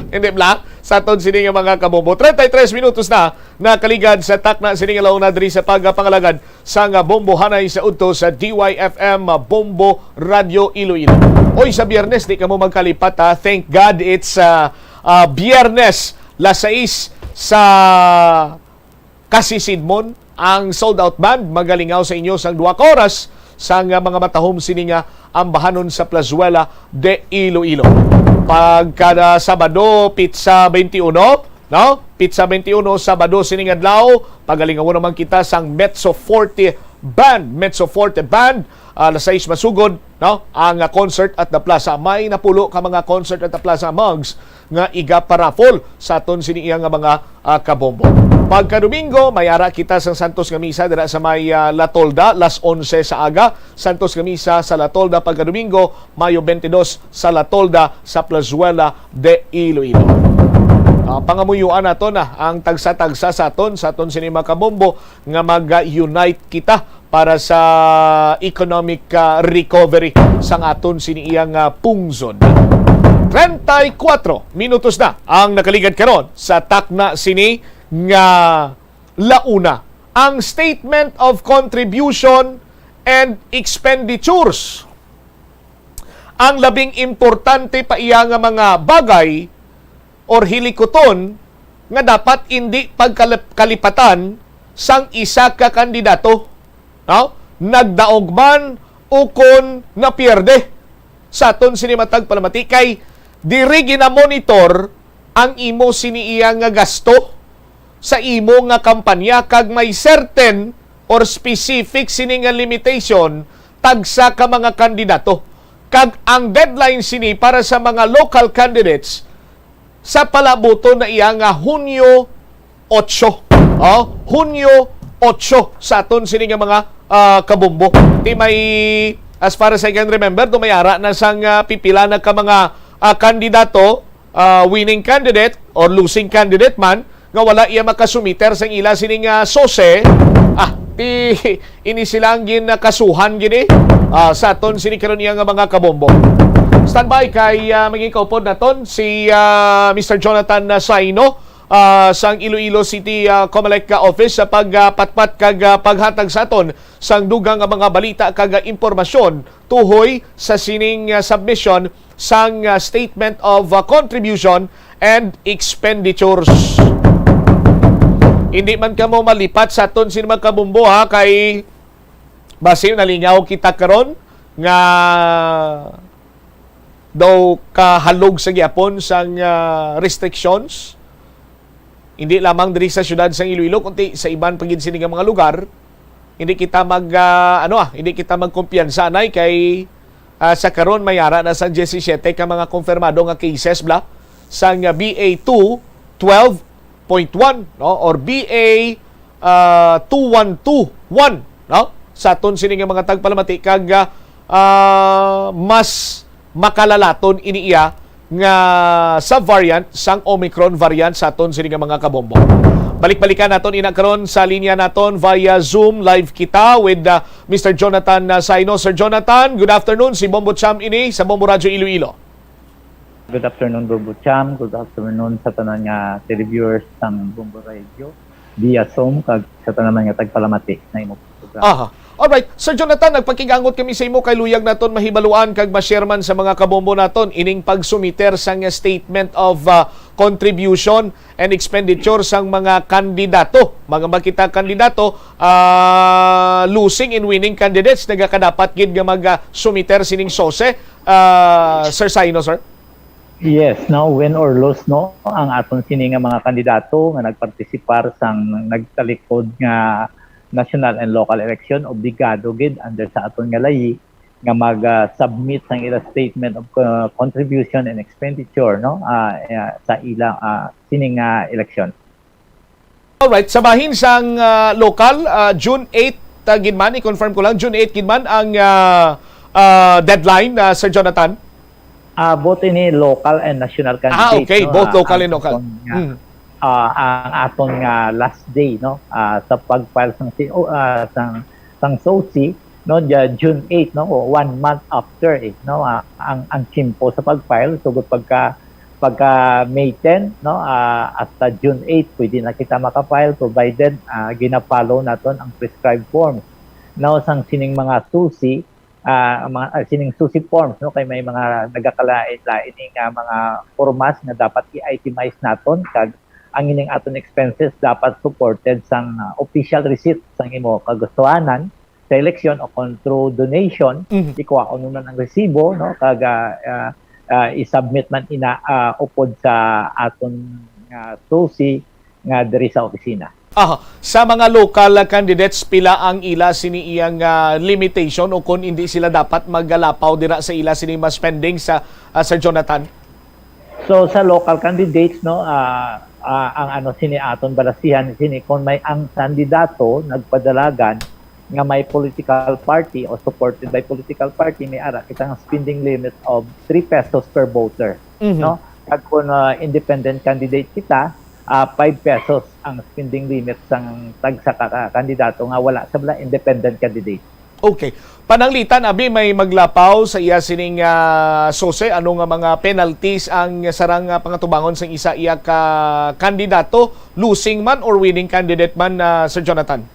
Hindi bla, sa aton sini nga mga kabumbo. Treinta y tres minutos na nakaligad sa takna sini nga launa diri sa pagpangalagad sa nga bombohanay sa udto sa D Y F M Bombo Radio Iloilo. Oy, sa Biyernes di kamo magkalipat, ha. Thank God it's, ah, ah, Biyernes, las sais sa kasisidmon. Ang Sold Out Band magalingaw sa inyo sang duha ka oras sa nga mga matahom sini nga ambahanon sa Plazuela de Iloilo. Pagkada Sabado, pitsa twenty-one, no? Pitsa twenty-one, Sabado sining adlaw, pagalingawon naman kita sang Mezzo Forte Band. Mezzo Forte Band, ah, alas sais masugod, no? Ang, ah, concert at the plaza. May napulo ka mga concert at the plaza mugs nga iga-paraffle sa aton sini iya nga mga, ah, kabombo. Pagka Domingo, may ara kita sa Santos nga Misa dira sa may, ah, La Tolda, las onse sa aga. Santos nga Misa sa La Tolda pagka Domingo, Mayo twenty-dos sa La Tolda sa Plazuela de Iloilo. Ah, pangamuyuan nato na ang tagsa-tagsa sa aton, sa aton sini mga kabombo nga mag-unite kita para sa economic, ah, recovery sang aton sini iyang, ah, pungsod. Treinta y cuatro minutos na ang nakaligad karon sa takna sini nga launa. Ang Statement of Contribution and Expenditures ang labing importante pa iya nga mga bagay or hilikuton nga dapat indi pagkalip-, kalipatan sang isa ka kandidato, no? Nagdaog man ukon napierde sa aton sini matag palamati kay Diri ginamonitor ang imo sini iya nga gasto sa imo nga kampanya, kag may certain or specific sini nga limitation tagsa ka mga kandidato. Kag ang deadline sini para sa mga local candidates sa palabuton na iya nga Hunyo otso. Oh, Hunyo otso sa aton sini nga mga, ah, kabombo. Ti may, as far as I can remember, do may ara na sang, ah, pipila na ka mga, ah, kandidato, ah, winning candidate or losing candidate man, nga wala iya makasumiter sang ila sining, ah, sose. Ah, ti ini sila ang ginakasuhan gini, ah, sa aton sini karon iya nga mga kabombo. Standby kay, ah, maging kaupod naton si, ah, Mister Jonathan, ah, Saino, ah, sang Iloilo City, ah, Comelec, ah, office sa pagpatpat kag, ah, paghatag sa aton sang dugang nga mga balita kag, ah, impormasyon tuhoy sa sining, ah, submission sang, ah, Statement of, ah, Contribution and Expenditures. Hindi man kamo malipat sa aton sin mga kabombo, ha, kay basi nalingaw kita karon nga daw kahalog sa gihapon sang, ah, restrictions, hindi lamang diri sa siyudad sang Iloilo, kundi sa iban pa gid sini nga mga lugar. Hindi kita mag, ah, ano, ah, hindi kita magkumpiyansa anay kay, ah, sa karon may ara na sang diyesisiyete ka mga konfirmado nga cases bala sang, ah, B A two twelve point one, no, or B A, ah, two one two one, no, sa aton sini nga mga tagpalamati, kag, ah, ah, mas makalalaton ini iya nga subvariant sang Omicron variant sa aton sini nga mga kabombo. Balik-balikan naton ina karon sa linya naton via Zoom. Live kita with, uh, Mister Jonathan, uh, Saino. Sir Jonathan, good afternoon. Si Bombo Cham ini sa Bombo Radyo Iloilo. Good afternoon, Bombo Cham. Good afternoon sa tanan nga televiewers sang Bombo Radio via Zoom, kag sa tanan man nga tagpalamati na imo programa. Aha. Alright. Sir Jonathan, nagpakigangot kami sa imo kay luyag naton mahibaluan kag ma-share man sa mga kabombo naton ining pagsumiter sang statement of, ah, contribution and expenditure sang mga kandidato. Mga makita kandidato, ah, losing and winning candidates, nagakadapat gid nga mag, ah, sumiter sining sose, ah, Sir Saino, sir? Yes, no, win or lose, no, ang aton sini nga mga kandidato nga nagpartisipar sang nagtalikod nga national and local election, obligado gid under sa aton nga layi nga mag, ah, submit sang ila statement of, ah, contribution and expenditure, no, ah, ah, sa ila, ah, sining, ah, election. Alright, sa bahin sang, ah, lokal, ah, June eight, ah, gid man, i-confirm ko lang, June eight gid man ang, ah, ah, deadline, ah, Sir Jonathan? Ah, both ini local and national Ah, candidates, okay, no? Both Ah, local ang and local. aton nga, Mm. ah, ang aton nga last day, no? Ah, sa pag-file sang si-, oh, ah, sang, sang soce, no? Dia, June eight, no? O, one month after, eh, no? Ah, ang, ang tiyempo sa pag-file, sugod pagka pagka May ten, no, ah, hasta June eight, pwede na kita maka-file, provided, ah, gina-follow naton ang prescribed forms. Now, sang sining mga soce, ah, ang mga, ah, sining soce forms, no, kay may mga nagakalain-lain nga mga formas nga dapat i-itemize naton, kag ang ining aton expenses dapat supported sang, ah, official receipt sang imo kagustuhanan sa eleksyon o kon through donation, Mhm. ikuha ko naman ang resibo, no? Kag, ah, ah, ah, i-submit man ina, ah, upod sa aton nga soce nga diri sa opisina. Aha. Sa mga local, ah, candidates, pila ang ila sini iyang, ah, limitation o kung hindi sila dapat magalapaw dira sa ila sini mas pending sa, ah, Sir Jonathan? So, sa local candidates, no, ah, ah, ang ano sini aton balasihan sini, kung may ang kandidato nagpadalagan nga may political party o supported by political party, may ara kita nga spending limit of three pesos per voter, Mhm. no? Kag kung, ah, independent candidate kita, ah, five pesos ang spending limit sang tagsa ka, ka kandidato nga wala sa mga independent candidate. Okay. Pananglitan, abi, may maglapaw sa iya sining, ah, sose, ano nga mga penalties ang sarang, ah, pangatubangon sang isa iya ka kandidato, losing man or winning candidate man, ah, Sir Jonathan?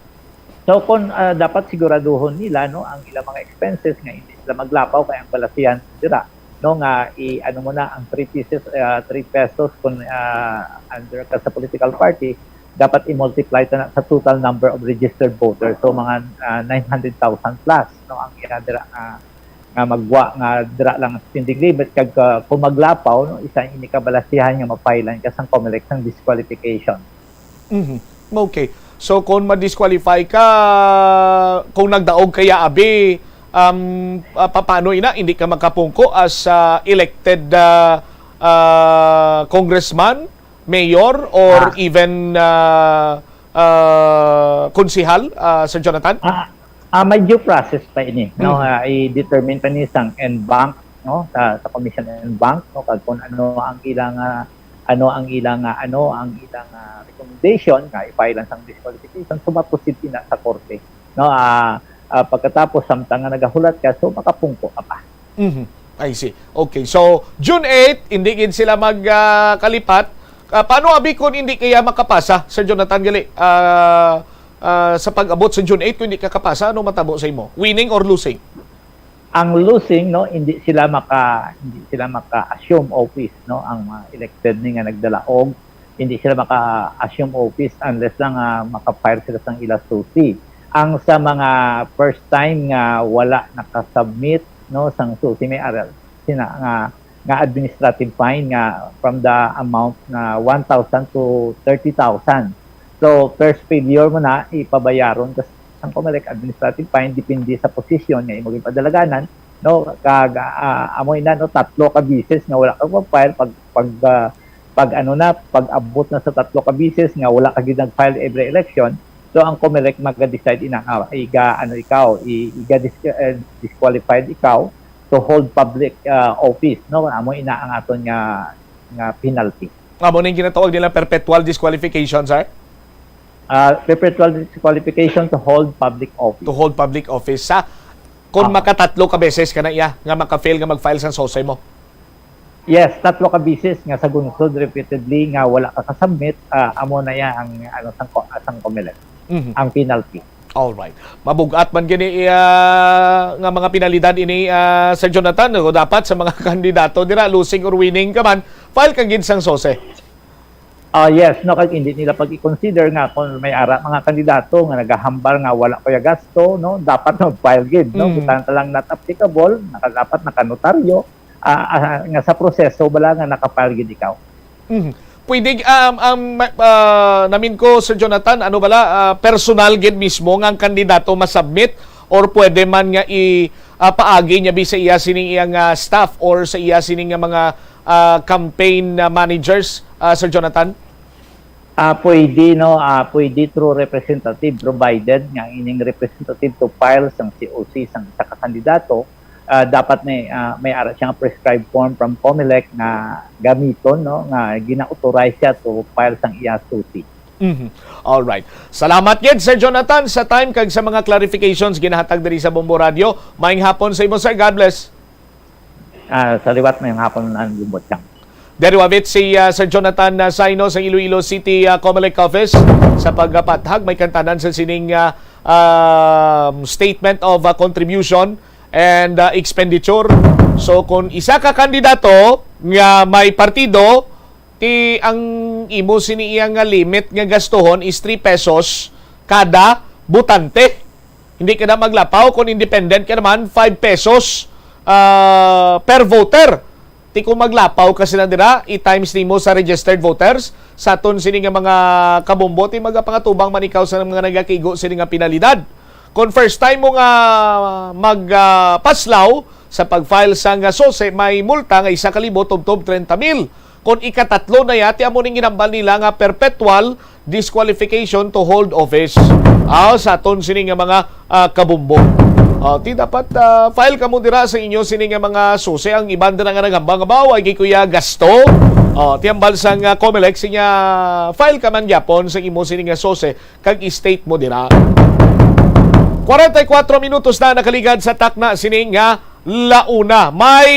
So, kung, ah, dapat siguraduhon nila, no, ang ilang mga expenses nga hindi sila maglapaw kay ang balasihan dira, no, nga i-, ano mo na, ang three pieces, ah, three pesos kung, ah, under ka sa political party, dapat i-multiply ta na sa total number of registered voters. So, mga, ah, nine hundred thousand plus, no, ang ira dira, ah, nga magwa nga dira lang ang spending limit, kag, ah, kung maglapaw, no, isa ini ka balasihan nga mapailan ka sang Comelec sang disqualification. Mhm. Okay. So kung ma-disqualify ka, kung nagdaog kaya abi, um, ah, pa- paano ina, hindi ka makapungko as ah, elected ah, ah, congressman, mayor, or Ah. even ah, ah, konsehal, ah, Sir Jonathan? Ah, ah, may due process pa ini, no? Mhm. Ah, i-determine pa ni sang en banc, no? Sa, sa Commission en banc, no? Kag kung ano ang ilang ah, ano ang ilang ah, ano ang ilang ah, recommendation nga ipailan sang disqualification, so maproceed ina sa korte, no? Ah, ah, pagkatapos, samtang nga nagahulat ka, so makapungko ka pa. Mhm. I see. Okay. So, June eight, hindi gid sila magkalipat. Ah, paano abi kung hindi kaya makapasa, Sir Jonathan, gali? Ah, ah, sa pag-abot sa June eight, kung hindi ka kapasa, ano matabo sa imo? Winning or losing? Ang losing, no, hindi sila maka hindi sila maka-assume office, no, ang mga elected ni nga nagdalaog, hindi sila maka-assume office unless lang ah, maka-file sila sang ila susi. Ang sa mga first time nga wala nakasubmit, no, sang susi, may aral sina nga nga administrative fine nga from the amount na one thousand to thirty thousand. So, first failure mo na, ipabayaron ka sang Comelec administrative fine, depende sa posisyon nga imo gipadalagan, no? Kag ah, amo ina, no, tatlo ka beses nga wala ka pag-file, pag pag ah, pag ano na, pag abot na sa tatlo ka beses nga wala ka gid nag-file every election, so ang Comelec maga-decide ina nga iga ano ikaw, i- iga dis- eh, disqualified ikaw to hold public ah, office, no? Amo ina ang aton nga nga penalty. Amo ning ginatawag nila perpetual disqualification, sir? Ah, perpetual disqualification to hold public office. To hold public office. Sa, kung Ah. makatatlo ka beses ka na iya, nga maka-fail nga mag-file sang SOSE mo. Yes, tatlo ka beses nga sa gunsod repeatedly nga wala ka ka-submit, ah, amo na iya ang ano sang ko- sang Comelec, Mhm. ang penalty. Alright. Mabugat man gini iya nga mga penalidad ini, ah, Sir Jonathan, o dapat sa mga kandidato dira, losing or winning ka man, file ka gid sang SOSE. Ah, yes, no, kag hindi nila pag-i-consider nga kung may ara mga kandidato nga nagahambal nga wala ko ya gasto, no, dapat mag-file gid, no, Mm. butang ka lang not applicable, naka, dapat nakanotaryo, ah, ah, nga sa proseso bala nga naka-file gid ikaw. Mhm. Pwede, um, um, ma- ah, namin ko, Sir Jonathan, ano bala, ah, personal gid mismo nga ang kandidato masubmit, or pwede man nga i ah, paagi niya bi sa iya sining iyang ah, staff or sa iya sining nga mga ah, campaign ah, managers, ah, Sir Jonathan? Ah, pwede, no, ah, pwede through representative, provided nga ining representative to file sang C O C sang isa ka kandidato, ah, dapat may ah, may ara siya nga prescribed form from Comelec nga gamiton, no, nga gina-authorize siya to file sang iya S O C. Mhm. Alright. Salamat gid, Sir Jonathan, sa time kag sa mga clarifications ginahatag diri sa Bombo Radio. Maayong hapon sa imo, sir. God bless. Ah, sa liwat, maayong hapon, ang Bombo Chang. Diri wabit si ah, Sir Jonathan ah, Saino sa Iloilo City ah, Comelec Office sa pagpathag may kantanan sa sining ah, um, statement of ah, contribution and ah, expenditure. So kung isa ka kandidato nga may partido, ti ang imo sini iya nga limit nga gastuhon is three pesos kada botante. Hindi ka na maglapaw. Kung independent ka naman, five pesos ah, per voter. Ti kung maglapaw ka sila dira, i-times nimo sa registered voters. Sa aton sini nga mga kabombo, ti magapangatubang man ikaw sa mga nagakigo sini nga penalidad. Kung first time mo nga magpaslaw sa pag-file sa nga SOSE, may multa nga isa ka libo tubtob treinta mil. Kung ikatatlo na ya, ti amo ning ginambal nila nga perpetual disqualification to hold office. Aw, sa aton sini nga mga ah, kabumbo. Ah, ti dapat ah, file kamo dira sa inyo sini nga mga SOSE. Ang iban dira nga naghambal nga ba, "Wa gyud ko ya gasto." Ah, ti hambal sang ah, Comelec, sinya, file ka man gyapon sa imo sini nga SOSE kag i-state mo dira. Kwarenta y kuwatro minutos na nakaligad sa takna sini nga launa. May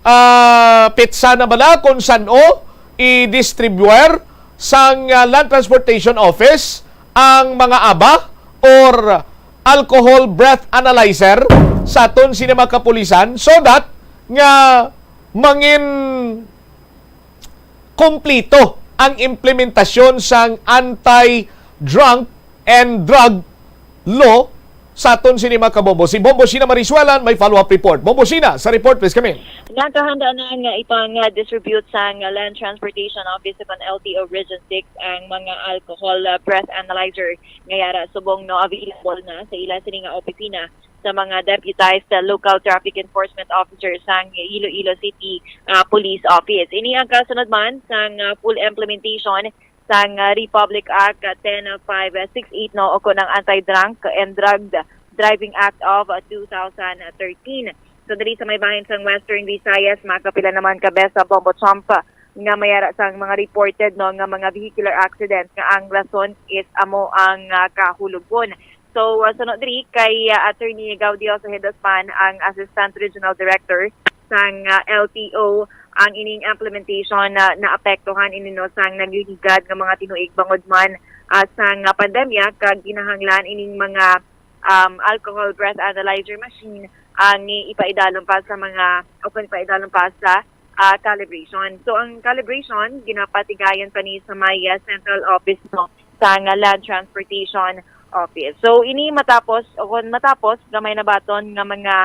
ah, petsa na bala kung san-o i-distribuer sang ah, Land Transportation Office ang mga aba or alcohol breath analyzer sa aton sini mga kapulisan, so that nga mangin kumplito ang implementasyon sang anti-drunk and drug law sa aton sini, mga kabombo. Si Bombo Sheena Marisuelan may follow-up report. Bombo Sheena, sa report, please come in. Nakahanda na nga ipang-distribute sang Land Transportation Office sa L T O Region six ang mga alcohol, uh, breath analyzer nga yara subong, no, available na sa ila sini nga opisina sa mga deputized, uh, local traffic enforcement officers sang Iloilo City, uh, Police Office. Ini ang kasunod man sang, uh, full implementation sang, uh, Republic Act, uh, ten five six eight, no, o kon ang Anti-Drunk and Drug Driving Act of, uh, two thousand thirteen. So, diri sa may bahin sang Western Visayas, makapila naman ka beses sa Bombo Chomp, uh, nga mayara sang mga reported, no, nga mga vehicular accidents nga ang rason is amo ang, uh, kahulogon. So, uh, suno diri kay, uh, Attorney Gaudioso Hedospan, ang Assistant Regional Director sang, uh, L T O, ang ining implementation na naapektuhan ini, no, sang nagligad nga mga tinuig bangod man, uh, sang, uh, pandemya, kag ginahanglan ining mga, um, alcohol breath analyzer machine ang ipaidalom pa sa mga, o kon ipaidalom pa sa, uh, calibration. So, ang calibration ginapatigayon pa ni sa may, uh, central office, no, sang Land Transportation Office. So, ini matapos, o kon matapos, gamay na baton nga mga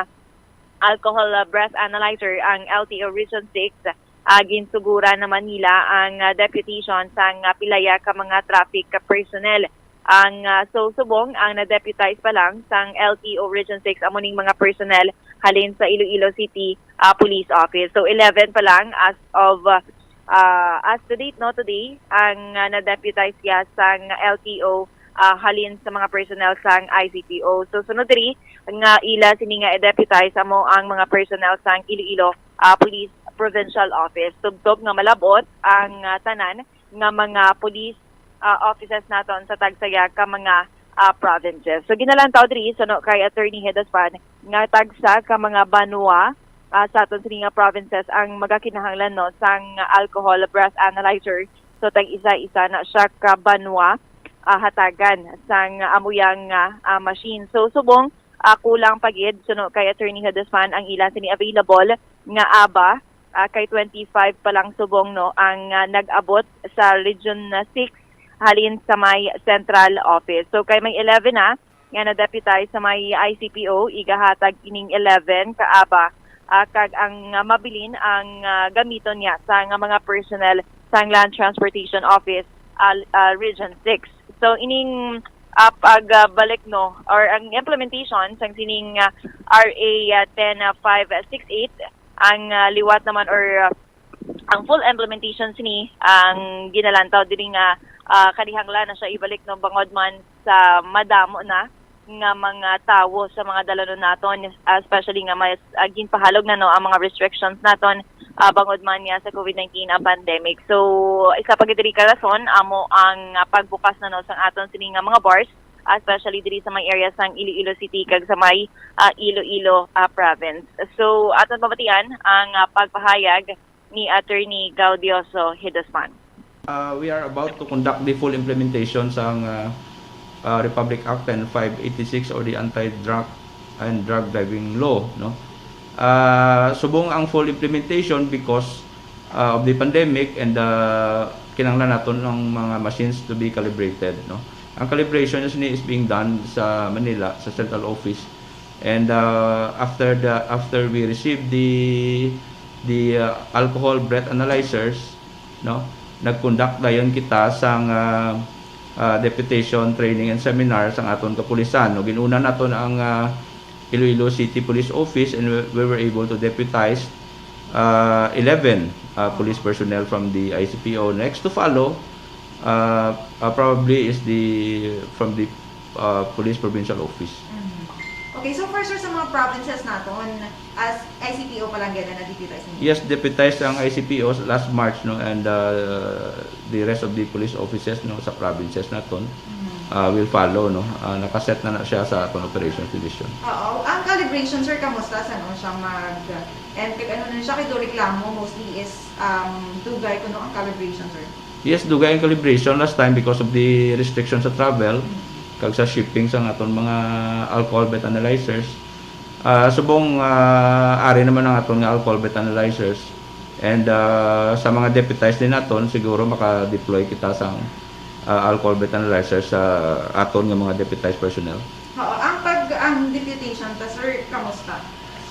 alcohol, uh, breath analyzer ang L T O Region six, uh, ginsuguran naman nila ang, uh, deputation sang, uh, pilaya ka mga traffic personnel. Ang, uh, so, subong ang na-deputize pa lang sang L T O Region six amo ning mga personnel halin sa Iloilo City, uh, Police Office. So, eleven pa lang as of, uh, uh, as to date, no, today, ang, uh, na-deputize ya sang L T O, uh, halin sa mga personnel sang I C P O. So, sunod diri nga ila sini nga i-deputize amo ang mga personnel sang Iloilo, uh, Police Provincial Office. Tubtob nga malab-ot ang, uh, tanan nga mga police, uh, offices naton sa tagsaya ka mga, uh, provinces. So, ginalantaw diri suno kay Attorney Hedospan nga tagsa ka mga banwa, uh, sa aton sini nga provinces ang magakinahanglan, no, sang alcohol breath analyzer. So, tag-isa-isa na siya ka banwa, uh, hatagan sang amo yang, uh, uh, machine. So, subong, uh, kulang pa gid suno kay Attorney Hedospan ang ila sini available nga aba, ah, kay twenty-five pa lang subong, no, ang, ah, nag-abot sa Region six halin sa may central office. So, kay may eleven na nga na-deputize sa may I C P O, igahatag ining eleven ka aba, ah, kag ang, ah, mabilin ang, ah, gamiton niya sa nga mga personnel sang Land Transportation Office, ah, ah, Region six. So, ining, ah, pagbalik, no, or ang implementation sang sining, ah, R A, ah, ten five six eight, ang, ah, liwat naman or, ah, ang full implementation sini ang ginalantaw diri nga, ah, kinahanglan na siya ibalik, no, bangod man sa madamo na nga mga tawo sa mga dalanon naton, especially nga mas, ah, ginpahalog na, no, ang mga restrictions naton, ah, bangod man niya sa COVID nineteen ang pandemic. So, isa pa gid diri ka rason amo ang, ah, pagbukas na, no, sang aton sini nga mga bars, ah, especially diri sa may area sang Iloilo City kag sa may, ah, Iloilo, ah, province. So, aton pamatian ang, ah, pagpahayag ni Attorney Gaudioso Hedospan. Uh, we are about to conduct the full implementation sang, uh, uh, Republic Act ten five eighty-six or the Anti-Drunk and Drug Driving Law, no? Uh, subong ang full implementation because, uh, of the pandemic and, uh, kinahanglan naton ang mga machines to be calibrated, no? Ang calibration is, is being done sa Manila, sa central office. And, uh, after the, after we receive the, the, uh, alcohol breath analyzers, no, nag-conduct dayon kita sang, uh, uh, deputation training and seminar sang aton kapulisan, no. Gin-una naton ang, uh, Iloilo City Police Office, and we, we were able to deputize, uh, eleven, uh, police personnel from the I C P O. Next to follow, uh, uh, probably is the, from the, uh, Police Provincial Office. Mhm. Okay, so for sure sa mga provinces naton, as I C P O pa lang gid ang na-deputize ninyo? Yes, deputized ang I C P O last March, no, and, uh, the rest of the police offices, no, sa provinces naton, Mhm. uh, will follow, no. Uh, nakaset na na siya sa aton operations division. Oo. Ang calibration, sir, kamusta sa, no, siya mag, and kag ano na siya, kay do reklamo mostly is, um, dugay kuno ang calibration, sir? Yes, dugay ang calibration last time because of the restriction sa travel, Mm. kag sa shipping sa aton mga alcohol breath analyzers. Ah, subong, ah, ari naman ang aton nga alcohol breath analyzers. And, ah, sa mga deputized din naton, siguro maka-deploy kita sang, ah, alcohol breath analyzers sa aton nga mga deputized personnel. Oo, ang pag, ang Kamusta?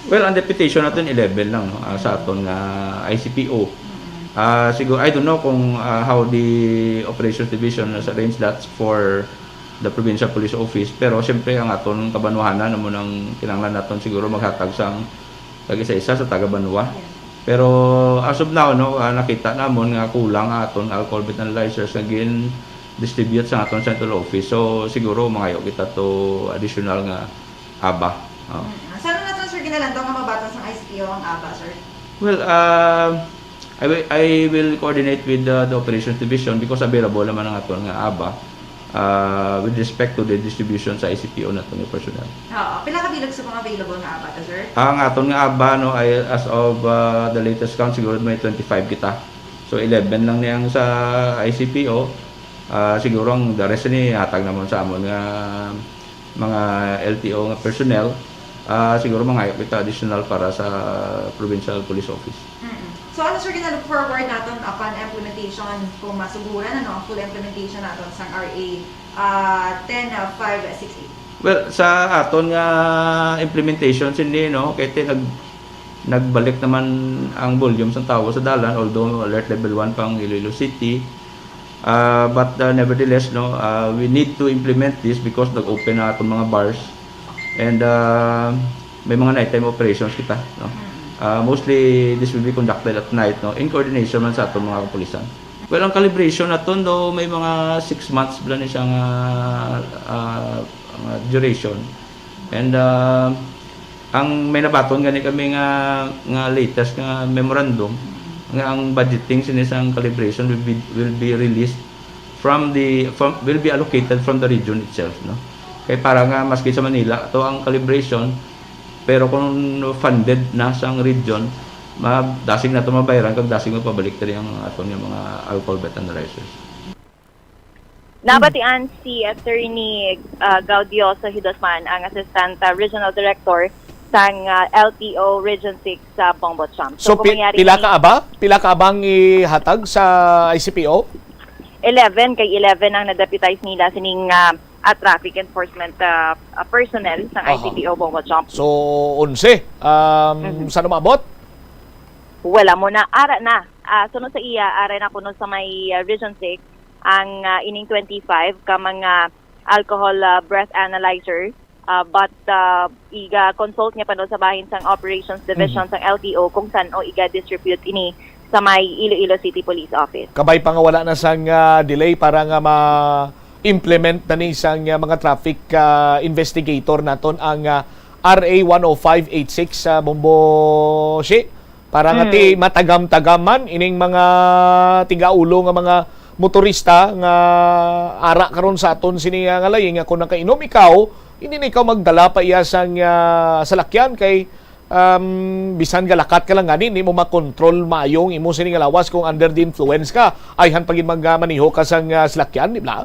Well, ang deputation naton eleven lang, no, ah, sa aton nga I C P O. Mm-mm. Ah, siguro, I don't know kung, ah, how the operations division has arranged that for the provincial police office, pero siyempre ang aton kabanwahanan amo nang kinahanglan naton siguro maghatag sang tag-isa-isa sa taga-banwa. Yes. Pero as of now, no, ah, nakita namon nga kulang ang aton alcohol breath analyzers nga gin-distribute sa aton central office. So siguro mangayo kita to additional nga aba. Oh. Mm. Sa ano naton, sir, ginalantaw nga mabaton sang I C P O ang aba, sir? Well, uh, I will, I will coordinate with the, the operations division because available naman ang aton nga aba, uh, with respect to the distribution sa I C P O naton nga personnel. Oo. Pila ka bilog sa mga available nga aba ta, sir? Ang aton nga aba, no, ay as of, uh, the latest count, siguro may twenty-five kita. So eleven lang ni ang sa I C P O. Ah, siguro ang the rest ni hatag naman sa amon nga mga L T O nga personnel. Ah, siguro mangayo kita additional para sa provincial police office. Mm-mm. So ano, sir, gina-look forward naton upon implementation, kung masuguran, ano, ang full implementation naton sang R A, ah, ten five six eight? Well, sa aton nga implementation sini, no, kay ti nag nagbalik naman ang volume sang tawo sa dalan, although alert level one pa ang Iloilo City. Ah, but, ah, nevertheless, no, ah, we need to implement this because nag-open na aton mga bars. And, ah, may mga nighttime operations kita, no. Ah, mostly this will be conducted at night, no, in coordination man sa aton mga kapulisan. Well, ang calibration naton, do may mga six months bala ni siya nga, ah, nga duration. And, ah, ang may nabaton gani kami nga, nga latest nga memorandum nga ang budgeting sini sang calibration will be, will be released from the, from, will be allocated from the region itself, no? Kay para nga maski sa Manila to ang calibration, pero kung funded na sang region, ma-, dasig nato mabayaran kag dasig mapabalik diri ang aton nga mga alcohol breath analyzers. Nabatian si Attorney, ah, Gaudioso Hidosman, ang Assistant, ah, Regional Director sang, ah, L T O Region six sa Bongbong Chomp. So, Kung pi- mangyari pila ni- ka aba? Pila ka abang ihatag sa I C P O? Eleven, kay eleven ang na-deputize nila sining, ah, ah, traffic enforcement, ah, ah, personnel sang Aha. I C P O Bongbong Chomp. So, onse. Um, Mhm. Saan umabot? Wala mo na, ara na. Ah, sunod sa iya, ara na kuno sa may, ah, Region six, ang, ah, ining twenty-five ka mga alcohol, ah, breath analyzer. Ah, but, ah, iga-consult niya pa no sa bahin sang Operations Division Mhm. sang L T O kung san-o iga-distribute ini sa may Iloilo City Police Office. Kabay pa nga wala na sang, ah, delay para nga ma-implement na ni sang, ah, mga traffic, ah, investigator naton ang, ah, R A one oh five eight six sa Bombo Shi, para nga Mm. ti matagam-tagaman ining mga tigaulo nga mga motorista nga ara karon sa aton sini nga, nga layi nga kung nakainom ikaw, hindi na ikaw magdala pa iya sang, ah, salakyan kay, um, bisan galakat ka lang gani, hindi mo makontrol maayo ang imo sini nga lawas kung under the influence ka. Ayhan pa gid mag, ah, maniho ka sang, ah, salakyan, di ba?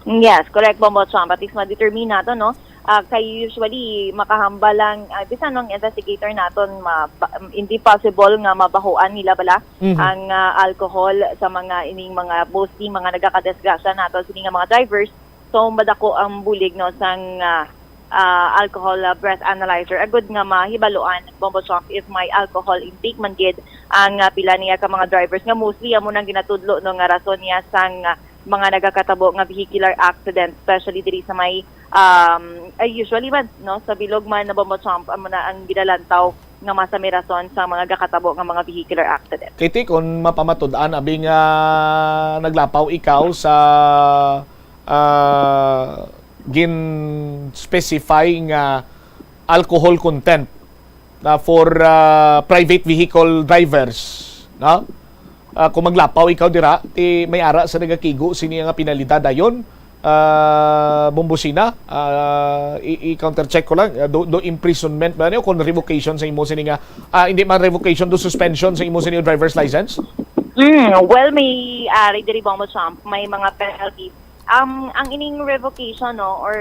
Yes, correct, Bombo Chomp. At least ma-determine nato, no? Ah, kay usually, makahambal lang, ah, bisan ang investigator naton, ma, ba- hindi possible nga mabahoan nila bala Mhm. ang, ah, alcohol sa mga ining mga, mostly mga nagakadisgrasya nato, sini nga mga drivers. So, madako ang bulig, no, sang, ah, ah, alcohol, ah, breath analyzer. Agud nga mahibaluan, Bombo Chomp, if may alcohol intake man gid ang, ah, pila niya ka mga drivers, nga mostly amo nang ginatudlo, no, nga rason niya sang, ah, mga nagakatabo nga vehicular accident, especially diri sa may, um, ay, usually man, no, sa bilog man na Bombo Chomp, amo na ang ginalantaw nga masami rason sa mga gakatabo nga mga vehicular accident. Kay ti, kung mapamatud-an, abi nga naglapaw ikaw sa, ah, gin-specify nga alcohol content na for, ah, private vehicle drivers, no? Ah, kung maglapaw ikaw dira, ti may ara sa nagakigo sini nga penalidad dayon, ah, Bombosina, ah, i- i-countercheck ko lang, ah, do, do imprisonment ba niyo kung revocation sa imo sini nga, ah, hindi man revocation, do suspension sa imo sini driver's license? Mm, well, may ari diri, Bombo Chomp, may mga penalty. Um, ang ining revocation, no, or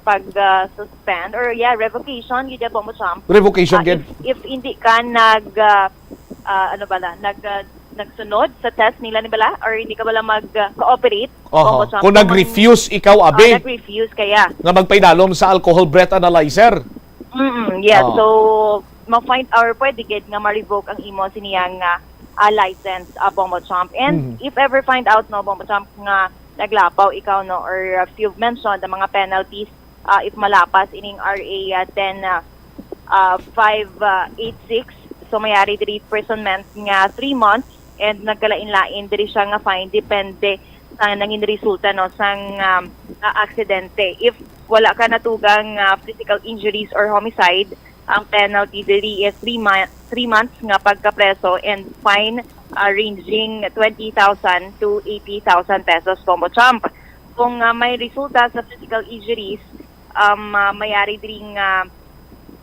pag, ah, suspend, or yeah, revocation, gid, Bombo Chomp. Revocation Ah, gid. If, if hindi ka nag, ah, ah, ano bala, nag, ah, nagsunod sa test nila ni bala, or hindi ka bala mag, ah, cooperate, Oho. Bombo Chomp, Kung nag-refuse ikaw, ah, abi, nag-refuse kaya. nga magpaidalom sa alcohol breath analyzer. Mm, yes. Oh. So, ma-find or pwede gid nga ma-revoke ang imo siniyang, ah, ah, license, ah, Bombo Chomp. And Mhm. if ever find out, no, Bombo Chomp, nga naglapaw ikaw, no, or, ah, you've mentioned ang mga penalties, ah, if malapas ining R A, ah, ten, ah, ah, five eight six, so mayari diri imprisonment nga three months and nagkalain-lain diri siya nga fine depende sa nangin resulta, no, sang, um, ah, aksidente. If wala ka natugang, ah, physical injuries or homicide, ang penalty diri is three mo-, three months nga pagkapreso and fine, ah, ranging twenty thousand to eighty thousand pesos, Bombo Chomp. Kung, ah, may resulta sa physical injuries, um, ah, mayari diri nga,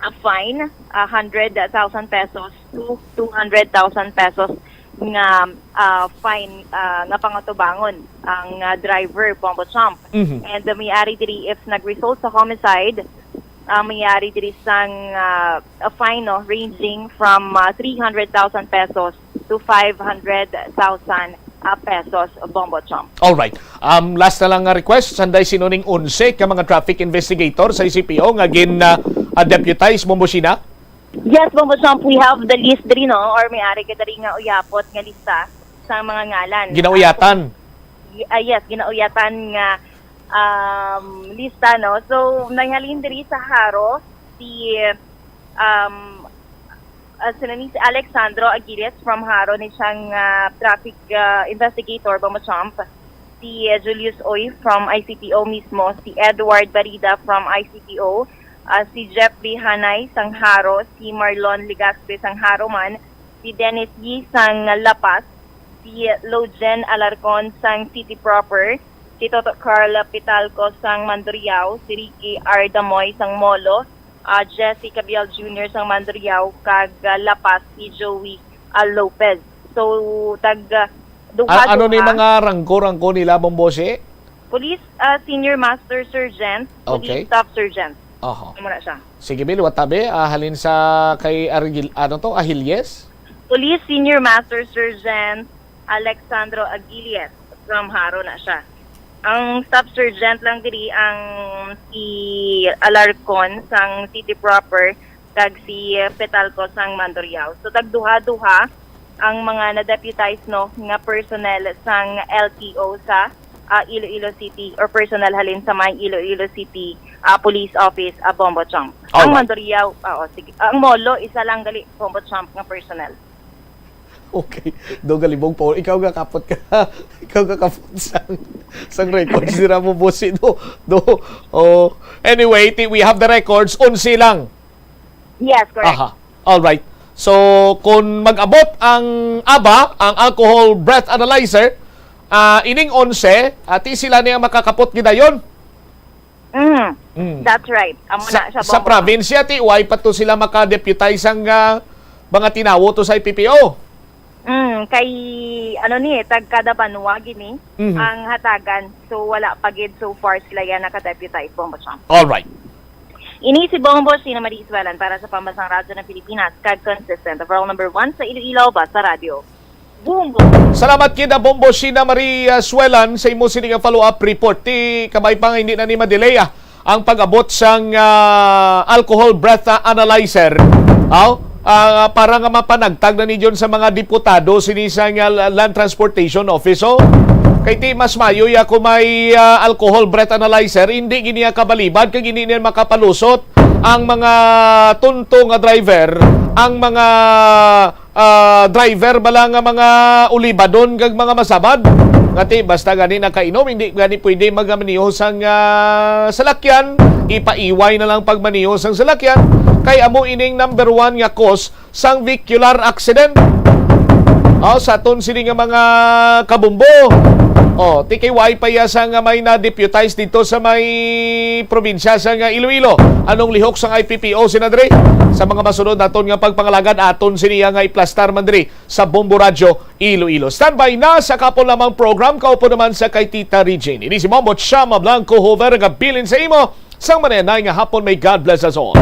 ah, fine, a hundred thousand pesos to two hundred thousand pesos nga, ah, fine, ah, nga pangatubangon ang, ah, driver, Bombo Chomp. Mhm. And, ah, mayari diri if nag-result sa homicide, ah, mayari diri sang, ah, a fine, no, ranging from, ah, three hundred thousand pesos to five hundred thousand, ah, pesos, Bombo Chomp. Alright. Um, last na lang nga request, sanday sino ning onse ka mga traffic investigator sa C P O nga gin, ah, ah, deputize, Bombo Sheena? Yes, Bombo Chomp, we have the list diri, no? Or may ari ka diri nga uyapot nga lista sa mga ngalan. Ginauyatan. Ah, y-, ah, yes, ginauyatan nga, um, lista, no? So, nanghalin diri sa Jaro, si, um, ah, sila ni si Alexandro Aguiles from Jaro, ni siyang, ah, traffic, ah, investigator, Bombo Chomp. Si, ah, Julius Oy from I C T O mismo, si Edward Barida from I C T O, ah, si Jeffrey Hanay sang Jaro, si Marlon Legaspi sang Jaro man, si Dennis Yi sang La Paz, si Lojen Alarcon sang City Proper, si Toto Carl Pitalco sang Mandurriao, si Ricky R. Damoy sang Molo, ah, Jesse Cabial Junior sang Mandurriao, kag, ah, La Paz, si Joey, ah, Lopez. So, tag, ah, duha, A-, ano ni duha. Mga rangko-rangko nila, Bombo Shi? Police, ah, Senior Master Sergeant, Police Okay. Staff Sergeant. Aha. Amo na siya. Sige, Bill, what tabi? Ah, halin sa kay Argil-, ano to? Ahilles? Police Senior Master Sergeant Alexandro Aguilias from Jaro na siya. Ang Staff Sergeant lang diri ang si Alarcon sang City Proper kag si Petalco sang Mandurriao. So, tagduha-duha ang mga na-deputize, no, nga personnel sang L T O sa, ah, Iloilo City or personnel halin sa may Iloilo City, ah, Police Office, ah, Bombo Chomp. Ang Alright. Mandurriao, ah, oh, sige. Ang Molo, isa lang gali, Bombo Chomp, nga personnel. Okay. Do galibog po. Ikaw nga kapot ka. Ikaw nga kapot sang, sang records ni Ramo Bosi, do. Do. Oh. Anyway, ti-, we have the records. Onse lang. Yes, correct. Aha. All right. So, kung mag-abot ang aba, ang alcohol breath analyzer, ah, ining onse, ati sila ni ang makakapot gidayon. Mm. Mm. That's right. Amo Sa, na sa sa Bombo. Probinsya, ti, why pa to sila maka-deputize ang, ah, mga tinawo to sa I P P O? Mm, kay, ano ni, eh, tag kada banwa gini Mhm. ang hatagan. So, wala pa gid so far sila yan naka-deputize, Bombo Chomp. All right. Ini si Bombo Sheena Marie Iswalan para sa Pambansang Radyo ng Pilipinas, kag consistent overall number one sa Iloilo, basta radyo. Bombo. Salamat kita, Bombo Sheena Marie, ah, Suelan, sa imo sini nga follow-up report. Ti kabay pa nga hindi na ni madelay, ah, ang pag-abot sang, ah, alcohol breath, ah, analyzer. Aw, ah, para nga mapanagtag na ni John sa mga diputado sini sa nga la-, Land Transportation Office, oh. Kay ti mas mayo ya kung may, ah, alcohol breath analyzer, hindi gini ya kabalibad kag hindi niya makapalusot ang mga tunto nga driver, ang mga ah, driver bala nga mga ulibadon kag mga masabad. Nga ti, basta gani nakainom, hindi gani pwede magmaneho sang, ah, salakyan. Ipaiway na lang pagmaneho sang salakyan. Kay amo ining number one nga cause sang vehicular accident. Oh, sa aton sini nga mga kabumbo. Oh, ti kay why pa ya sa nga may na-deputize dito sa may probinsya sa nga Iloilo. Anong lihok sang I P P O, Senadre? Sa mga masunod naton nga pagpangalagad, aton siniya nga iplastar man diri sa Bombo Radyo Iloilo. Standby na sa kapon lamang program, kaupo naman sa kay Tita Regine. Ini si Bombo Chama Blanco Hover, nga bilin sa imo sang manenay nga hapon. May God bless us all.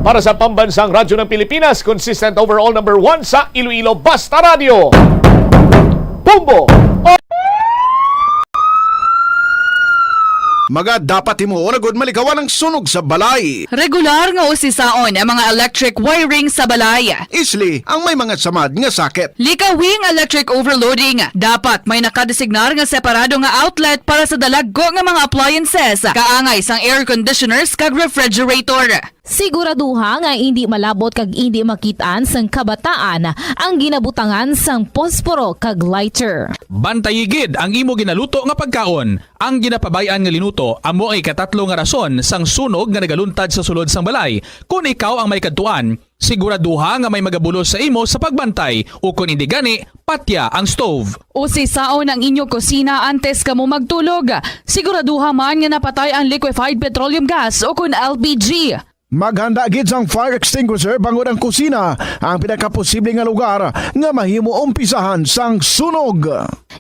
Para sa Pambansang Radyo ng Pilipinas, consistent overall number one sa Iloilo, Basta Radyo. Bombo! Mga dapat himuon agud malikawan ang sunog sa balay. Regular nga usisaon ang mga electric wiring sa balay. Isli ang may mga samad nga sakit. Likawi ang electric overloading. Dapat may nakadesignar nga separado nga outlet para sa dalagko nga mga appliances, kaangay sang air conditioners kag refrigerator. Siguraduha nga indi malabot kag indi makit-an sang kabataan ang ginabutangan sang posporo kag lighter. Bantayi gid ang imo ginaluto nga pagkaon. Ang ginapabay-an nga linuto amo ang ikatatlo nga rason sang sunog nga nagaluntad sa sulod sang balay. Kon ikaw ang may kadtuan, siguraduha nga may magabulos sa imo sa pagbantay, ukon indi gani, patya ang stove. Usisaon ang inyo kusina antes kamo magtulog. Siguraduha man nga napatay ang liquefied petroleum gas ukon L P G. Maghanda gid sang fire extinguisher bangod ang kusina ang pinakaposible nga lugar nga mahimo umpisahan sang sunog.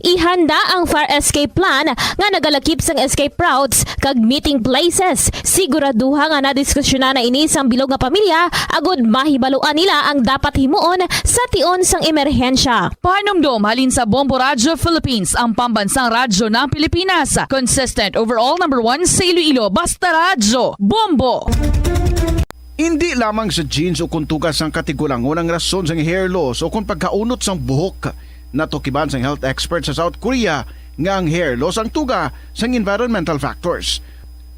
Ihanda ang fire escape plan nga nagalakip sang escape routes kag meeting places. Siguraduha nga nadiskusyonan na ini sang bilog nga pamilya agud mahibaluan nila ang dapat himuon sa tion sang emerhensya. Pahanumdom halin sa Bombo Radyo Philippines, ang pambansang radyo ng Pilipinas. Consistent overall number one sa Iloilo. Basta Radyo, Bombo! Indi lamang sa genes o kon tuga sang katigulangon ang rason sang hair loss o kon pagkaunot sang buhok. Natukiban sang health expert sa South Korea nga ang hair loss ang tuga sang environmental factors.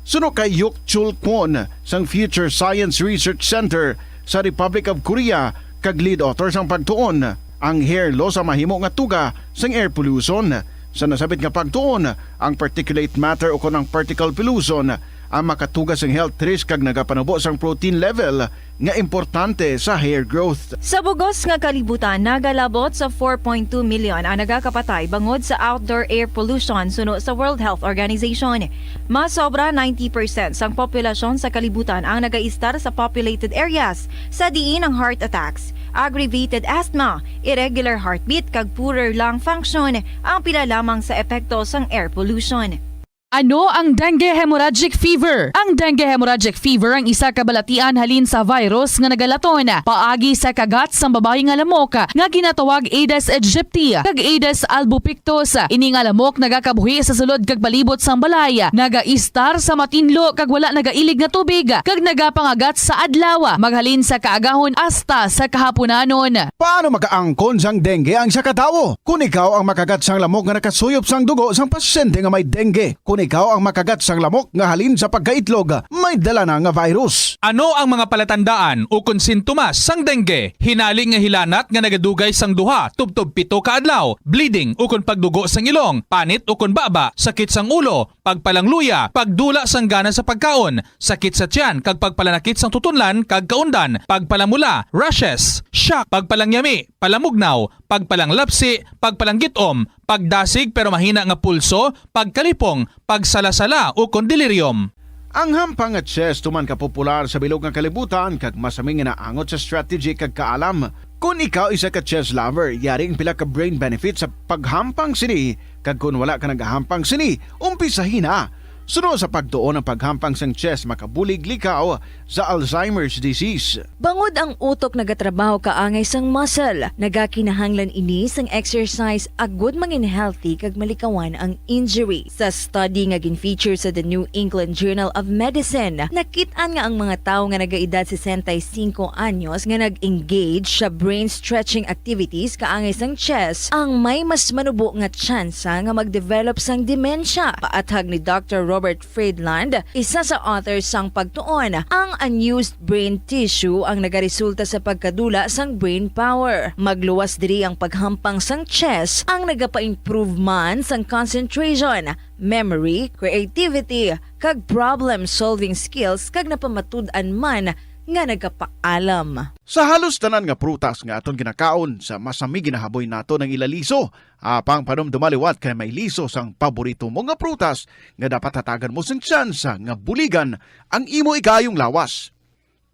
Suno kay Yuk Chul Kwon sang Future Science Research Center sa Republic of Korea kag lead author sang pagtuon, ang hair loss ang mahimo nga tuga sang air pollution. Sa nasabit nga pagtuon, ang particulate matter o kon ang particle pollution ang makatuga sang health risk kag nagapanubo sang protein level nga importante sa hair growth. Sa bugos nga kalibutan, nagalabot sa four point two million ang nagakapatay bangod sa outdoor air pollution suno sa World Health Organization. Mas sobra ninety percent sang populasyon sa kalibutan ang nagaistar sa populated areas, sa diin ang heart attacks, aggravated asthma, irregular heartbeat, kag poorer lung function ang pila lamang sa epekto sang air pollution. Ano ang dengue hemorrhagic fever? Ang dengue hemorrhagic fever ang isa ka balatian halin sa virus nga nagalaton paagi sa kagat sang babayi nga lamok nga ginatawag Aedes aegypti kag Aedes albopictus. Ini nga lamok nagakabuhi sa sulod kag palibot sang balay, nagaistar sa matinlo kag wala nagailig nga tubig, kag nagapangagat sa adlaw, maghalin sa kaagahon hasta sa kahapunanon. Paano makaangkon sang dengue ang isa ka tawo? Kon ikaw ang makagat sang lamok nga nakasuyop sang dugo sang pasyente nga may dengue, kon ikaw ang makagat sang lamok nga halin sa pagkaitlog, may dala na nga virus. Ano ang mga palatandaan ukon sintomas sang dengue? Hinali nga hilanat nga nagadugay sang duha tubtob pito ka adlaw, bleeding ukon pagdugo sang ilong, panit ukon baba, sakit sang ulo, pagpalangluya, pagdula sang gana sa pagkaon, sakit sa tiyan kag pagpalanakit sang tutunlan kag kaundan, pagpalamula, rashes, shock, pagpalangyami, palamugnaw, pagpalanglapsi, pagpalanggit-om, pagdasig pero mahina nga pulso, pagkalipong, pagsalasala, ukon delirium. Ang hampang nga chest tuman ka popular sa bilog nga kalibutan kag masami nga naangot sa strategy kag kaalam. Kon ikaw isa ka chest lover, yari ang pila ka brain benefits sa paghampang sini, kag kon wala ka nagahampang sini, umpisahi na. Suno sa pagtuon, ang paghampang sang chest makabulig likaw sa Alzheimer's disease. Bangod ang utok nagatrabaho kaangay sang muscle, nagakinahanglan ini sang exercise agud mangin healthy kag malikawan ang injury. Sa study nga gin-feature sa The New England Journal of Medicine, nakit-an nga ang mga tawo nga nagaedad sesenta y cinco anyos nga nag-engage sa brain stretching activities kaangay sang chest ang may mas manubo nga tsansa nga mag-develop sang dementia. Paathag ni Doctor Robert Friedland, isa sa author sang pagtuon, ang unused brain tissue ang nagaresulta sa pagkadula sang brain power. Magluwas diri ang paghampang sang chest, ang nagapa-improve man sang concentration, memory, creativity, kag problem-solving skills, kag napamatud-an man nga nagapaalam. Sa halos tanan nga prutas nga aton ginakaon, sa masami ginahaboy naton ang ila liso. Apang panumdoma liwat kay may liso sang paborito mo nga prutas nga dapat hatagan mo sing tsansa nga buligan ang imo ikaayong lawas.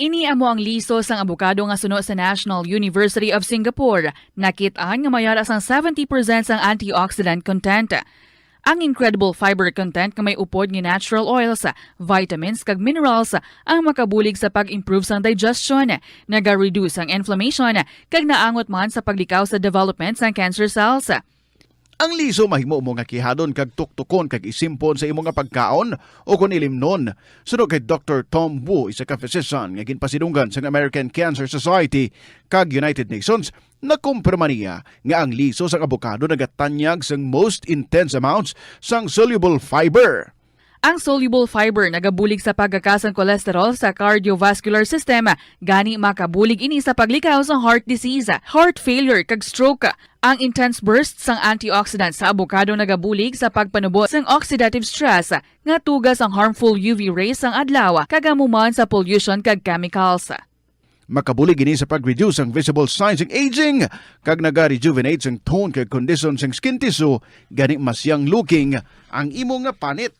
Ini amo ang liso sang abokado nga suno sa National University of Singapore. Nakit-an nga may ara sang seventy percent sang antioxidant content. Ang incredible fiber content nga may upod nga natural oils, vitamins, kag minerals ang makabulig sa pag-improve sang digestion, naga-reduce ang inflammation, kag naangot man sa paglikaw sa development sang cancer cells. Ang liso mahimo mo nga kihadon kag tuktukon kag isimpon sa imo nga pagkaon o kon ilimnon. Suno kay Doktor Tom Wu, isa ka physician nga ginpasidunggan sang American Cancer Society kag United Nations, nakumpirma niya nga ang liso sang abokado nagatanyag sang most intense amounts sang soluble fiber. Ang soluble fiber nagabulig sa pagkakas sang cholesterol sa cardiovascular system, gani makabulig ini sa paglikaw sa heart disease, heart failure, kag stroke. Ang intense burst sang antioxidant sa abokado nagabulig sa pagpanubo sang oxidative stress nga tuga sang harmful U V rays sang adlaw kag amo man sa pollution kag chemicals. Makabulig ini sa pag-reduce ang visible signs sang aging kag naga-rejuvenate sang tone kag condition sang skin tissue, gani mas young looking ang imo nga panit.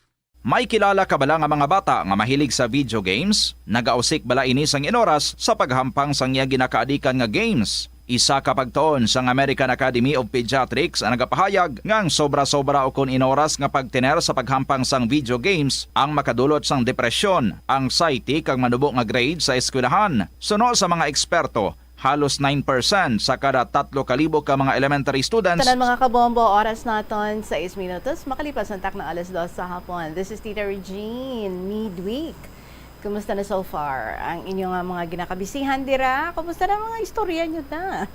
May kilala ka bala nga mga bata nga mahilig sa video games? Nagausik bala ini sang inoras sa paghampang sang iya ginakaadikan nga games? Isa ka pagtuon sang American Academy of Pediatrics ang nagapahayag nga ang sobra-sobra ukon inoras nga pagtener sa paghampang sang video games ang makadulot sang depresyon, anxiety, kag manubo nga grade sa eskwelahan. Suno sa mga eksperto, halos nine percent sa kada tatlo ka libo ka mga elementary students. Tanan, mga kabombo, oras naton sais minutos makalipas ang takna alas dos sa hapon. This is Tita Regine, midweek. Kumusta na so far ang inyo nga mga ginakabisihan dira? Kumusta na mga istorya nyo na?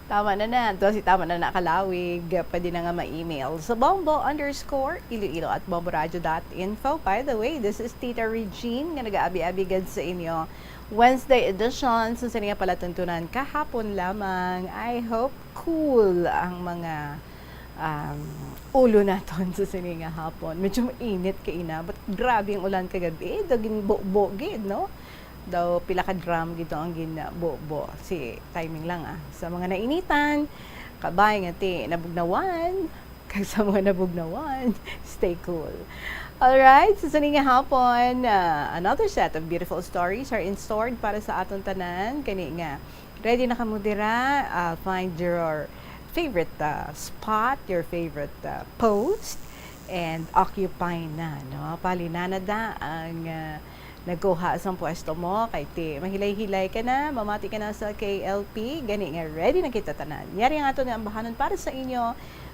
Tama na na. Ito si tama na na kalawig. Pwede na nga ma-email sa bombo underscore iloilo at bomboradio dot info. By the way, this is Tita Regine nga nag-aabi-abi gad sa inyo Wednesday edition sa sini nga palatuntunan kahapon lamang. I hope cool ang mga, um, ulo naton sa sini nga hapon. Medyo mainit kay ina, but grabe ang ulan kagabi. Daw ginbubo gid, no? Daw pila ka drum gid ang ginbubo. Si timing lang, ah. Sa mga nainitan, kabay nga ti nabugnawan, kag sa mga nabugnawan, stay cool. Alright, so sa sini nga hapon, ah, another set of beautiful stories are in stored para sa aton tanan. Kani nga, ready na kamo dira? Ah, find your favorite, ah, spot, your favorite, ah, post, and occupy na, no? Palinana da ang, ah, nagkuha sang pwesto mo, kay ti mahilay-hilay ka na, mamati ka na sa K L P, gani nga ready na kita tanan. Yari ang aton nga ambahanon para sa inyo,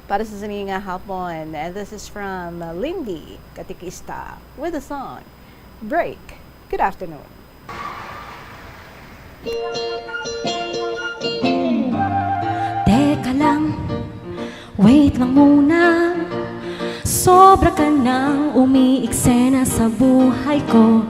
para sa sini nga hapon. And this is from Lindy Katikista with the song Break. Good afternoon. Teka lang, wait lang muna. Sobra ka nang umiiksena sa buhay ko.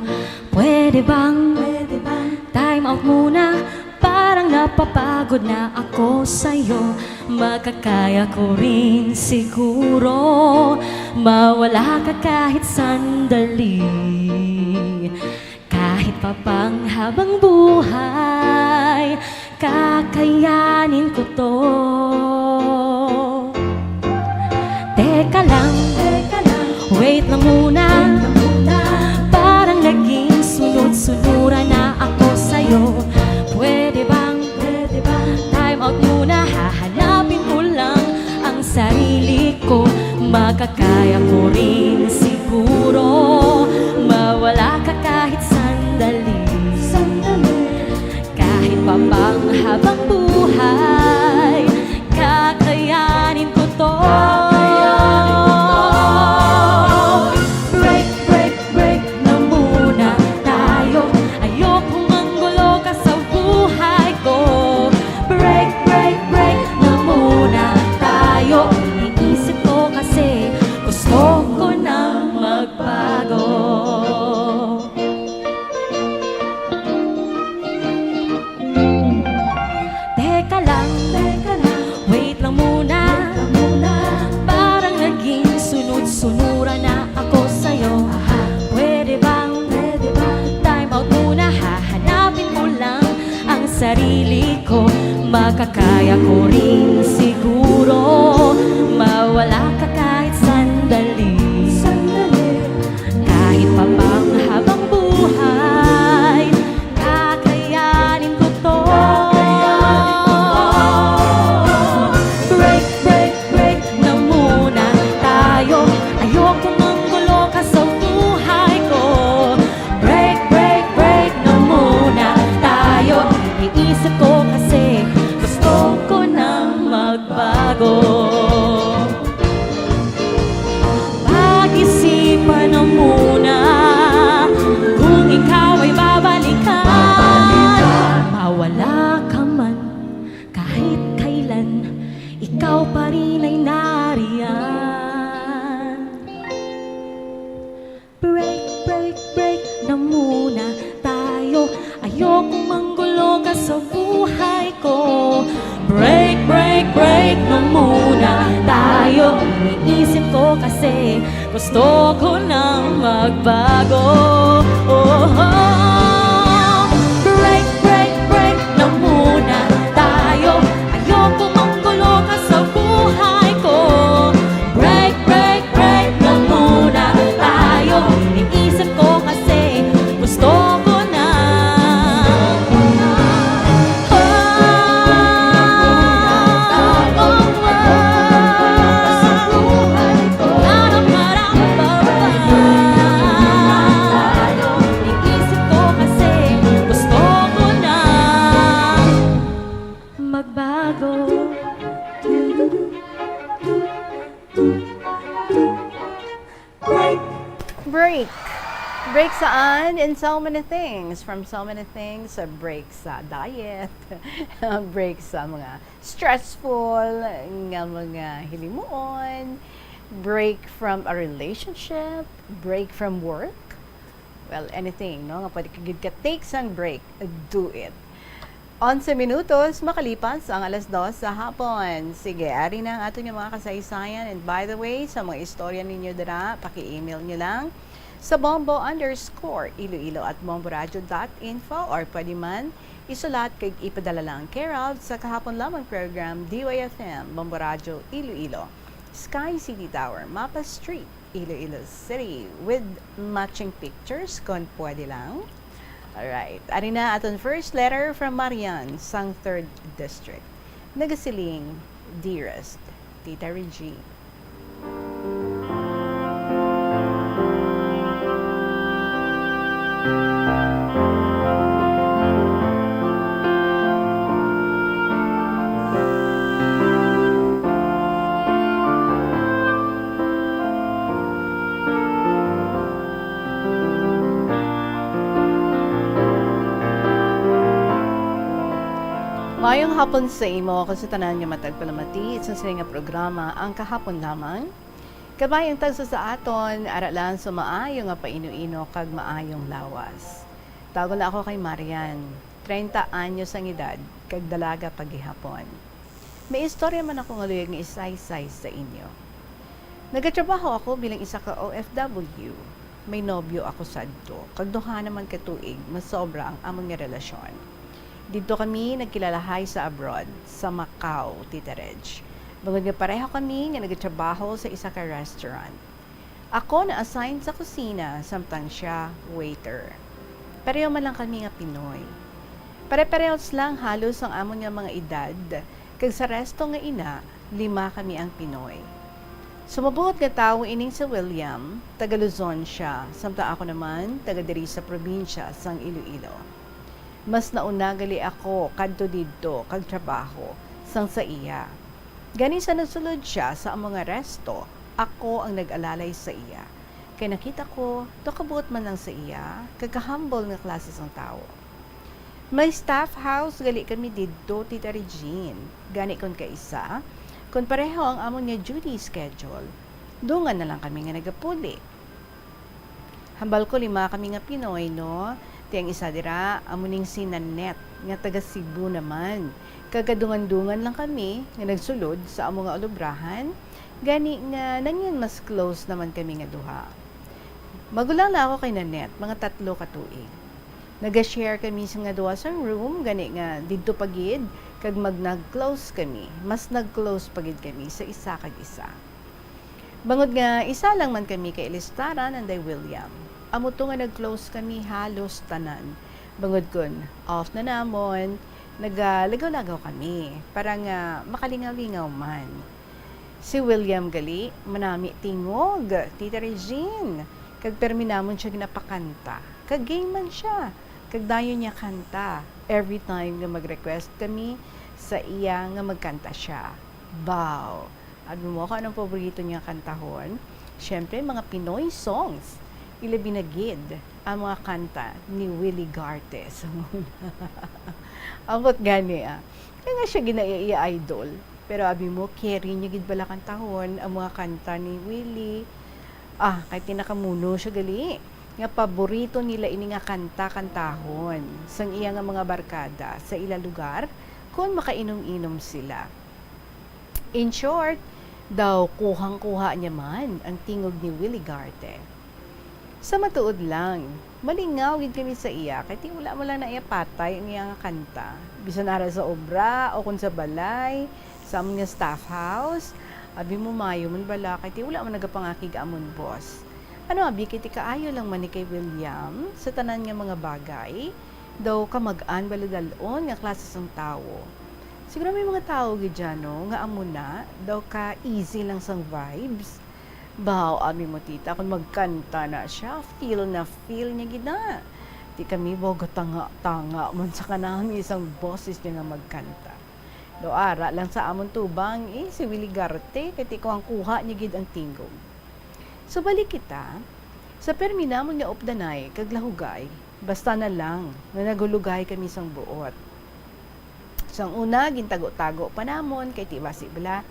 Pwede bang, pwede bang time out muna? Parang napapagod na ako sa'yo. Makakaya ko rin siguro mawala ka kahit sandali. Kahit pa pang habang buhay, kakayanin ko 'to. Teka lang, teka lang, wait lang muna. Parang naging sunod-sunuran na ako sa'yo. Pwede bang, pwede bang time out muna? Hahanapin ko lang ang sarili ko. Makakaya ko rin siguro mawala ka kahit sandali. Sandali. Kahit pa pang habang buhay, kakayanin ko 'to. Break, break, break na muna tayo. Ayokong manggulo ka sa buhay ko. Break, break, break na muna tayo. Iniisip ko kasi gusto ko na magbago. Teka lang, teka lang, wait lang muna. Parang naging sunod-sunuran na ako sa'yo. Pwede bang, pwede bang time out muna? Hahanapin ko lang ang sarili ko. Makakaya ko rin siguro mawala ka kahit sandali. Sandali. Kahit pa pang habang buhay, kakayanin ko 'to. Break, break, break na muna tayo. Ayokong manggulo ka sa buhay ko. Break, break, break na muna tayo. Iniisip ko kasi gusto ko nang magbago. buhay ko. Break, break, break na muna tayo. Iniisip ko kasi gusto ko nang magbago. Oh, break, break, break na muna tayo. Ayoko manggulo ka sa buhay ko. Break, break, break na muna tayo. Iniisip ko kasi gusto ko na. Magbago. Break. Break saan? In so many things. From so many things, sa break sa diet, break sa mga stressful nga mga hinimuon, break from a relationship, break from work. Well, anything, no? Nga pwede ka gid ka take sang break, do it. Onse minutos makalipas ang alas dos sa hapon. Sige, ari na ang aton nga mga kasaysayan. And by the way, sa mga istorya ninyo dira, paki-email nyo lang sa bombo underscore iloilo at bomboradio dot info, or pwede man isulat kag ipadala lang care of sa Kahapon Lamang Program, D Y F M, Bombo Radio, Iloilo, Sky City Tower, Mapa Street, Iloilo City, with matching pictures kon pwede lang. Alright. Ari na aton first letter from Marian sang third District. Nagasiling, "Dearest Tita Regine." Maayong hapon sa imo kag sa tanan nga matagpalamati sa sini nga programa, Ang Kahapon Lamang. Kabay ang tagsa sa aton, ara lang sa maayo nga paino-ino kag maayong lawas. Tawgon na ako kay Marian, treinta anyos ang edad, kag dalaga pa gihapon. May istorya man ako nga luyag nga isaysay sa inyo. Nagatrabaho ako bilang isa ka O F W. May nobyo ako sadto, kag duha naman ka tuig masobra ang amon nga relasyon. Didto kami nagkilalahay sa abroad, sa Macau, Tita Reg. Bangod nga pareho kami nga nagatrabaho sa isa ka restaurant. Ako na-assign sa kusina, samtang siya waiter. Pareho man lang kami nga Pinoy. Pare-parehas lang halos ang amon nga mga edad, kag sa resto nga ina, lima kami ang Pinoy. Sa mabuot nga tawo ining si William, taga Luzon siya, samtang ako naman taga diri sa probinsya sang Iloilo. Mas nauna gali ako kadto didto kag trabaho sang sa iya. Gani sa nagsulod siya sa among nga resto, ako ang nag-alalay sa iya. Kay nakita ko, daw kabuot man lang sa iya, kag ka-humble nga klase sang tawo. May staff house gali kami didto, Tita Regine. Gani kon kaisa, kon pareho ang amon nga duty schedule, dungan na lang kami nga nagapuli. Hambal ko lima kami nga Pinoy, no? Ti ang isa dira, amo ning si Nanette, nga taga Cebu naman. Kag kadungan-dungan lang kami nga nagsulod sa amo nga ulubrahan, gani nga nangin mas close naman kami nga duha. Magulang na ako kay Nanette, mga tatlo ka tuig. Naga-share kami sa nga duha sang room, gani nga didto pa gid, kag mag nag-close kami, mas nag-close pa gid kami sa isa kag isa. Bangod nga isa lang man kami ka ilistaran anday William, amo to nga nag-close kami halos tanan. Bangod kon off na namon, nagalagaw-lagaw kami para nga makalingaw-lingaw man. Si William gali, manami tingog, Tita Regine, kag permi namon siya ginapakanta. Kag game man siya, kag dayon niya kanta. Every time nga mag-request kami sa iya nga magkanta siya. Baw! Abi mo kung anong paborito niya kantahon? Siyempre, mga Pinoy songs. Ilabi na gid ang mga kanta ni Willie Gartes. Ambot gani, ah. Kaya nga siya gina-, iya idol. Pero abi mo, carry niya gid bala kantahon ang mga kanta ni Willie. Ah, kay pinakamuno siya gali. nga paborito nila ini nga kanta kantahon sang iya nga mga barkada sa ila lugar kon makainom-inom sila. In short, daw kuhang-kuha niya man ang tingog ni Willie Garte. Sa matuod lang, malingaw gid kami sa iya kay ti wala man lang na iya patay ang iya nga kanta. Bisan ara sa obra o kon sa balay, sa amon nga staff house, abi mo mayo man bala kay ti wala man nagapangakig amon boss. Ano abi kay ti kaayo lang man ni kay William sa tanan nga mga bagay, daw kamag-an bala dal-on nga klase sang tawo. Siguro may mga tawo gid dyan, no, nga amo na daw ka easy lang sang vibes. Baw, abi mo tita, kung magkanta na siya, feel na feel niya gid na. Di kami baw gatanga-tanga man sa kanami sang boses niya nga magkanta. Daw ara lang sa amon tubang, eh, si Willie Garte, kay ti kuhang-kuha niya gid ang tingog. So, balik kita sa permi namon nga updanay kag lahugay, basta na lang nga naghulugay kami sang buot. Sang una, gintago-tago pa namon kay ti basi bala,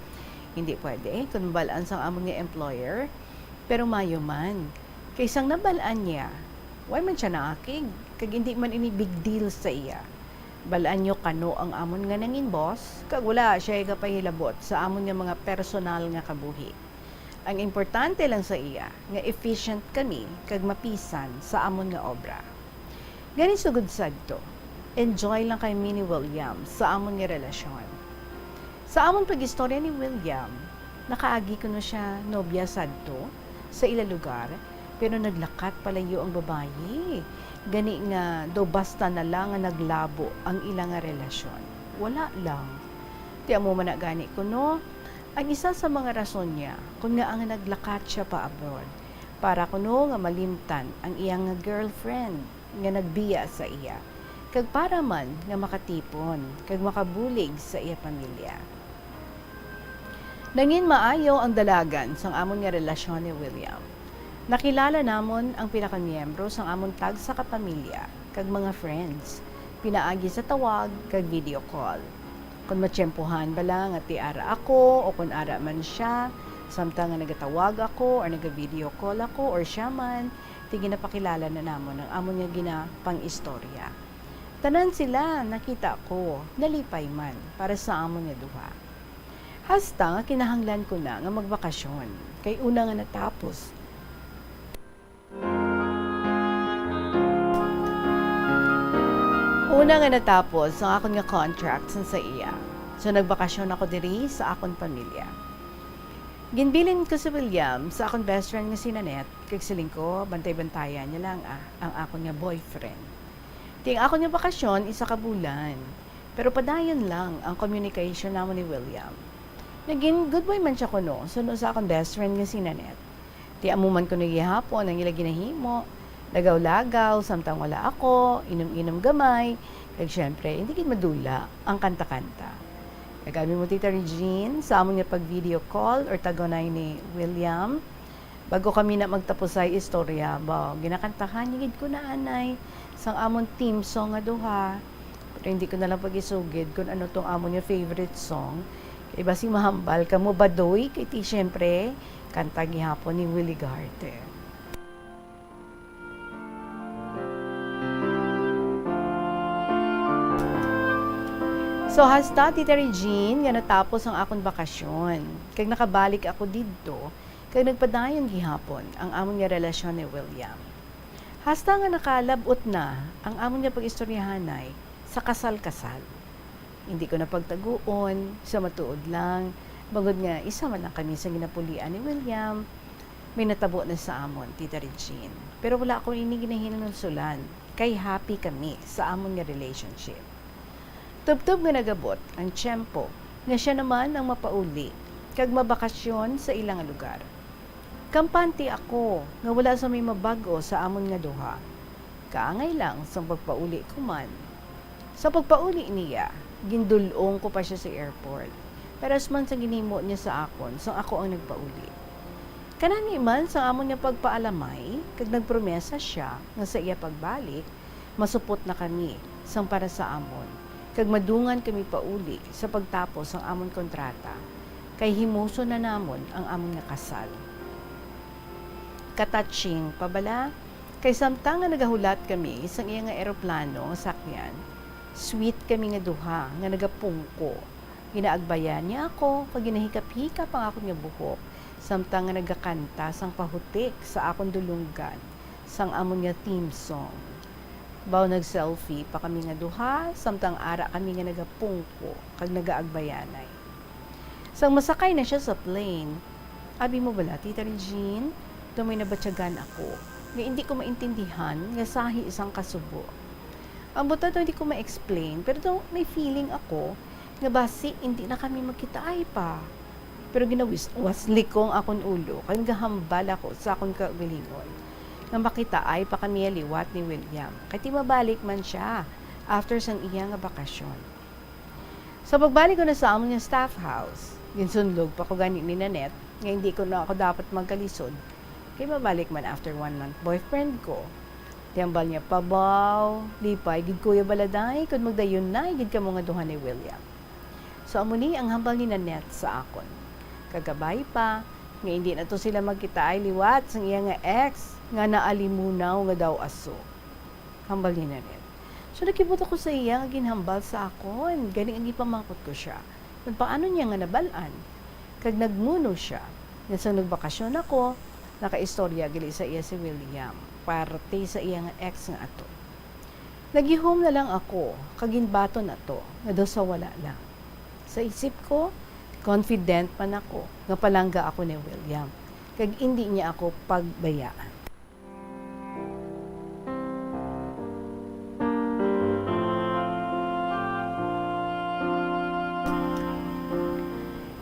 hindi pwede kun mabal-an sang amon nga employer. Pero mayo man, kay sang nabal-an niya, wala man siya naakig, kag hindi man ini big deal sa iya. Bal-an niyo kano ang amon nga nangin boss, kag wala siya gapahilabot sa amon nga mga personal nga kabuhi. Ang importante lang sa iya nga efficient kami kag mapisan sa amon nga obra. Gani sugod sadto, enjoy lang kami ni William sa amon nga relasyon. Sa amon pag-istorya ni William, nakaagi kuno siya nobya sadto sa ila lugar, pero naglakat palayo ang babayi. Gani nga daw basta na lang nga naglabo ang ila nga relasyon. Wala lang. Ti amo man na gani kuno, ang isa sa mga rason niya kon ngaa nga naglakat siya pa abroad, para kuno nga malimtan ang iya nga girlfriend nga nagbiya sa iya, kag para man nga makatipon kag makabulig sa iya pamilya. Nangin maayo ang dalagan sang amon nga relasyon ni William. Nakilala namon ang pila ka miyembro sang amon tagsa ka pamilya kag mga friends pinaagi sa tawag kag video call. Kon matiyempohan bala nga ti ara ako o kon ara man sia, samtang nga nagatawag ako or naga-video call ako or sia man, ti ginapakilala na namon ang amon nga ginapang-istorya. Tanan sila nakita ko, nalipay man para sa amon nga duha. Hasta nga kinahanglan ko na nga magbakasyon, kay una nga natapos, Una nga natapos ang akon nga contract sang sa iya, so nagbakasyon ako diri sa akon pamilya. Ginbilin ko si William sa akon best friend nga si Nanette, kag siling ko, bantay-bantayan niya lang, ah, ang akon nga boyfriend. Ti ang akon nga bakasyon, isa ka bulan, pero padayon lang ang communication namon ni William. Nagin good boy man siya kuno, suno sa akon best friend nga si Nanette. Ti amo man kuno gihapon ang ila ginahimo, lagaw-lagaw samtang wala ako, inom-inom gamay, kag siyempre, hindi gid madula ang kanta-kanta. Kag abi mo, Tita Regine, sa amon nga pag-video call or tagunay ni William, bago kami na magtapusay istorya, ba, ginakantahan niya gid ko na anay sang amon theme song nga duha. Pero hindi ko na lang pag-isugid kung ano tong amon nga favorite song. Kay basi mahambal kamo, Badoy, kay ti siyempre, kanta gihapon ni Willie Garte. So, hasta, Tita Regine, nga natapos ang akon bakasyon, kag nakabalik ako didto, kag nagpadayon gihapon ang amon nga relasyon ni William. Hasta nga nakalab-ot na ang amon nga pag-istoryahanay sa kasal-kasal. Hindi ko na pagtaguon, sa matuod lang, bangod nga isa man lang kami sa ginapulian ni William, may natabo na sa amon, Tita Regine. Pero wala ako ini ginahinulsulan, kay happy kami sa amon nga relationship. Tubtob nga nagabot ang tiyempo nga sia naman ang mapauli kag mabakasyon sa ila nga lugar. Kampante ako nga wala sa may mabag-o sa amon nga duha. Kaangay lang sang pagpauli ko man. Sa pagpauli niya, gindul-ong ko pa sia sa airport. Paras man sa ginhimo niya sa akon sang ako ang nagpauli. Kanami man sang amon nga pagpaalamay, kag nagpromesa sia nga sa iya pagbalik, masupot na kami sang para sa amon, kag madungan kami pauli sa pagtapos sang amon kontrata, kay himuson na namon ang amon nga kasal. Ka-touching pa bala, Kay samtang nga nagahulat kami sang iya nga eroplano nga sakyan, sweet kami nga duha nga nagapungko. Ginaagbayan niya ako kag ginahikap-hikap ang akon nga buhok, samtang nga nagakanta sang pahutik sa akon dulonggan sang amon nga theme song. Baw nag-selfie pa kami nga duha, samtang ara kami nga nagapungko kag nagaagbayanay. Sang masakay na siya sa plane, abi mo bala, Tita Regine, daw may nabatyagan ako nga indi ko maintindihan nga sahi sang kasubo. Ang buta daw hindi ko ma-explain, pero daw may feeling ako nga basi indi na kami magkitaay pa. Pero ginawis-wasli ko ang akon ulo, kag nagahambal ako sa akon kaugalingon nga makitaay pa kami liwat ni William, kay timabalik man siya after sang iya nga bakasyon. Sa pagbalik ko na sa amon nga staff house, ginsunlog pa ko gani ni Nanette nga hindi ko na ako dapat magkalisod, kay mabalik man after one month boyfriend ko. Tiyambal niya pa, "Baw, lipay gid, Kuya Baladay, kon magdayunay gid kamo nga duha ni William." So, amo ni ang hambal ni Nanette sa akon. Kagabay pa, nga hindi na to sila magkitaay liwat sang iya nga ex nga naalimunaw nga daw aso. Hambal ni Nanette. So, nakibot ako sa iya nga ginhambal sa akon. Gani nga gipamangkot ko siya kon paano niya nga nabal-an. Kag nagmuno siya nga sang nagbakasyon ako, nakaistorya gali sa iya si William, parte sa iya nga ex nga ato. Nagihom na lang ako, kag ginbaton ato nga daw sa wala lang. Sa isip ko, confident man ako nga palangga ako ni William, kag indi niya ako pagbayaan.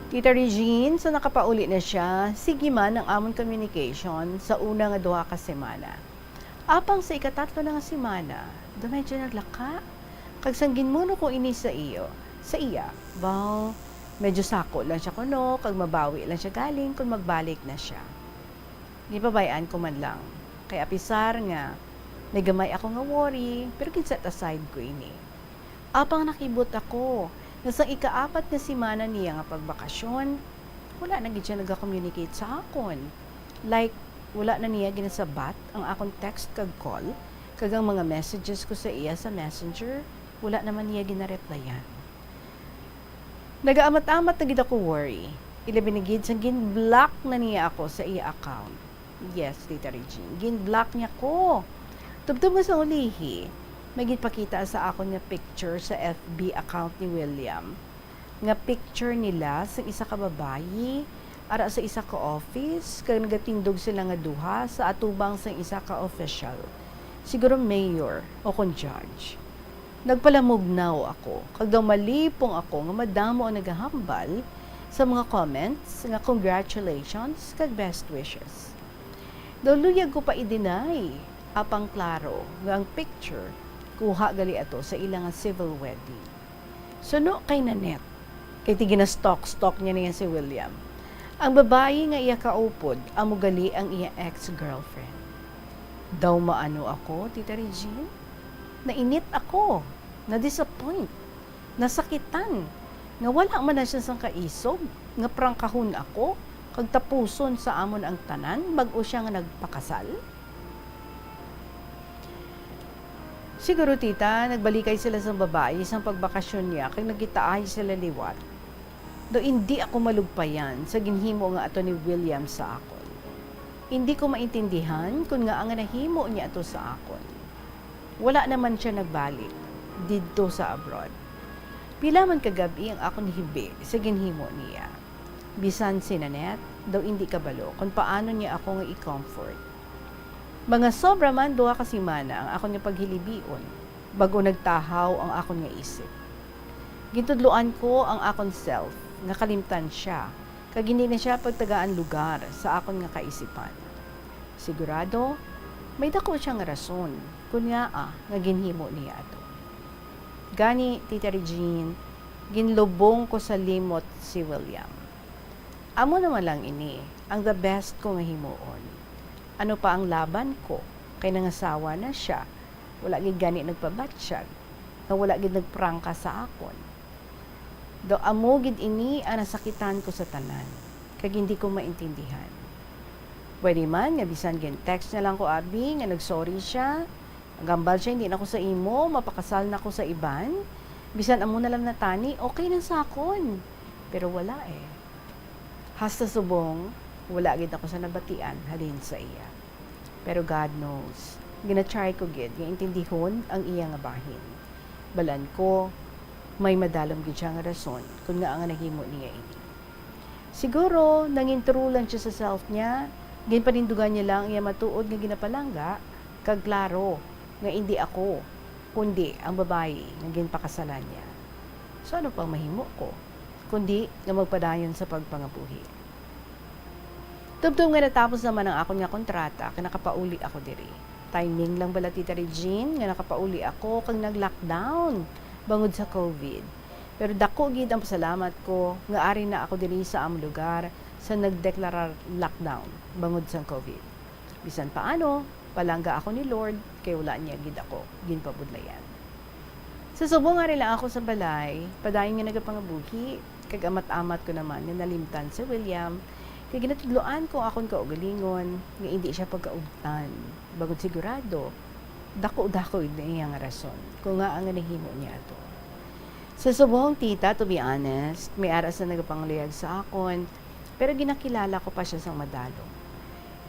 Tita Regine, sa nakapauli na siya, sige man ang amon communication sa una nga duha ka semana. Apang sa ikatatlo na nga semana, daw medyo naglaka. Kag sang ginmuno ko ini sa iyo, sa iya, baw, medyo sako lang siya kuno, kag mabawi lang siya galing kon magbalik na siya. Ginpabay-an ko man lang, kay apisar nga may gamay ako nga worry, pero gin-set aside ko ini. Apang nakibot ako nga sang ikaapat nga semana niya nga pagbakasyon, wala na gid siya naga-communicate sa akon. Like, wala na niya ginasabat ang akon text kag call, kag ang mga messages ko sa iya sa Messenger, wala naman niya ginareplyan. Nagaamat-amat na gid ako worry, ilabi na gid sang gin-block na niya ako sa iya account. Yes, Tita Regine, gin-block niya ko. Tubtob nga sa ulihi, may ginpakita sa akon nga picture sa F B account ni William, nga picture nila sang isa ka babayi ara sa isa ka office, kag nagatindog sila nga duha sa atubang sang isa ka official, siguro mayor o kon judge. Nagpalamugnaw ako, kag daw malipong ako nga madamo ang nagahambal sa mga comments nga congratulations kag best wishes. Daw luyag ko pa i-deny, apang klaro nga ang picture kuha gali ato sa ila nga civil wedding. Suno kay Nanette, kay ti ginastalk-stalk niya niya si William. Ang babayi nga iya kaupod, amo gali ang iya ex-girlfriend. Daw maano ako, Tita Regine? Nainit ako, na-disappoint, nasakitan, nga wala man na siya sang kaisog nga prangkahon ako kag tapuson sa amon ang tanan bag-o siya nga nagpakasal. Siguro, tita, nagbalikay sila sang babayi sang pagbakasyon niya kag nagkitaay sila liwat. Daw indi ako malugpayan sa ginhimo nga ato ni William sa akon. Indi ko maintindihan kon ngaa nga nahimo niya ato sa akon. Wala naman siya nagbalik didto sa abroad. Pila man ka gab-i ang akon hibi sa ginhimo niya. Bisan si Nanette daw indi kabalo kon paano niya ako nga i-comfort. Mga sobra man duha ka semana ang akon nga paghilibion bag-o nagtahaw ang akon nga isip. Gintudloan ko ang akon self nga kalimtan siya kag hindi na siya pagtagaan lugar sa akon nga kaisipan. Sigurado, may daku siya nga rason kon ngaa nga ginhimo niya ato. Gani, Tita Regine, ginlubong ko sa limot si William. Amo naman lang ini ang the best ko nga himuon. Ano pa ang laban ko, kay nangasawa na siya, wala gid gani nagpabatyag, nga wala gid nagprangka sa akon. Daw amo gid ini ang nasakitan ko sa tanan, kag hindi ko maintindihan. Pwede man nga bisan gin-text niya lang ko, abi, nga nag-sorry siya, naghambal siya, "Hindi na ko sa imo, mapakasal na ko sa iban." Bisan amo na lang natani, okay na sa akon. Pero wala eh. Hasta subong, wala gid ako sa nabatian halin sa iya. Pero God knows, gina-try ko gid nga intindihon ang iya nga bahin. Balan ko, may madalom gid siya nga rason kon ngaa nga nahimo niya ini. Siguro, nangin-true lang siya sa self niya, ginpanindugan niya lang ang iya matuod nga ginapalangga, kag klaro nga indi ako, kundi ang babayi nga ginpakasalan niya. So, ano pang mahimo ko, kundi nga magpadayon sa pagpangabuhi? Tubtob nga natapos naman ang akon nga kontrata, kay nakapauli ako diri. Timing lang bala, Tita Regine, nga nakapauli ako kag nag-lockdown bangod sa covid. Pero dako gid ang pasalamat ko nga ari na ako diri sa among lugar sa nagdeklarar lockdown bangod sang covid. Bisan paano, palangga ako ni Lord, kay wala niya gid ako ginpabudlayan. Sa subong ari lang ako sa balay, padayon nga nagapangabuhi, kag amat-amat ko naman nga nalimtan si William, kay ginatudloan ko ang akon kaugalingon nga indi siya pagkaugtan, bangod sigurado, dako-dako gid na iya nga rason kung ngaa nga nahimo niya ato. Sa subong, tita, to be honest, may ara sa nagapangluyag sa akon, pero ginakilala ko pa siya sang madalom.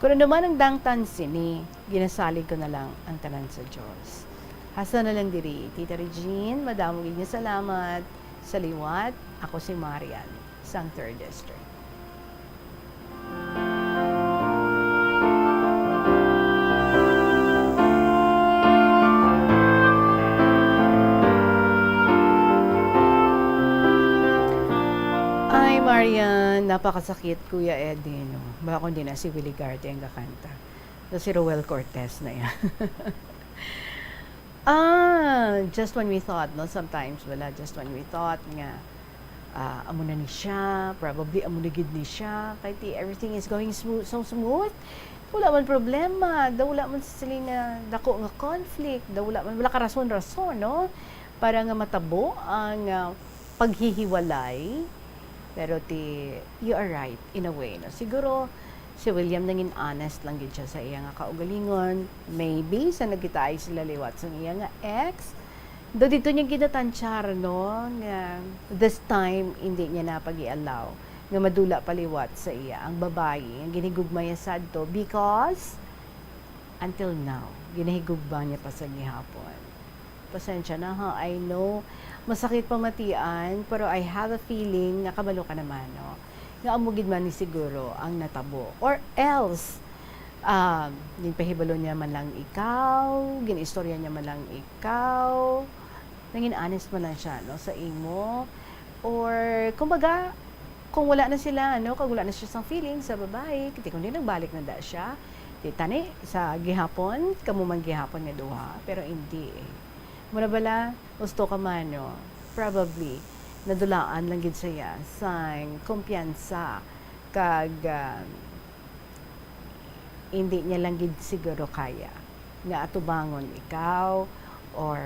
Kon ano man ang dangtan sini, ginasalig ko na lang ang tanan sa Dios. Hasta na lang diri, Tita Regine, madamo gid nga salamat. Sa liwat, ako si Marian, sang Third District. Ay, Marian, napakasakit, Kuya Eddie, no? Baka kung di na si Willie Garte ang kakanta. Na si Roel Cortez na yan. Ah, just when we thought, no? Sometimes, wala, just when we thought nga, ah, amo na ni siya, probably amo na gid ni siya, kay ti everything is going smooth, so smooth. Wala man problema, daw wala man sila nga dako nga conflict, daw wala man, wala ka rason-rason, no? Para nga matabo ang, ah, paghihiwalay. Pero ti, you are right, in a way, no? Siguro, si William nangin honest lang gid siya sa iya nga kaugalingon. Maybe, sa nagkitaay sila liwat sa iya nga ex, do dito niya ginatansyar, no? Nga this time, hindi niya na pag-i-allow nga madula pa liwat sa iya ang babayi nga ginhigugma niya sadto because until now, ginahigugma niya pa sa gihapon. Pasensya na ha, I know, masakit pamatian, pero I have a feeling nga kabalo ka naman, no? Nga amo gid man ni siguro ang natabo. Or else, um, ginpahibalo niya man lang ikaw, ginistorya niya man lang ikaw, nangin honest man lang siya, no, sa imo. Or, kumbaga, kung wala na sila, no, kag wala na siya sang feeling sa babayi, kiti kundi nagbalik na da siya. Di tani, sa gihapon, kamo man gihapon nga duha, pero hindi eh. Mura bala, gusto ka man, no? Probably, nadulaan lang gid siya sang kumpiyansa kag, ah, hindi niya lang gid siguro kaya nga atubangon ikaw or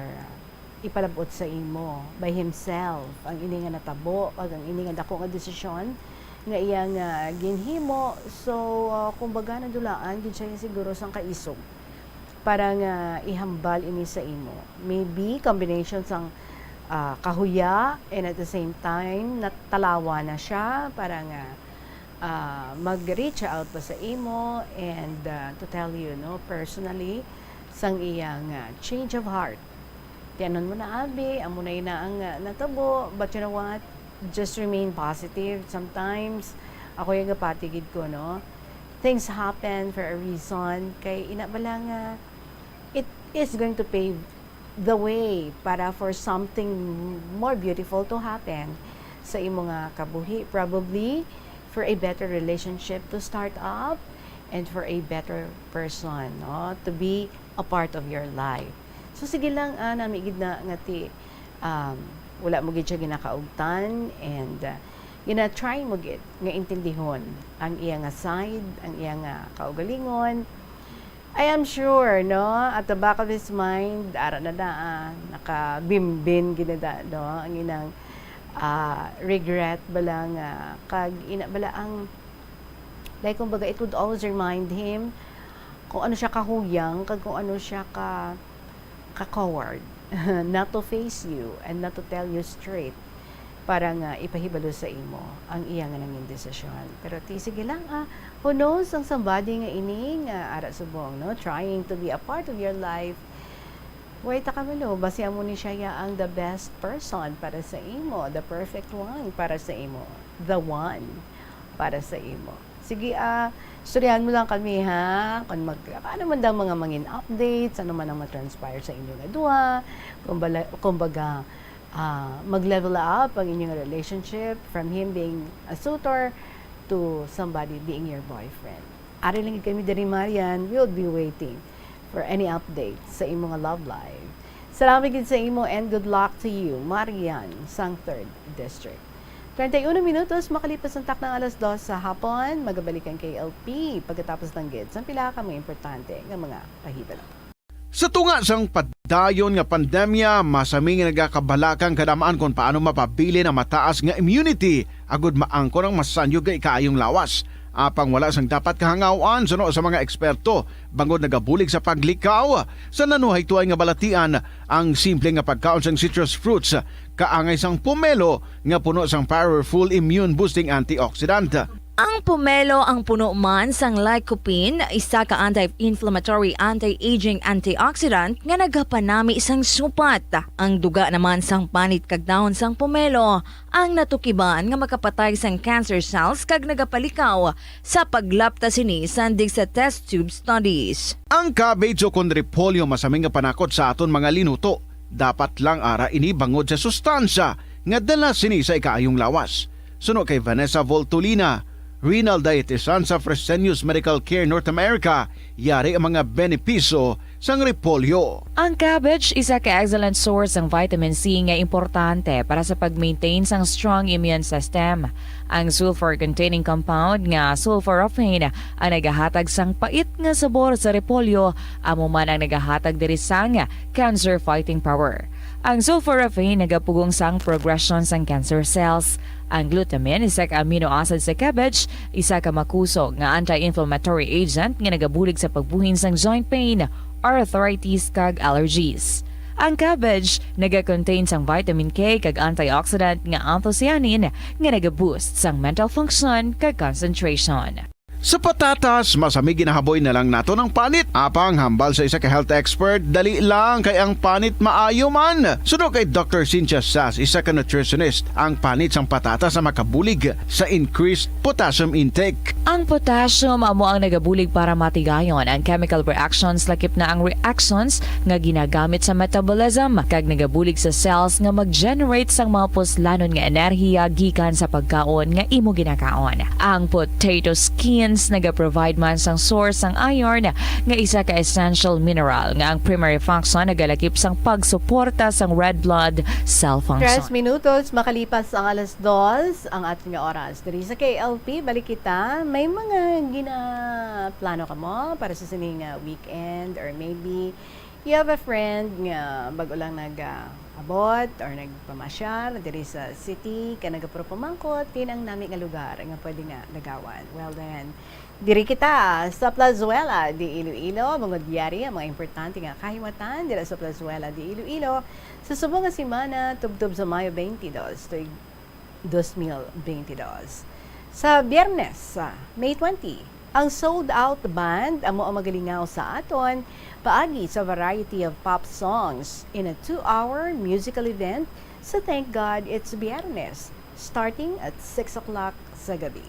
ipalabot sa imo by himself ang ini nga natabo kag ang ini nga dako nga desisyon nga iya nga ginhimo. So, ah, kumbaga, nadulaan gid siya siguro sang kaisog para nga ihambal ini sa imo. Maybe combination sang, ah, kahuya and at the same time natalawa na siya para nga, ah, mag-reach out pa sa imo and, ah, to tell you, no, personally, sang iyang, ah, change of heart. Tianon mo na, abi, amo na ina ang, ah, natabo, but you know what? Just remain positive. Sometimes, ako yung gapati gid ko, no? Things happen for a reason. Kay ina bala nga, it is going to pave the way para for something more beautiful to happen sa imo nga kabuhi. Probably, for a better relationship to start up and for a better person, no, to be a part of your life. So, sige lang, ah, nami gid na nga ti, um, wala mo gid siya ginakaugtan and, ah, gina-try mo gid nga intindihon ang iya nga side, ang iya nga kaugalingon. I am sure, no, at the back of his mind, ara na da, ah, nakabimbin gid na da, no, ang inang, ah, regret bala nga, kag ina bala ang Like, kumbaga, it would always remind him kung ano siya kahuyang kag kung ano siya ka, ka-coward not to face you and not to tell you straight para nga ipahibalo sa imo ang iya nga nangin desisyon. Pero ti, sige lang, ah, who knows, ang somebody nga ini nga ara subong, no, trying to be a part of your life, wait, ta kabalo, basi amo ni siya ya ang the best person para sa imo, the perfect one para sa imo, the one para sa imo. Sige, ah, istoryahan mo lang kami, ha? Kung mag-, ano man daw mga mangin updates, ano man ang ma-transpire sa inyo nga duha, kung bala-, kumbaga, ah, mag-level up ang inyong relationship from him being a suitor to somebody being your boyfriend. Ari lang gid kami diri, Marian. We will be waiting for any update sa imo nga love life. Salamat gid sa imo and good luck to you, Marian, sang third District. Treinta y uno minutos makalipas ang taknang alas dos sa hapon, magabalik ang K L P pagkatapos lang gid sang pila ka mga importante nga mga pahibalo. Sa tunga sang padayon nga pandemya, masami nga nagakabalaka ang kadam-an kon paano mapabilin ang mataas nga immunity agud maangkon ang masanyog nga ikaayong lawas. Apang wala sang dapat kahangaw-an suno sa mga eksperto, bangod nagabulig sa paglikaw sa nanuhay tuay nga balatian ang simple nga pagkaon sang citrus fruits, kaangay sang pomelo nga puno sang powerful immune-boosting antioxidant. Ang pomelo ang puno man sang lycopene, isa ka anti-inflammatory, anti-aging antioxidant nga nagapanami sang supat. Ang duga naman sang panit kag dahon sang pomelo ang natukiban nga makapatay sang cancer cells kag nagapalikaw sa paglapta sini sandig sa test tube studies. Ang cabbage o kon repolyo masami nga panakot sa aton mga linuto. Dapat lang ara ini bangod sa sustansya nga dala sini sa ikaayong lawas. Suno kay Vanessa Voltolina, renal dietitian sa Fresenius Medical Care North America, yari ang mga benepisyo sang repolyo. Ang cabbage isa ka excellent source sang vitamin C nga importante para sa pag-maintain sang strong immune system. Ang sulfur-containing compound nga sulforaphane ang nagahatag sang pait nga sabor sa repolyo, amo man ang nagahatag diri sang cancer fighting power. Ang sulforaphane nagapugong sang progression sang cancer cells. Ang glutamine, isa ka amino acid sa cabbage, isa ka makusog nga anti-inflammatory agent nga nagabulig sa pagbuhin sang joint pain, arthritis, kag allergies. Ang cabbage naga-contain sang vitamin K kag antioxidant nga anthocyanin nga naga-boost sang mental function kag concentration. Sa patatas, masami ginahaboy na lang naton ang panit. Apang hambal sa isa ka health expert, dali lang kay ang panit maayo man. Suno kay Doctor Cynthia Sass, isa ka nutritionist, ang panit sang patatas ang makabulig sa increased potassium intake. Ang potassium amo ang nagabulig para matigayon ang chemical reactions, lakip na ang reactions nga ginagamit sa metabolism, kag nagabulig sa cells nga mag-generate sang mga puslanon nga enerhiya gikan sa pagkaon nga imo ginakaon. Ang potato skins nagaprovide man sang source sang iron, nga isa ka essential mineral nga ang primary function nagalakip sang pagsuporta sang red blood cell function. Tres minutos makalipas ang alas dos, ang aton nga oras. Diri sa K L P, balik kita. May mga ginaplano ka mo para sa sini nga weekend, or maybe you have a friend nga bag-o lang nag-abot or nagpamasyar diri sa city, ka nagapuro pamangkot, diin ang nami nga lugar nga pwede nga lagawan. Well then, diri kita sa Plazuela de Iloilo, bangod yari ang mga importante nga kahiwatan dira sa Plazuela de Iloilo sa subong nga semana, tubtob sa Mayo twenty-two, tuig dos mil twenty-two. Sa Biyernes, ah, May twenty, ang Sold Out Band amo ang magalingaw sa aton paagi sa variety of pop songs in a two-hour musical event sa Thank God It's Biyernes, starting at six o'clock sa gabi.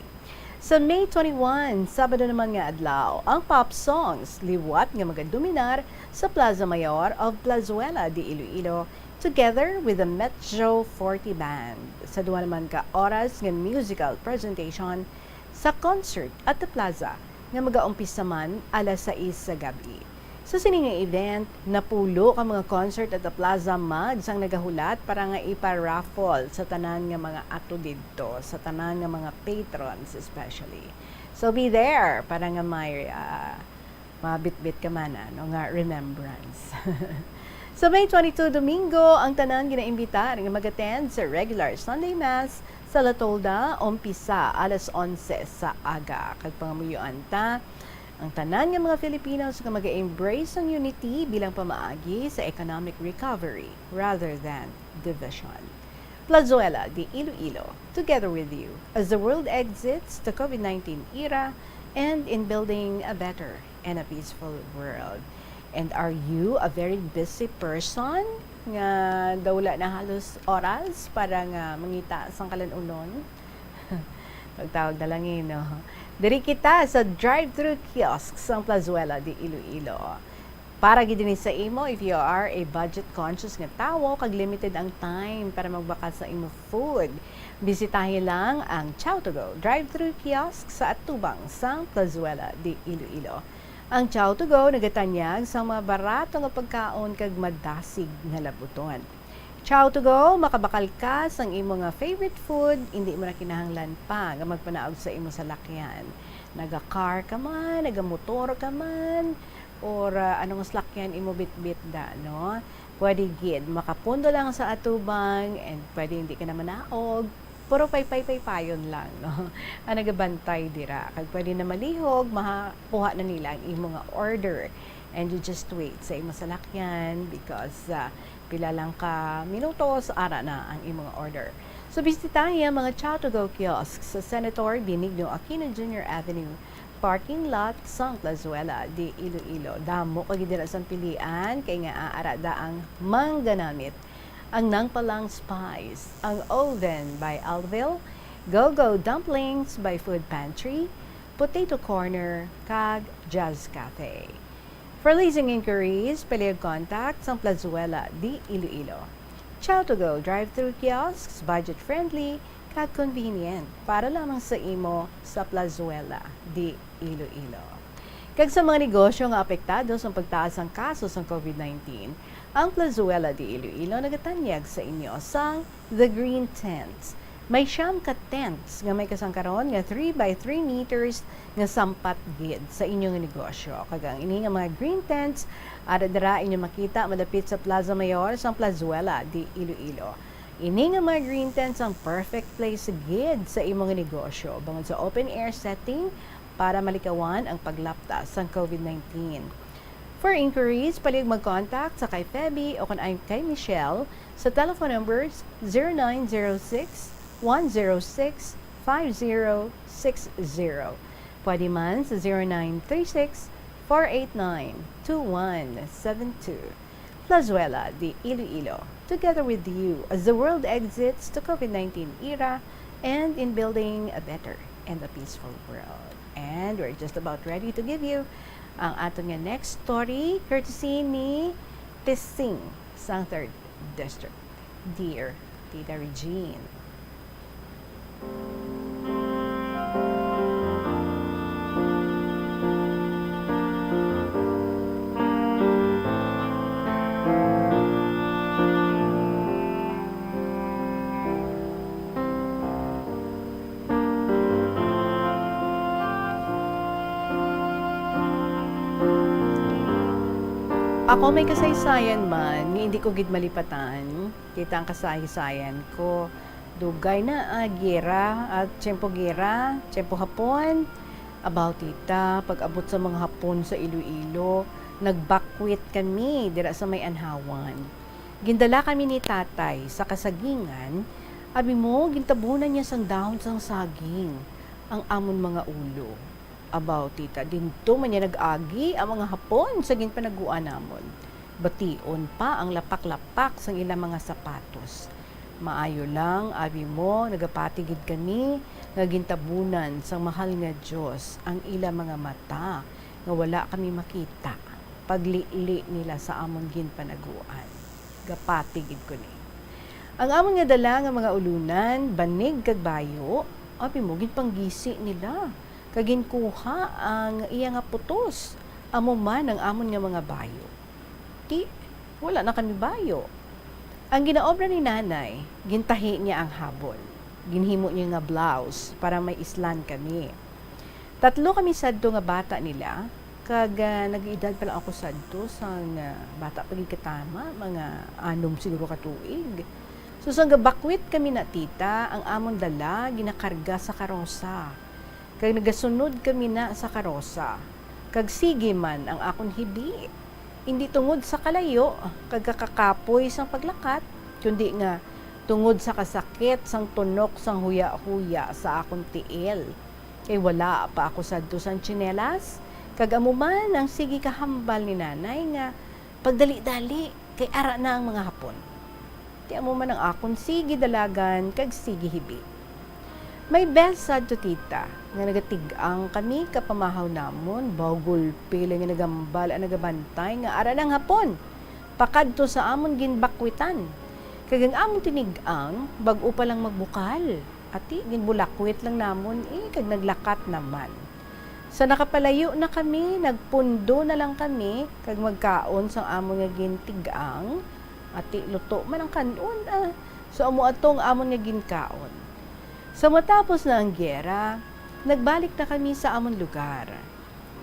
Sa May twenty-one, Sabado naman nga adlaw, ang pop songs liwat nga magadominar sa Plaza Mayor of Plazuela de Iloilo, together with the Metro forty Band, sa duha naman ka oras nga musical presentation sa concert at the plaza nga magaumpisa man alas sais sa gab-i. Sa sini nga event, napulo ka mga concert at the plaza mags ang nagahulat para nga ipa-raffle sa tanan nga mga ato didto, sa tanan nga mga patrons especially. So be there para nga may, ah, mabitbit ka man, ano, nga remembrance. Sa May twenty-two, Domingo, ang tanan ginaimbitar nga mag-attend sa regular Sunday Mass sa La Tolda, umpisa alas onse sa aga. Kag pangamuyoan ta, ang tanan nga mga Filipinos nga mag-embrace sang unity bilang pamaagi sa economic recovery rather than division. Plazuela de Iloilo, together with you, as the world exits the COVID nineteen era and in building a better and a peaceful world. And are you a very busy person nga daw wala na halos oras para nga mangita sang kalan-unon? Pagtawag na lang eh, no? Diri kita sa drive-thru kiosk sang Plazuela de Iloilo. Para gid ini sa imo, if you are a budget-conscious nga tawo kag limited ang time para magbakal sa imo food, bisitahi lang ang Chow to Go drive-thru kiosk sa atubang sang Plazuela de Iloilo. Ang Chow to Go nagatanyag sang mga barato nga pagkaon kag madasig nga labuton. Chow to Go, makabakal ka sang imo nga favorite food, indi mo na kinahanglan pa nga magpanaog sa imo salakyan. Naga-car ka man, nagamotor ka man, or, ah, anong salakyan imo bitbit da, no? Pwede gid, makapundo lang sa atubang, and pwede hindi ka na manaog, pero paypay-paypayon lang, no? Ang nagabantay dira, kag pwede na malihog, makuha na nila ang imo nga order. And you just wait sa imo salakyan because, ah, pila lang ka minutos, ara na ang imo nga order. So, bisitahi ang mga Chow to Go kiosk sa Senator Benigno Aquino Junior Avenue parking lot sang Plazuela de Iloilo. Damo kag dira sang pilian kay nga aara da ang mangganamit, ang Nangpalang Spice, ang Oven by Alville, Go-Go Dumplings by Food Pantry, Potato Corner, kag Jazz Cafe. For leasing inquiries, palihog contact sang Plazuela de Iloilo. Chow to Go drive-thru kiosks, budget-friendly, kag convenient para lamang sa imo sa Plazuela de Iloilo. Kag sa mga negosyo nga apektado sang pagtaas sang kaso sang COVID nineteen, ang Plazuela de Iloilo nagatanyag sa inyo sang The Green Tents. May siyam ka tents nga may kasangkaron nga three by three meters nga sampat gid sa inyo nga negosyo. Kag ang ini nga mga green tents, ara dira inyo makita malapit sa Plaza Mayor sang Plazuela de Iloilo. Ini nga mga green tents ang perfect place gid sa imo nga negosyo bangod sa open air setting para malikawan ang paglapta sang COVID nineteen. For inquiries, palihog mag-contact sa kay Feby o kon ay kay Michelle sa telephone numbers zero nine zero six, one zero six, five zero six zero. Pwede man sa zero nine three six, four eight nine, two one seven two. Plazuela de Iloilo, together with you as the world exits the COVID nineteen era and in building a better and a peaceful world. And we're just about ready to give you ang aton nga next story, courtesy ni Tising sang Third District. Dear Tita Regine. Ako may kasaysayan man nga hindi ko gid malipatan, kita ang kasaysayan ko. Dugay na, ah, gera, at tiyempo gera, tiyempo Hapon. Abaw, tita, pag-abot sa mga Hapon sa Iloilo, nagbakwit kami dira sa may Anhawan. Gindala kami ni tatay sa kasagingan, abi mo, gintabunan niya sang dahon sang saging ang amon mga ulo. Abaw, tita, dinto man niya nag-agi ang mga Hapon sa ginpanaguan namon. Bation pa ang lapak-lapak sang ila mga sapatos. Maayo lang, abi mo, nagapati gid kami nga gintabunan sang mahal nga Dios ang ila mga mata nga wala kami makita paglili nila sa amon ginpanaguan. Gapati gid ko ni. Ang amon nga dala nga mga ulunan, banig kag bayo, abi mo, ginpanggisi nila kag ginkuha ang iya nga putos, amo man ang amon nga mga bayo. Ti, wala na kami bayo. Ang ginaobra ni nanay, gintahi niya ang habon. Ginhimo niya nga blouse para may islan kami. Tatlo kami sadto nga bata nila, Kag, ah, nag-edad pa lang ako sadto, sang, ah, bata pa gid katama, mga anom siguro ka tuig. So, sang gabakwit kami na, tita, ang amon dala ginakarga sa karosa. Kag nagasunod kami na sa karosa. Kag sige man ang akon hibi, indi tungod sa kalayo kag kakakapoy sang paglakat, kundi nga tungod sa kasakit sang tunok sang huya-huya sa akon tiil. Kay wala pa ako sadto sang tsinelas, kag amo man ang sige kahambal ni nanay nga, "Pagdali-dali, kay ara na ang mga Hapon." Ti amo man ang akon sige dalagan kag sige hibi. May bes sadto, tita, nga nagatig-ang kami ka pamahaw namon, baw gulpi lang nga nagambal ang nagabantay nga ara na ang Hapon pakadto sa amon ginbakwitan. Kag ang amon tinig-ang bag-o pa lang magbukal. Ati, ginbulakwit lang namon, eh, kag naglakat naman. Sa nakapalayo na kami, nagpundo na lang kami, kag magkaon sang amon nga gintig-ang. Ati, luto man ang kan-on, ah. So, amo ato ang amon nga ginkaon. Sa matapos na ang giyera, nagbalik na kami sa amon lugar.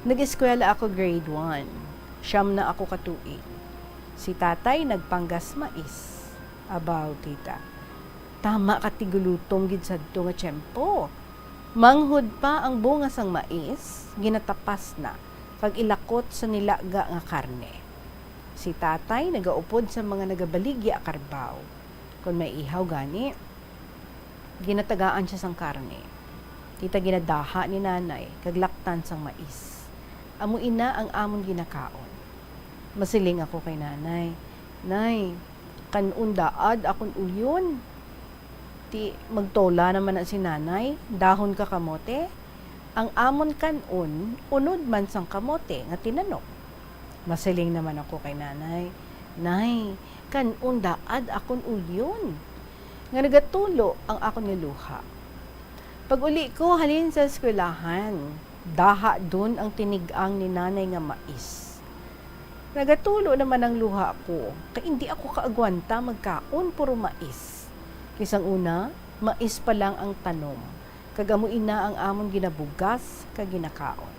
Nag-eskwela ako grade one. Siyam na ako ka tuig. Si tatay nagpanggas mais. Abaw, tita. Tama ka, tigulutom gid sadto nga tiyempo. Manghod pa ang bunga sang mais, ginatapas na, kag ilakot sa nilaga nga karne. Si tatay nagaupod sa mga nagabaligya karbaw. Kon may ihaw gani, ginatagaan siya sang karne. Tita, ginadaha ni nanay kag laktan sang mais. Amo ina ang amon ginakaon. Masiling ako kay nanay, "Nay, kan-on daad akon uyon." Ti magtola naman na si nanay, dahon ka kamote. Ang amon kan-on, unod man sang kamote nga tinanok. Masiling naman ako kay nanay, "Nay, kan-on daad akon uyon." Nga nagatulo ang akon nga luha. Pag-uli ko halin sa eskwelahan, daha dun ang tinig-ang ni nanay nga mais. Nagatulo naman ang luha ko, kay indi ako kaagwanta magkaon puro mais. Kay sang una, mais pa lang ang tanom, kag amo ina ang amon ginabugas kag ginakaon.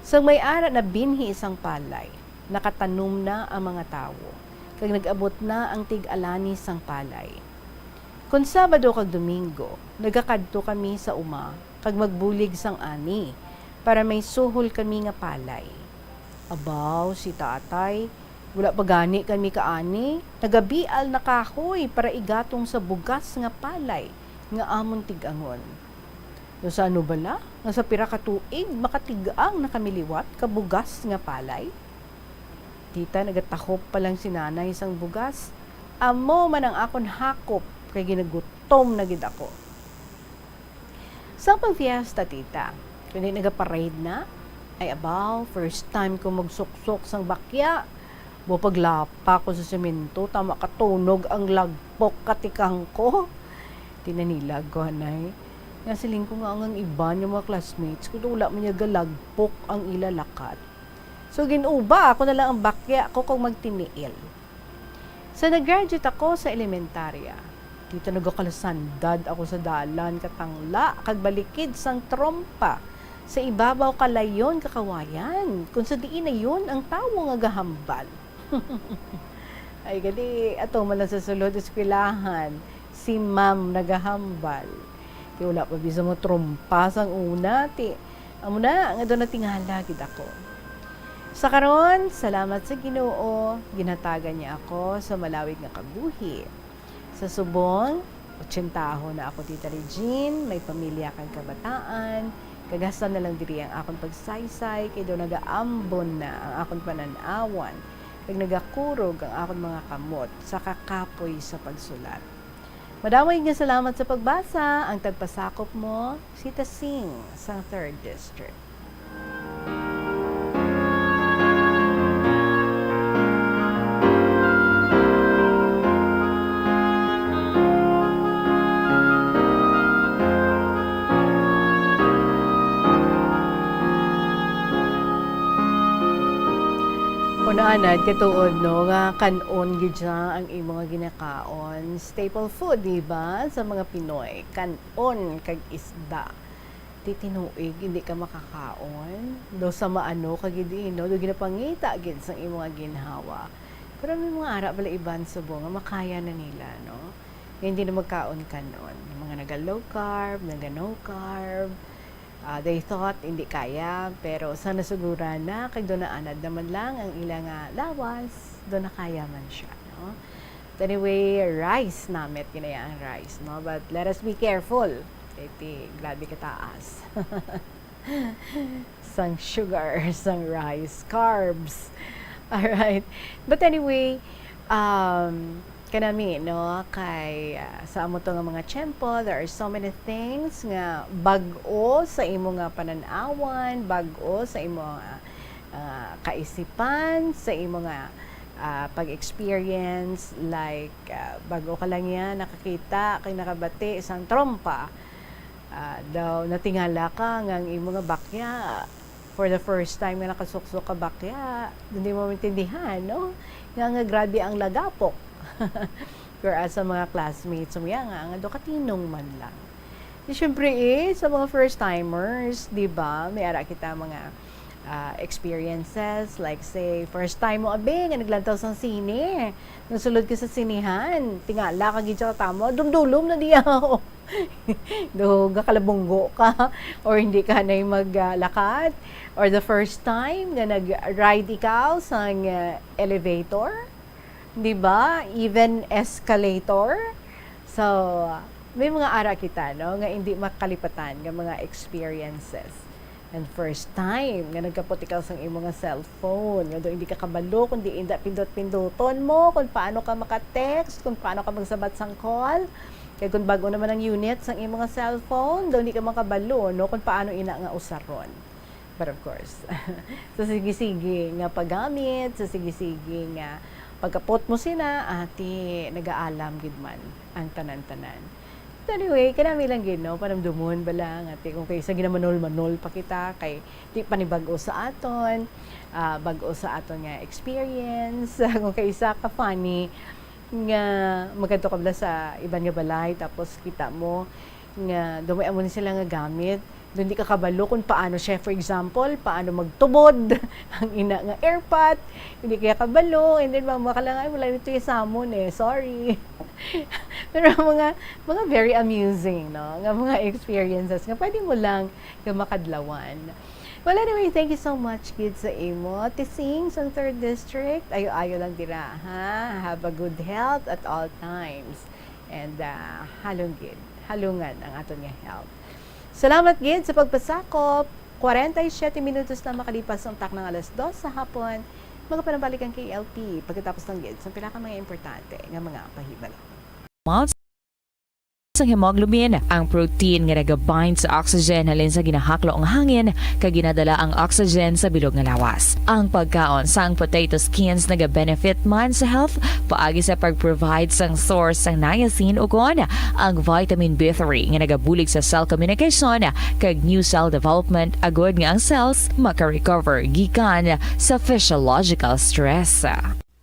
Sang may ara na binhi sang palay, nakatanom na ang mga tawo, kag nag-abot na ang tig-alani sang palay. Kon Sabado kag Domingo, nagakadto kami sa uma kag magbulig sang ani, para may suhol kami nga palay. Abaw, si tatay, wala pa gani kami kaani, nagabial na kahoy para igatong sa bugas nga palay nga amon tig-angon. No sa ano bala nga sa pira ka tuig makatig-ang na kami liwat ka bugas nga palay? Tita, nagatahop pa lang si nanay sang bugas, amo man ang akon hakop, kay ginagutom na gid ako. Sang pagfiesta, tita, kundi nagaparade na, ay abaw, first time ko magsuksok sang bakya. Mo paglapa ko sa semento, tama katunog ang lagpok katikang ko. Tinanilag ko, anay. Nga siling ko nga ang, ang iban nga mga classmates ko, wala man niya galagpok ang ila lakat. So, gin-uba ako na lang ang bakya ko kag magtiniil. Sa nag-graduate ako sa elementarya, dito nagakalasandad ako sa dalan, katangla kag balikid sang trompa sa ibabaw kalayon kakawayan, kung sa diin na yun ang tawo nga gahambal. Ay, gali, ato man lang sa sulod eskwelahan, si ma'am nagahambal. Ti wala pa bisa mo trompa sang una, ti amo na nga daw natingala gid ako. Sa karon, salamat sa Ginoo, ginhatagan niya ako sa malawig nga kabuhi. Sa subong, otsentahon na ako, Tita Regine, may pamilya kag kabataan, kag hasta na lang diri ang akon pagsaysay, kay daw nagaambon na ang akon panan-awan, kag nagakurog ang akon mga kamot sa kakapoy sa pagsulat. Madamo nga salamat sa pagbasa. Ang tagpasakop mo, si Tasing, sang Third District. Kuno anad katuod, no, nga kan-on gid siya ang imo nga ginakaon. Staple food, di ba, sa mga Pinoy. Kan-on kag isda. Ti tinuig, hindi ka makakaon. Daw sa maano ka gid, eh, no? Daw ginapangita gid sang imo nga ginhawa. Pero may mga ara bala iban subo nga makaya na nila, no? Nga hindi na magkaon kanon. Yung mga naga low carb, naga no carb, ah, they thought hindi kaya, pero sa nasuguran na, kag doon naanad naman lang ang ila nga lawas, doon na kaya man siya, no? But anyway, rice, namit ginaya ang rice, no? But let us be careful. Kay ti, grabe kataas. Sang sugar, sang rice, carbs. Alright. But anyway, um, kanami, no, kay, ah, sa amo to nga mga tiyempo, there are so many things nga bag-o sa imo nga panan-awan, bag-o sa imo nga, ah, kaisipan, sa imo nga, ah, pag-experience, like, ah, bag-o ka lang yan, nakakita, kay nakabati, sang trompa. Ah, daw natingala ka nga ang imo nga bakya, for the first time nga nakasuksok ka bakya, hindi mo maintindihan, no? Nga, nga grabe ang lagapok. Whereas sa mga classmates mo, yan nga, nga do katinong man lang. Di syempre eh, sa mga first timers, di ba? May ara kita mga, ah, experiences, like say, first time mo, abi, nga naglantaw sa sine. Nasulod ka sa sinehan, tingala ka gid sa tamo, dumdulom na diya. Do, gakalabunggo ka, or hindi ka na yung maglakat, or the first time nga nag-ride ikaw sa, uh, elevator, di ba? Even escalator. So, may mga ara kita, no, nga hindi makalipatan nga mga experiences. And first time nga nagkapot ikaw sang imo nga cellphone, nga daw hindi ka kabalo kung diin da pindot-pinduton mo, kung paano ka maka-text, kung paano ka magsabat sang call. Kay kung bag-o naman ang unit sang imo nga cellphone, daw hindi ka makabalo, no, kung paano ina nga usaron. But of course, sa sige-sige nga paggamit, sa sige-sige nga pagkapot mo sina, ati, nagaalam gid man ang tanan-tanan. But anyway, kanami lang gid, no? Panumdumon bala nga ti kung kaysa ginamanol-manol pa kita, kay di pa ni bag-o sa aton, ah, bag-o sa aton nga experience, kung kaysa ka funny nga magkadto ka bala sa iban nga balay, tapos kita mo nga dumay amo ni sila nga gamit, doon di ka kabalo kung paano siya, for example, paano magtubod ang ina nga airpot, hindi kaya kabalo, and then mama ka lang, "Ay, wala nito yung samon eh, sorry." Pero mga, mga very amusing, no? Nga mga experiences nga pwede mo lang nga makadlawan. Well, anyway, thank you so much gid sa imo, Tising, sa third district. Ayo-ayo lang dira, ha? Have a good health at all times. And, ah, halong gid, halungan ang aton nga health. Salamat gid sa pagpasakop. Kwarenta y siyete minutos na makalipas ang taknang alas dos sa hapon. Magapanabalik ang K L P pagkatapos lang gid sa pila ka mga importante nga mga pahibalo. Amounts sang hemoglobin, ang protein nga nagabind sa oxygen halin sa ginahaklo nga hangin kag ginadala ang oxygen sa bilog nga lawas. Ang pagkaon sang potato skins nagabenefit man sa health paagi sa pag-provide sang source sang niacin ukon ang vitamin B three nga nagabulig sa cell communication kag new cell development agud nga ang cells maka-recover gikan sa physiological stress.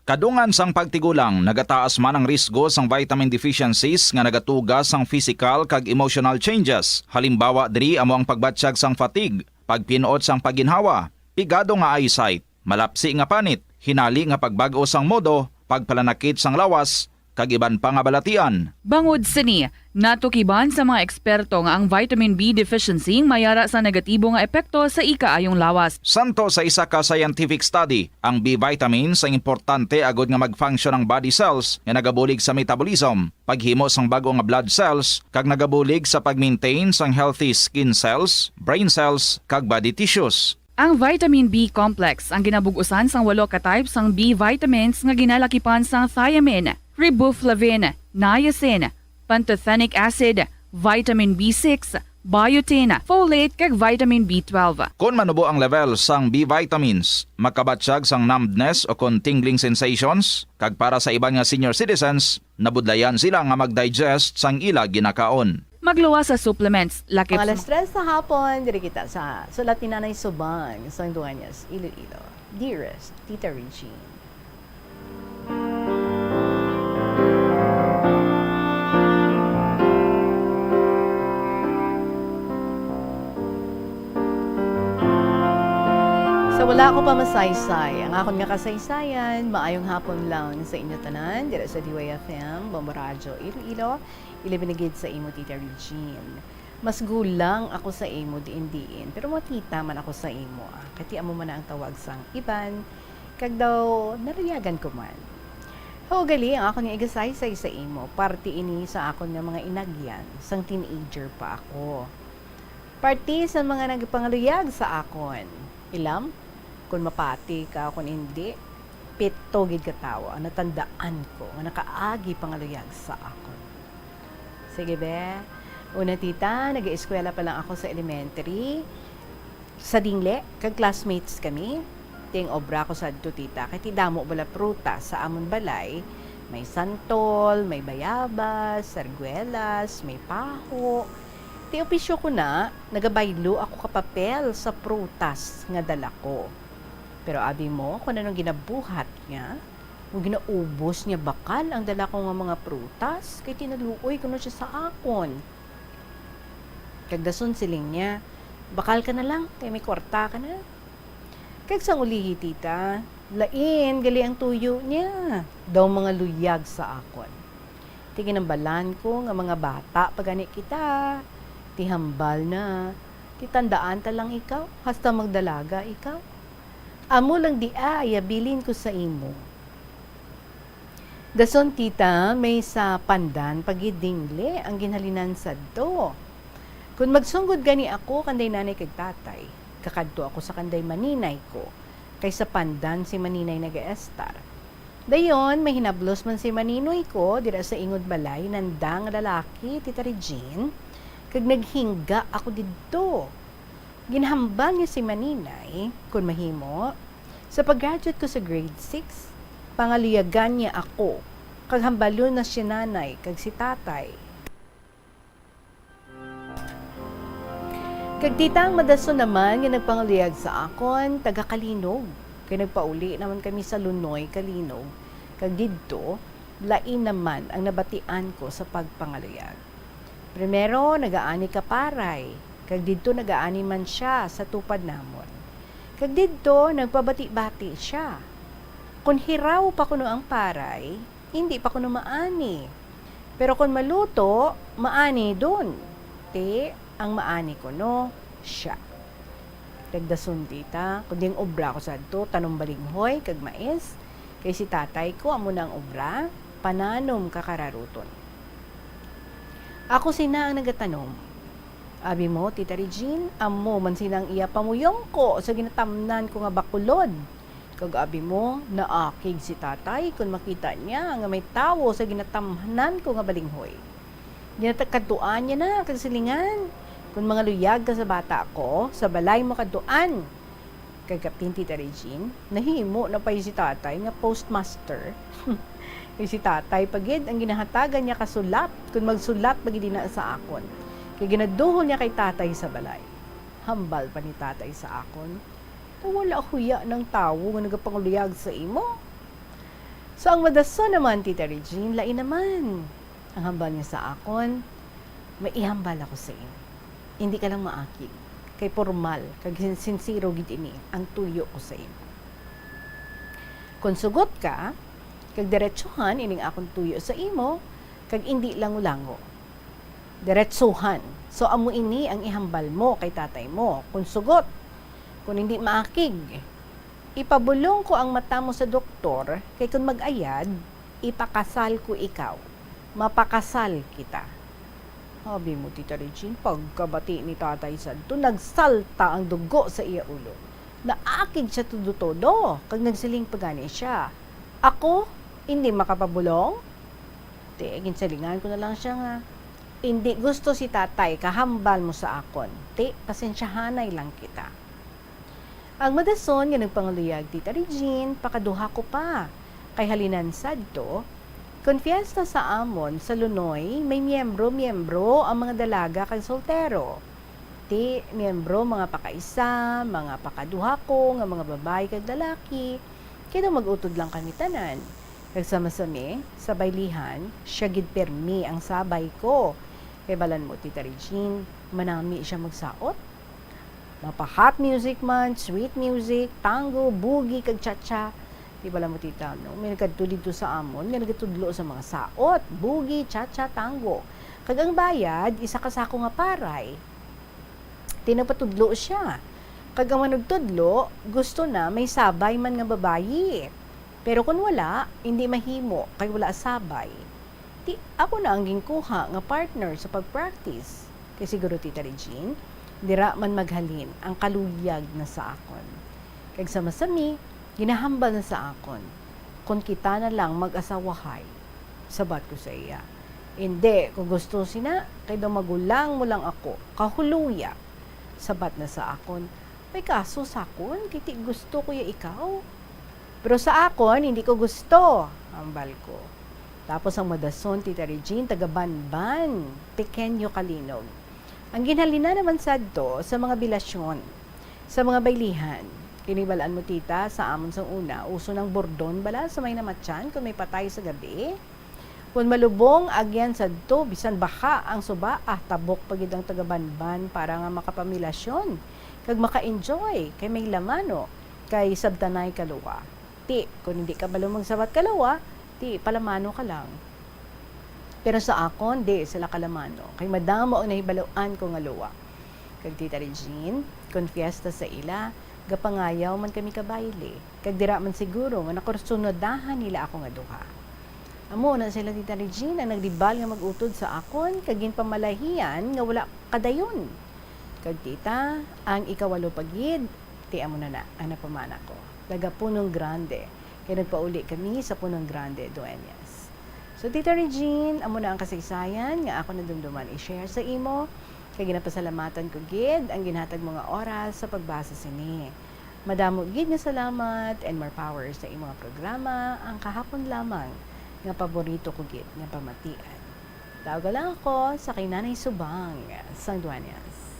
Kadungan sang pagtigulang, nagataas man ang risgo sang vitamin deficiencies nga nagatuga sang physical kag emotional changes. Halimbawa diri amo ang pagbatyag sang fatigue, pagpin-ot sang pagginhawa, pigado nga eyesight, malapsi nga panit, hinali nga pagbag-o sang modo, pagpalanakit sang lawas, kag iban pa nga balatian. Bangod sini, natukiban sa mga eksperto nga ang vitamin B deficiency may ara sa negatibo nga epekto sa ikaayong lawas. Santo sa isa ka scientific study, ang B vitamins ang importante agud nga mag-function ang body cells nga nagabulig sa metabolism, paghimo sang bag-o nga blood cells, kag nagabulig sa pag-maintain sang healthy skin cells, brain cells, kag body tissues. Ang vitamin B complex ang ginabug-usan sang walo ka type sang B vitamins nga ginalakipan sang thiamine, riboflavin, niacin, pantothenic acid, vitamin B six, biotin, folate, kag vitamin B twelve. Kon manubo ang level sang B vitamins, makabatyag sang numbness o kon tingling sensations, kag para sa iban nga senior citizens, nabudlayan sila nga mag-digest sang ila ginakaon. Magluwas sa supplements, lakip. Mga alas tres sa hapon, diri kita sa sulat ni Nanay Subang, sang Dueñas, Iloilo. Dearest Tita Regine. Sa ako pa masaysay, ang akon nga kasaysayan, maayong hapon lang sa inyo tanan, dira sa D Y F M, Bombo Radyo, Iloilo, ilabi na gid sa imo, Tita Regine. Mas gulang ako sa imo diin-diin, pero matita man ako sa imo, ah, kay ti amo man na ang tawag sang iban, kag daw naluyagan ko man. Ho, gali, ang akon nga igasaysay sa imo, parte ini sa akon nga mga inagyan, sang teenager pa ako. Parte sa mga nagpangaluyag sa akon. Ilam, kon mapati ka, kon indi, pito gid ka tawo ang natandaan ko nga nakaagi pangaluyag sa akon. Sige, be. Una, tita, nag-eskwela pa lang ako sa elementary. Sa dingle, kag classmates kami. Ting obra ko sadto, tita, kay ti damo bala prutas sa amon balay. May santol, may bayabas, sarguelas, may paho. Ti opisyo ko na, nagabaylo ako ka papel sa prutas nga dala ko. Pero abi mo kung anong ginabuhat niya? Kung ginaubos niya bakal ang dala ko nga mga prutas, kay tinaluoy kuno siya sa akon. Kag dason siling niya, "Bakal ka na lang, kay may kwarta ka na." Kag sang ulihi, tita, lain gali ang tuyo niya. Daw mga luyag sa akon. Ti ginhambalan ko nga mga bata pa gani kita. Ti hambal na, ti tandaan ta lang ikaw, hasta magdalaga ikaw. Amo lang di ay abilin ko sa imo. Dason, tita, may sa pandan pa gid dingle ang ginhalinan sadto. Kon magsunggod gani ako kanday nanay kag tatay, kakadto ako sa kanday maninay ko, kay sa pandan si maninay nagaestar. Dayon, may hinablos man si maninoy ko dira sa ingon balay nanda nga lalaki, Tita Regine, kag naghingga ako didto. Ginhambal niya si maninay, kon mahimo, sa pag-graduate ko sa grade six, pangaluyagan niya ako, kag hambalon na si nanay kag si tatay. Kag tita, ang madason naman nga nagpangaluyag sa akon, taga Calinog, kay nagpauli naman kami sa Lunoy, Calinog, kag didto, lain naman ang nabatian ko sa pagpangaluyag. Primero, nagaani ka paray, kag didto nagaani man sia sa tupad namon. Kag didto, nagpabati-bati sia. Kon hiraw pa kuno ang paray, indi pa kuno maani. Pero kon maluto, maani dun. Ti, ang maani kuno, sia. Kag dason, tita, kundi ang obra ko sadto, tanom balinghoy kag mais, kay si tatay ko amo na ang obra, pananom kakararuton. Ako sina ang nagatanom. Abi mo, Tita Regine, amo man sina ang iya pamuyongko sa ginatamnan ko nga bakulod. Kag abi mo, naakig si tatay kon makita niya nga may tawo sa ginatamnan ko nga balinghoy. Ginakadtuan niya na kag silingan, "Kon mangaluyag ka sa bata ko, sa balay mo kadtuan." Kag kapin, Tita Regine, nahimo na pay si tatay nga postmaster. Kay si tatay pa gid ang ginahatagan niya ka sulat kon magsulat pa gid ina sa akon. Kay ginaduhol niya kay tatay sa balay. Hambal pa ni tatay sa akon, "Daw wala huya nang tawo nga nagapanguluyag sa imo." So, ang madason naman, Tita Regine, lain naman. Ang hambal niya sa akon, "May ihambal ako sa imo. Indi ka lang maakig, kay pormal kag sin-, sinsero gid ini ang tuyo ko sa imo. Kon sugot ka, kag diretsuhan ining akon tuyo sa imo, kag indi lango-lango. Diretsuhan. So, amo ini ang ihambal mo kay tatay mo. Kon sugot, kon indi maakig, ipabulong ko ang mata mo sa doktor, kay kon mag-ayad, ipakasal ko ikaw. Mapakasal kita." Abi mo, Tita Regine, pagkabati ni tatay sadto, nagsalta ang dugo sa iya ulo. Naakig siya todo-todo, kag nagsiling pa gani sia, "Ako, indi makapabulong?" Ti, ginsilingan ko na lang sia nga, "Indi gusto si tatay kahambal mo sa akon. Ti, pasensyahanay lang kita." Ang madason nga nagpangaluyag, Tita Regine, pakaduha ko pa. Kay halinan sadto, kon fiesta sa amon sa Lunoy, may miyembro-miyembro ang mga dalaga kag soltero. Ti, miyembro mga pakaisa, mga pakaduha ko nga mga babayi kag lalaki, kay daw mag-utod lang kami tanan. Kag sama-sami, sa baylihan, sia gid pirmi ang sabay ko. Kay balan mo, Tita Regine, manami sia magsaot. Mapa-hot music man, sweet music, tango, boogie, kag cha-cha. Di bala mo, tita, no? May nagkadto dito sa amon nga nagatudlo sa mga saot, boogie, cha-cha, tango. Kag ang bayad, isa ka sako nga paray. Ti nagpatudlo siya. Kag ang manugtudlo, gusto na may sabay man nga babayi. Pero kung wala, hindi mahimo, kay wala sabay. Ti ako na ang ginkuha nga partner sa pag-practice. Kay siguro, Tita Regine, dira man maghalin ang kaluyag na sa akon. Kag sa masami, ginahambal na sa akon, kung kita na lang mag-asawahay, sabat ko sa iya. Hindi ko gusto sina, kay daw magulang mo lang ako, kahuluya, sabat na sa akon. May kaso sa akon, kay ti gusto ko ya ikaw. Pero sa akon, hindi ko gusto, hambal ko. Tapos ang madason, Tita Regine, taga Banban, Pequeño Calinog. Ang ginhalinan naman sadto sa mga bilasyon, sa mga baylihan. Kini balaan mo, tita, sa amon sang una, uso nang bordon bala sa may namatyan kung may patay sa gabi. Kung malubong, agyan sadto, bisan baha ang suba, ah, tabok pa gid ang taga Banban para nga makapamilasyon kag maka-enjoy kay may lamano kay sabtanay kaluwa. Ti, kung hindi ka balo magsabat kaluwa, ti palamano ka lang. Pero sa akon, di sila kalamano, kay madamo ang nahibaluan ko nga luwa. Kag Tita Regine, kon fiesta sa ila, gapangayaw man kami ka bayle, kag dira man siguro nga nakursunodahan nila ako nga duha. Amo na sila, Tita Regine, ang nagribal nga mag-utod sa akon, kag ginpamalahian nga wala kadayon. Kag tita, ang ikawalo pa gid, ti amo na na ang napamana ko. Taga Punong Grande, kay nagpauli kami sa Punong Grande, Dueñas. So, Tita Regine, amo na ang kasaysayan nga ako nadumduman i-share sa imo, kay ginapasalamatan ko gid ang ginhatag mo nga oras sa pagbasa sini. Madamo gid nga salamat and more power sa imo nga programa, ang kahapon lamang nga paborito ko gid nga pamatian. Tawga lang ako sa kay Nanay Subang sang Dueñas.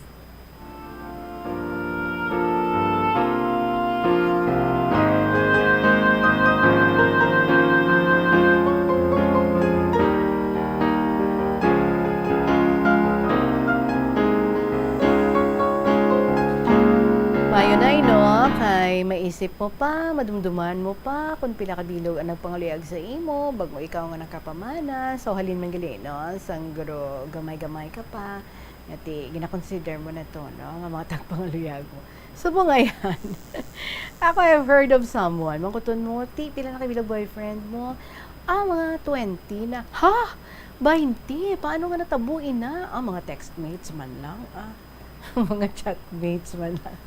Maayo na, no? Kay maisip mo pa, madumduman mo pa kung pila ka bilog ang nagpangaluyag sa imo, bag-o ikaw nga nakapamana. So, halin man gali, no? Sang guro, gamay-gamay ka pa. Nga ti, ginakonsider mo na to, no? Nga mga tagpangaluyag mo. Subong ayan. Ako, I've heard of someone, mangkuton mo, ti, pila na ka bilog boyfriend mo? Ah, mga twenty na. Ha? Baynte? Paano nga natabo ina? Ah, mga textmates man lang. Ah, mga chatmates man lang.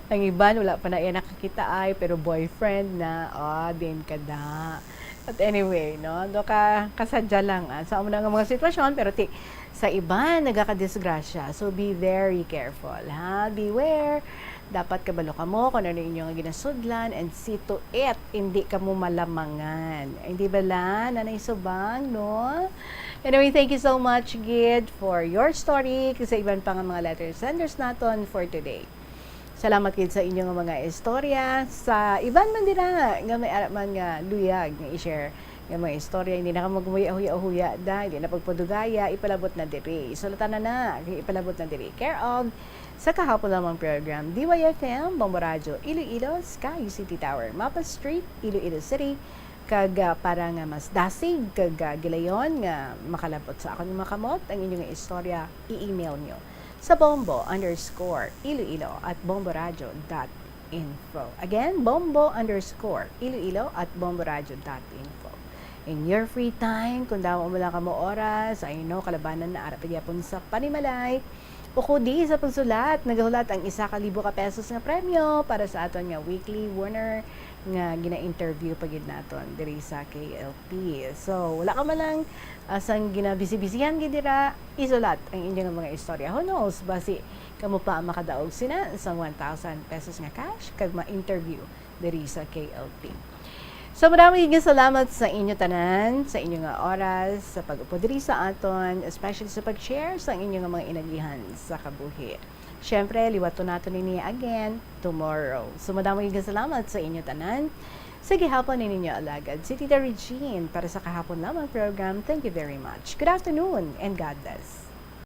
Ang iban, wala pa na iya nakakita ay, pero boyfriend na. Ah, din ka da. But anyway, no? Do ka, kasadya lang, ah. Sa amo na nga mga sitwasyon, pero ti, sa iban, nagakadisgrasya. So, be very careful, ha? Beware. Dapat kabalo kamo kung ano inyo nga ginasudlan and see to it, hindi kamo malamangan. Hindi bala, Nanay Subang, no? Anyway, thank you so much, gid, for your story. Kag sa iban pa nga mga letter senders naton for today. Salamat gid sa inyo nga mga istorya. Sa iban man dira nga may ara man nga luyag nga i-share nga mga istorya, hindi na ka maghuya-huya-huya da, hindi na pagpadugaya, ipalabot na diri. Isulatan na na, ipalabot na diri. Care of sa kahapon lamang program, D Y F M, Bombo Radyo, Iloilo, Sky City Tower, Mapa Street, Iloilo City, kag, ah, para nga mas dasig kag, ah, gilayon nga makalabot sa akon nga mga kamot ang inyo nga istorya, i-email nyo sa bombo underscore iloilo at bomboradyo dot info. Again, bombo underscore iloilo at bomboradyo dot info. In your free time, kung damo mo lang kamo oras, I know, kalabanan na ara pa gyapon sa panimalay, o kung di sa pagsulat, nagahulat ang isa ka libo ka pesos nga premyo para sa aton nga weekly winner nga gina-interview pa gid naton diri sa K L P. So, wala ka man lang, ah, sang ginabisi-bisihan gid dira, isulat ang inyo nga mga istorya. Who knows, basi kamo pa ang makadaog sina sang one thousand pesos nga cash kag ma-interview diri sa K L P. So, madamo gid nga salamat sa inyo tanan, sa inyo nga oras, sa pag-upod diri sa aton, especially sa pag-share sa inyo nga mga inagihan sa kabuhi. Siyempre, liwaton naton ini again tomorrow. So, madamo gid nga salamat sa inyo tanan. Sa gihapon ni ninyo alagad, si Tita Regine para sa kahapon lamang program. Thank you very much. Good afternoon and God bless.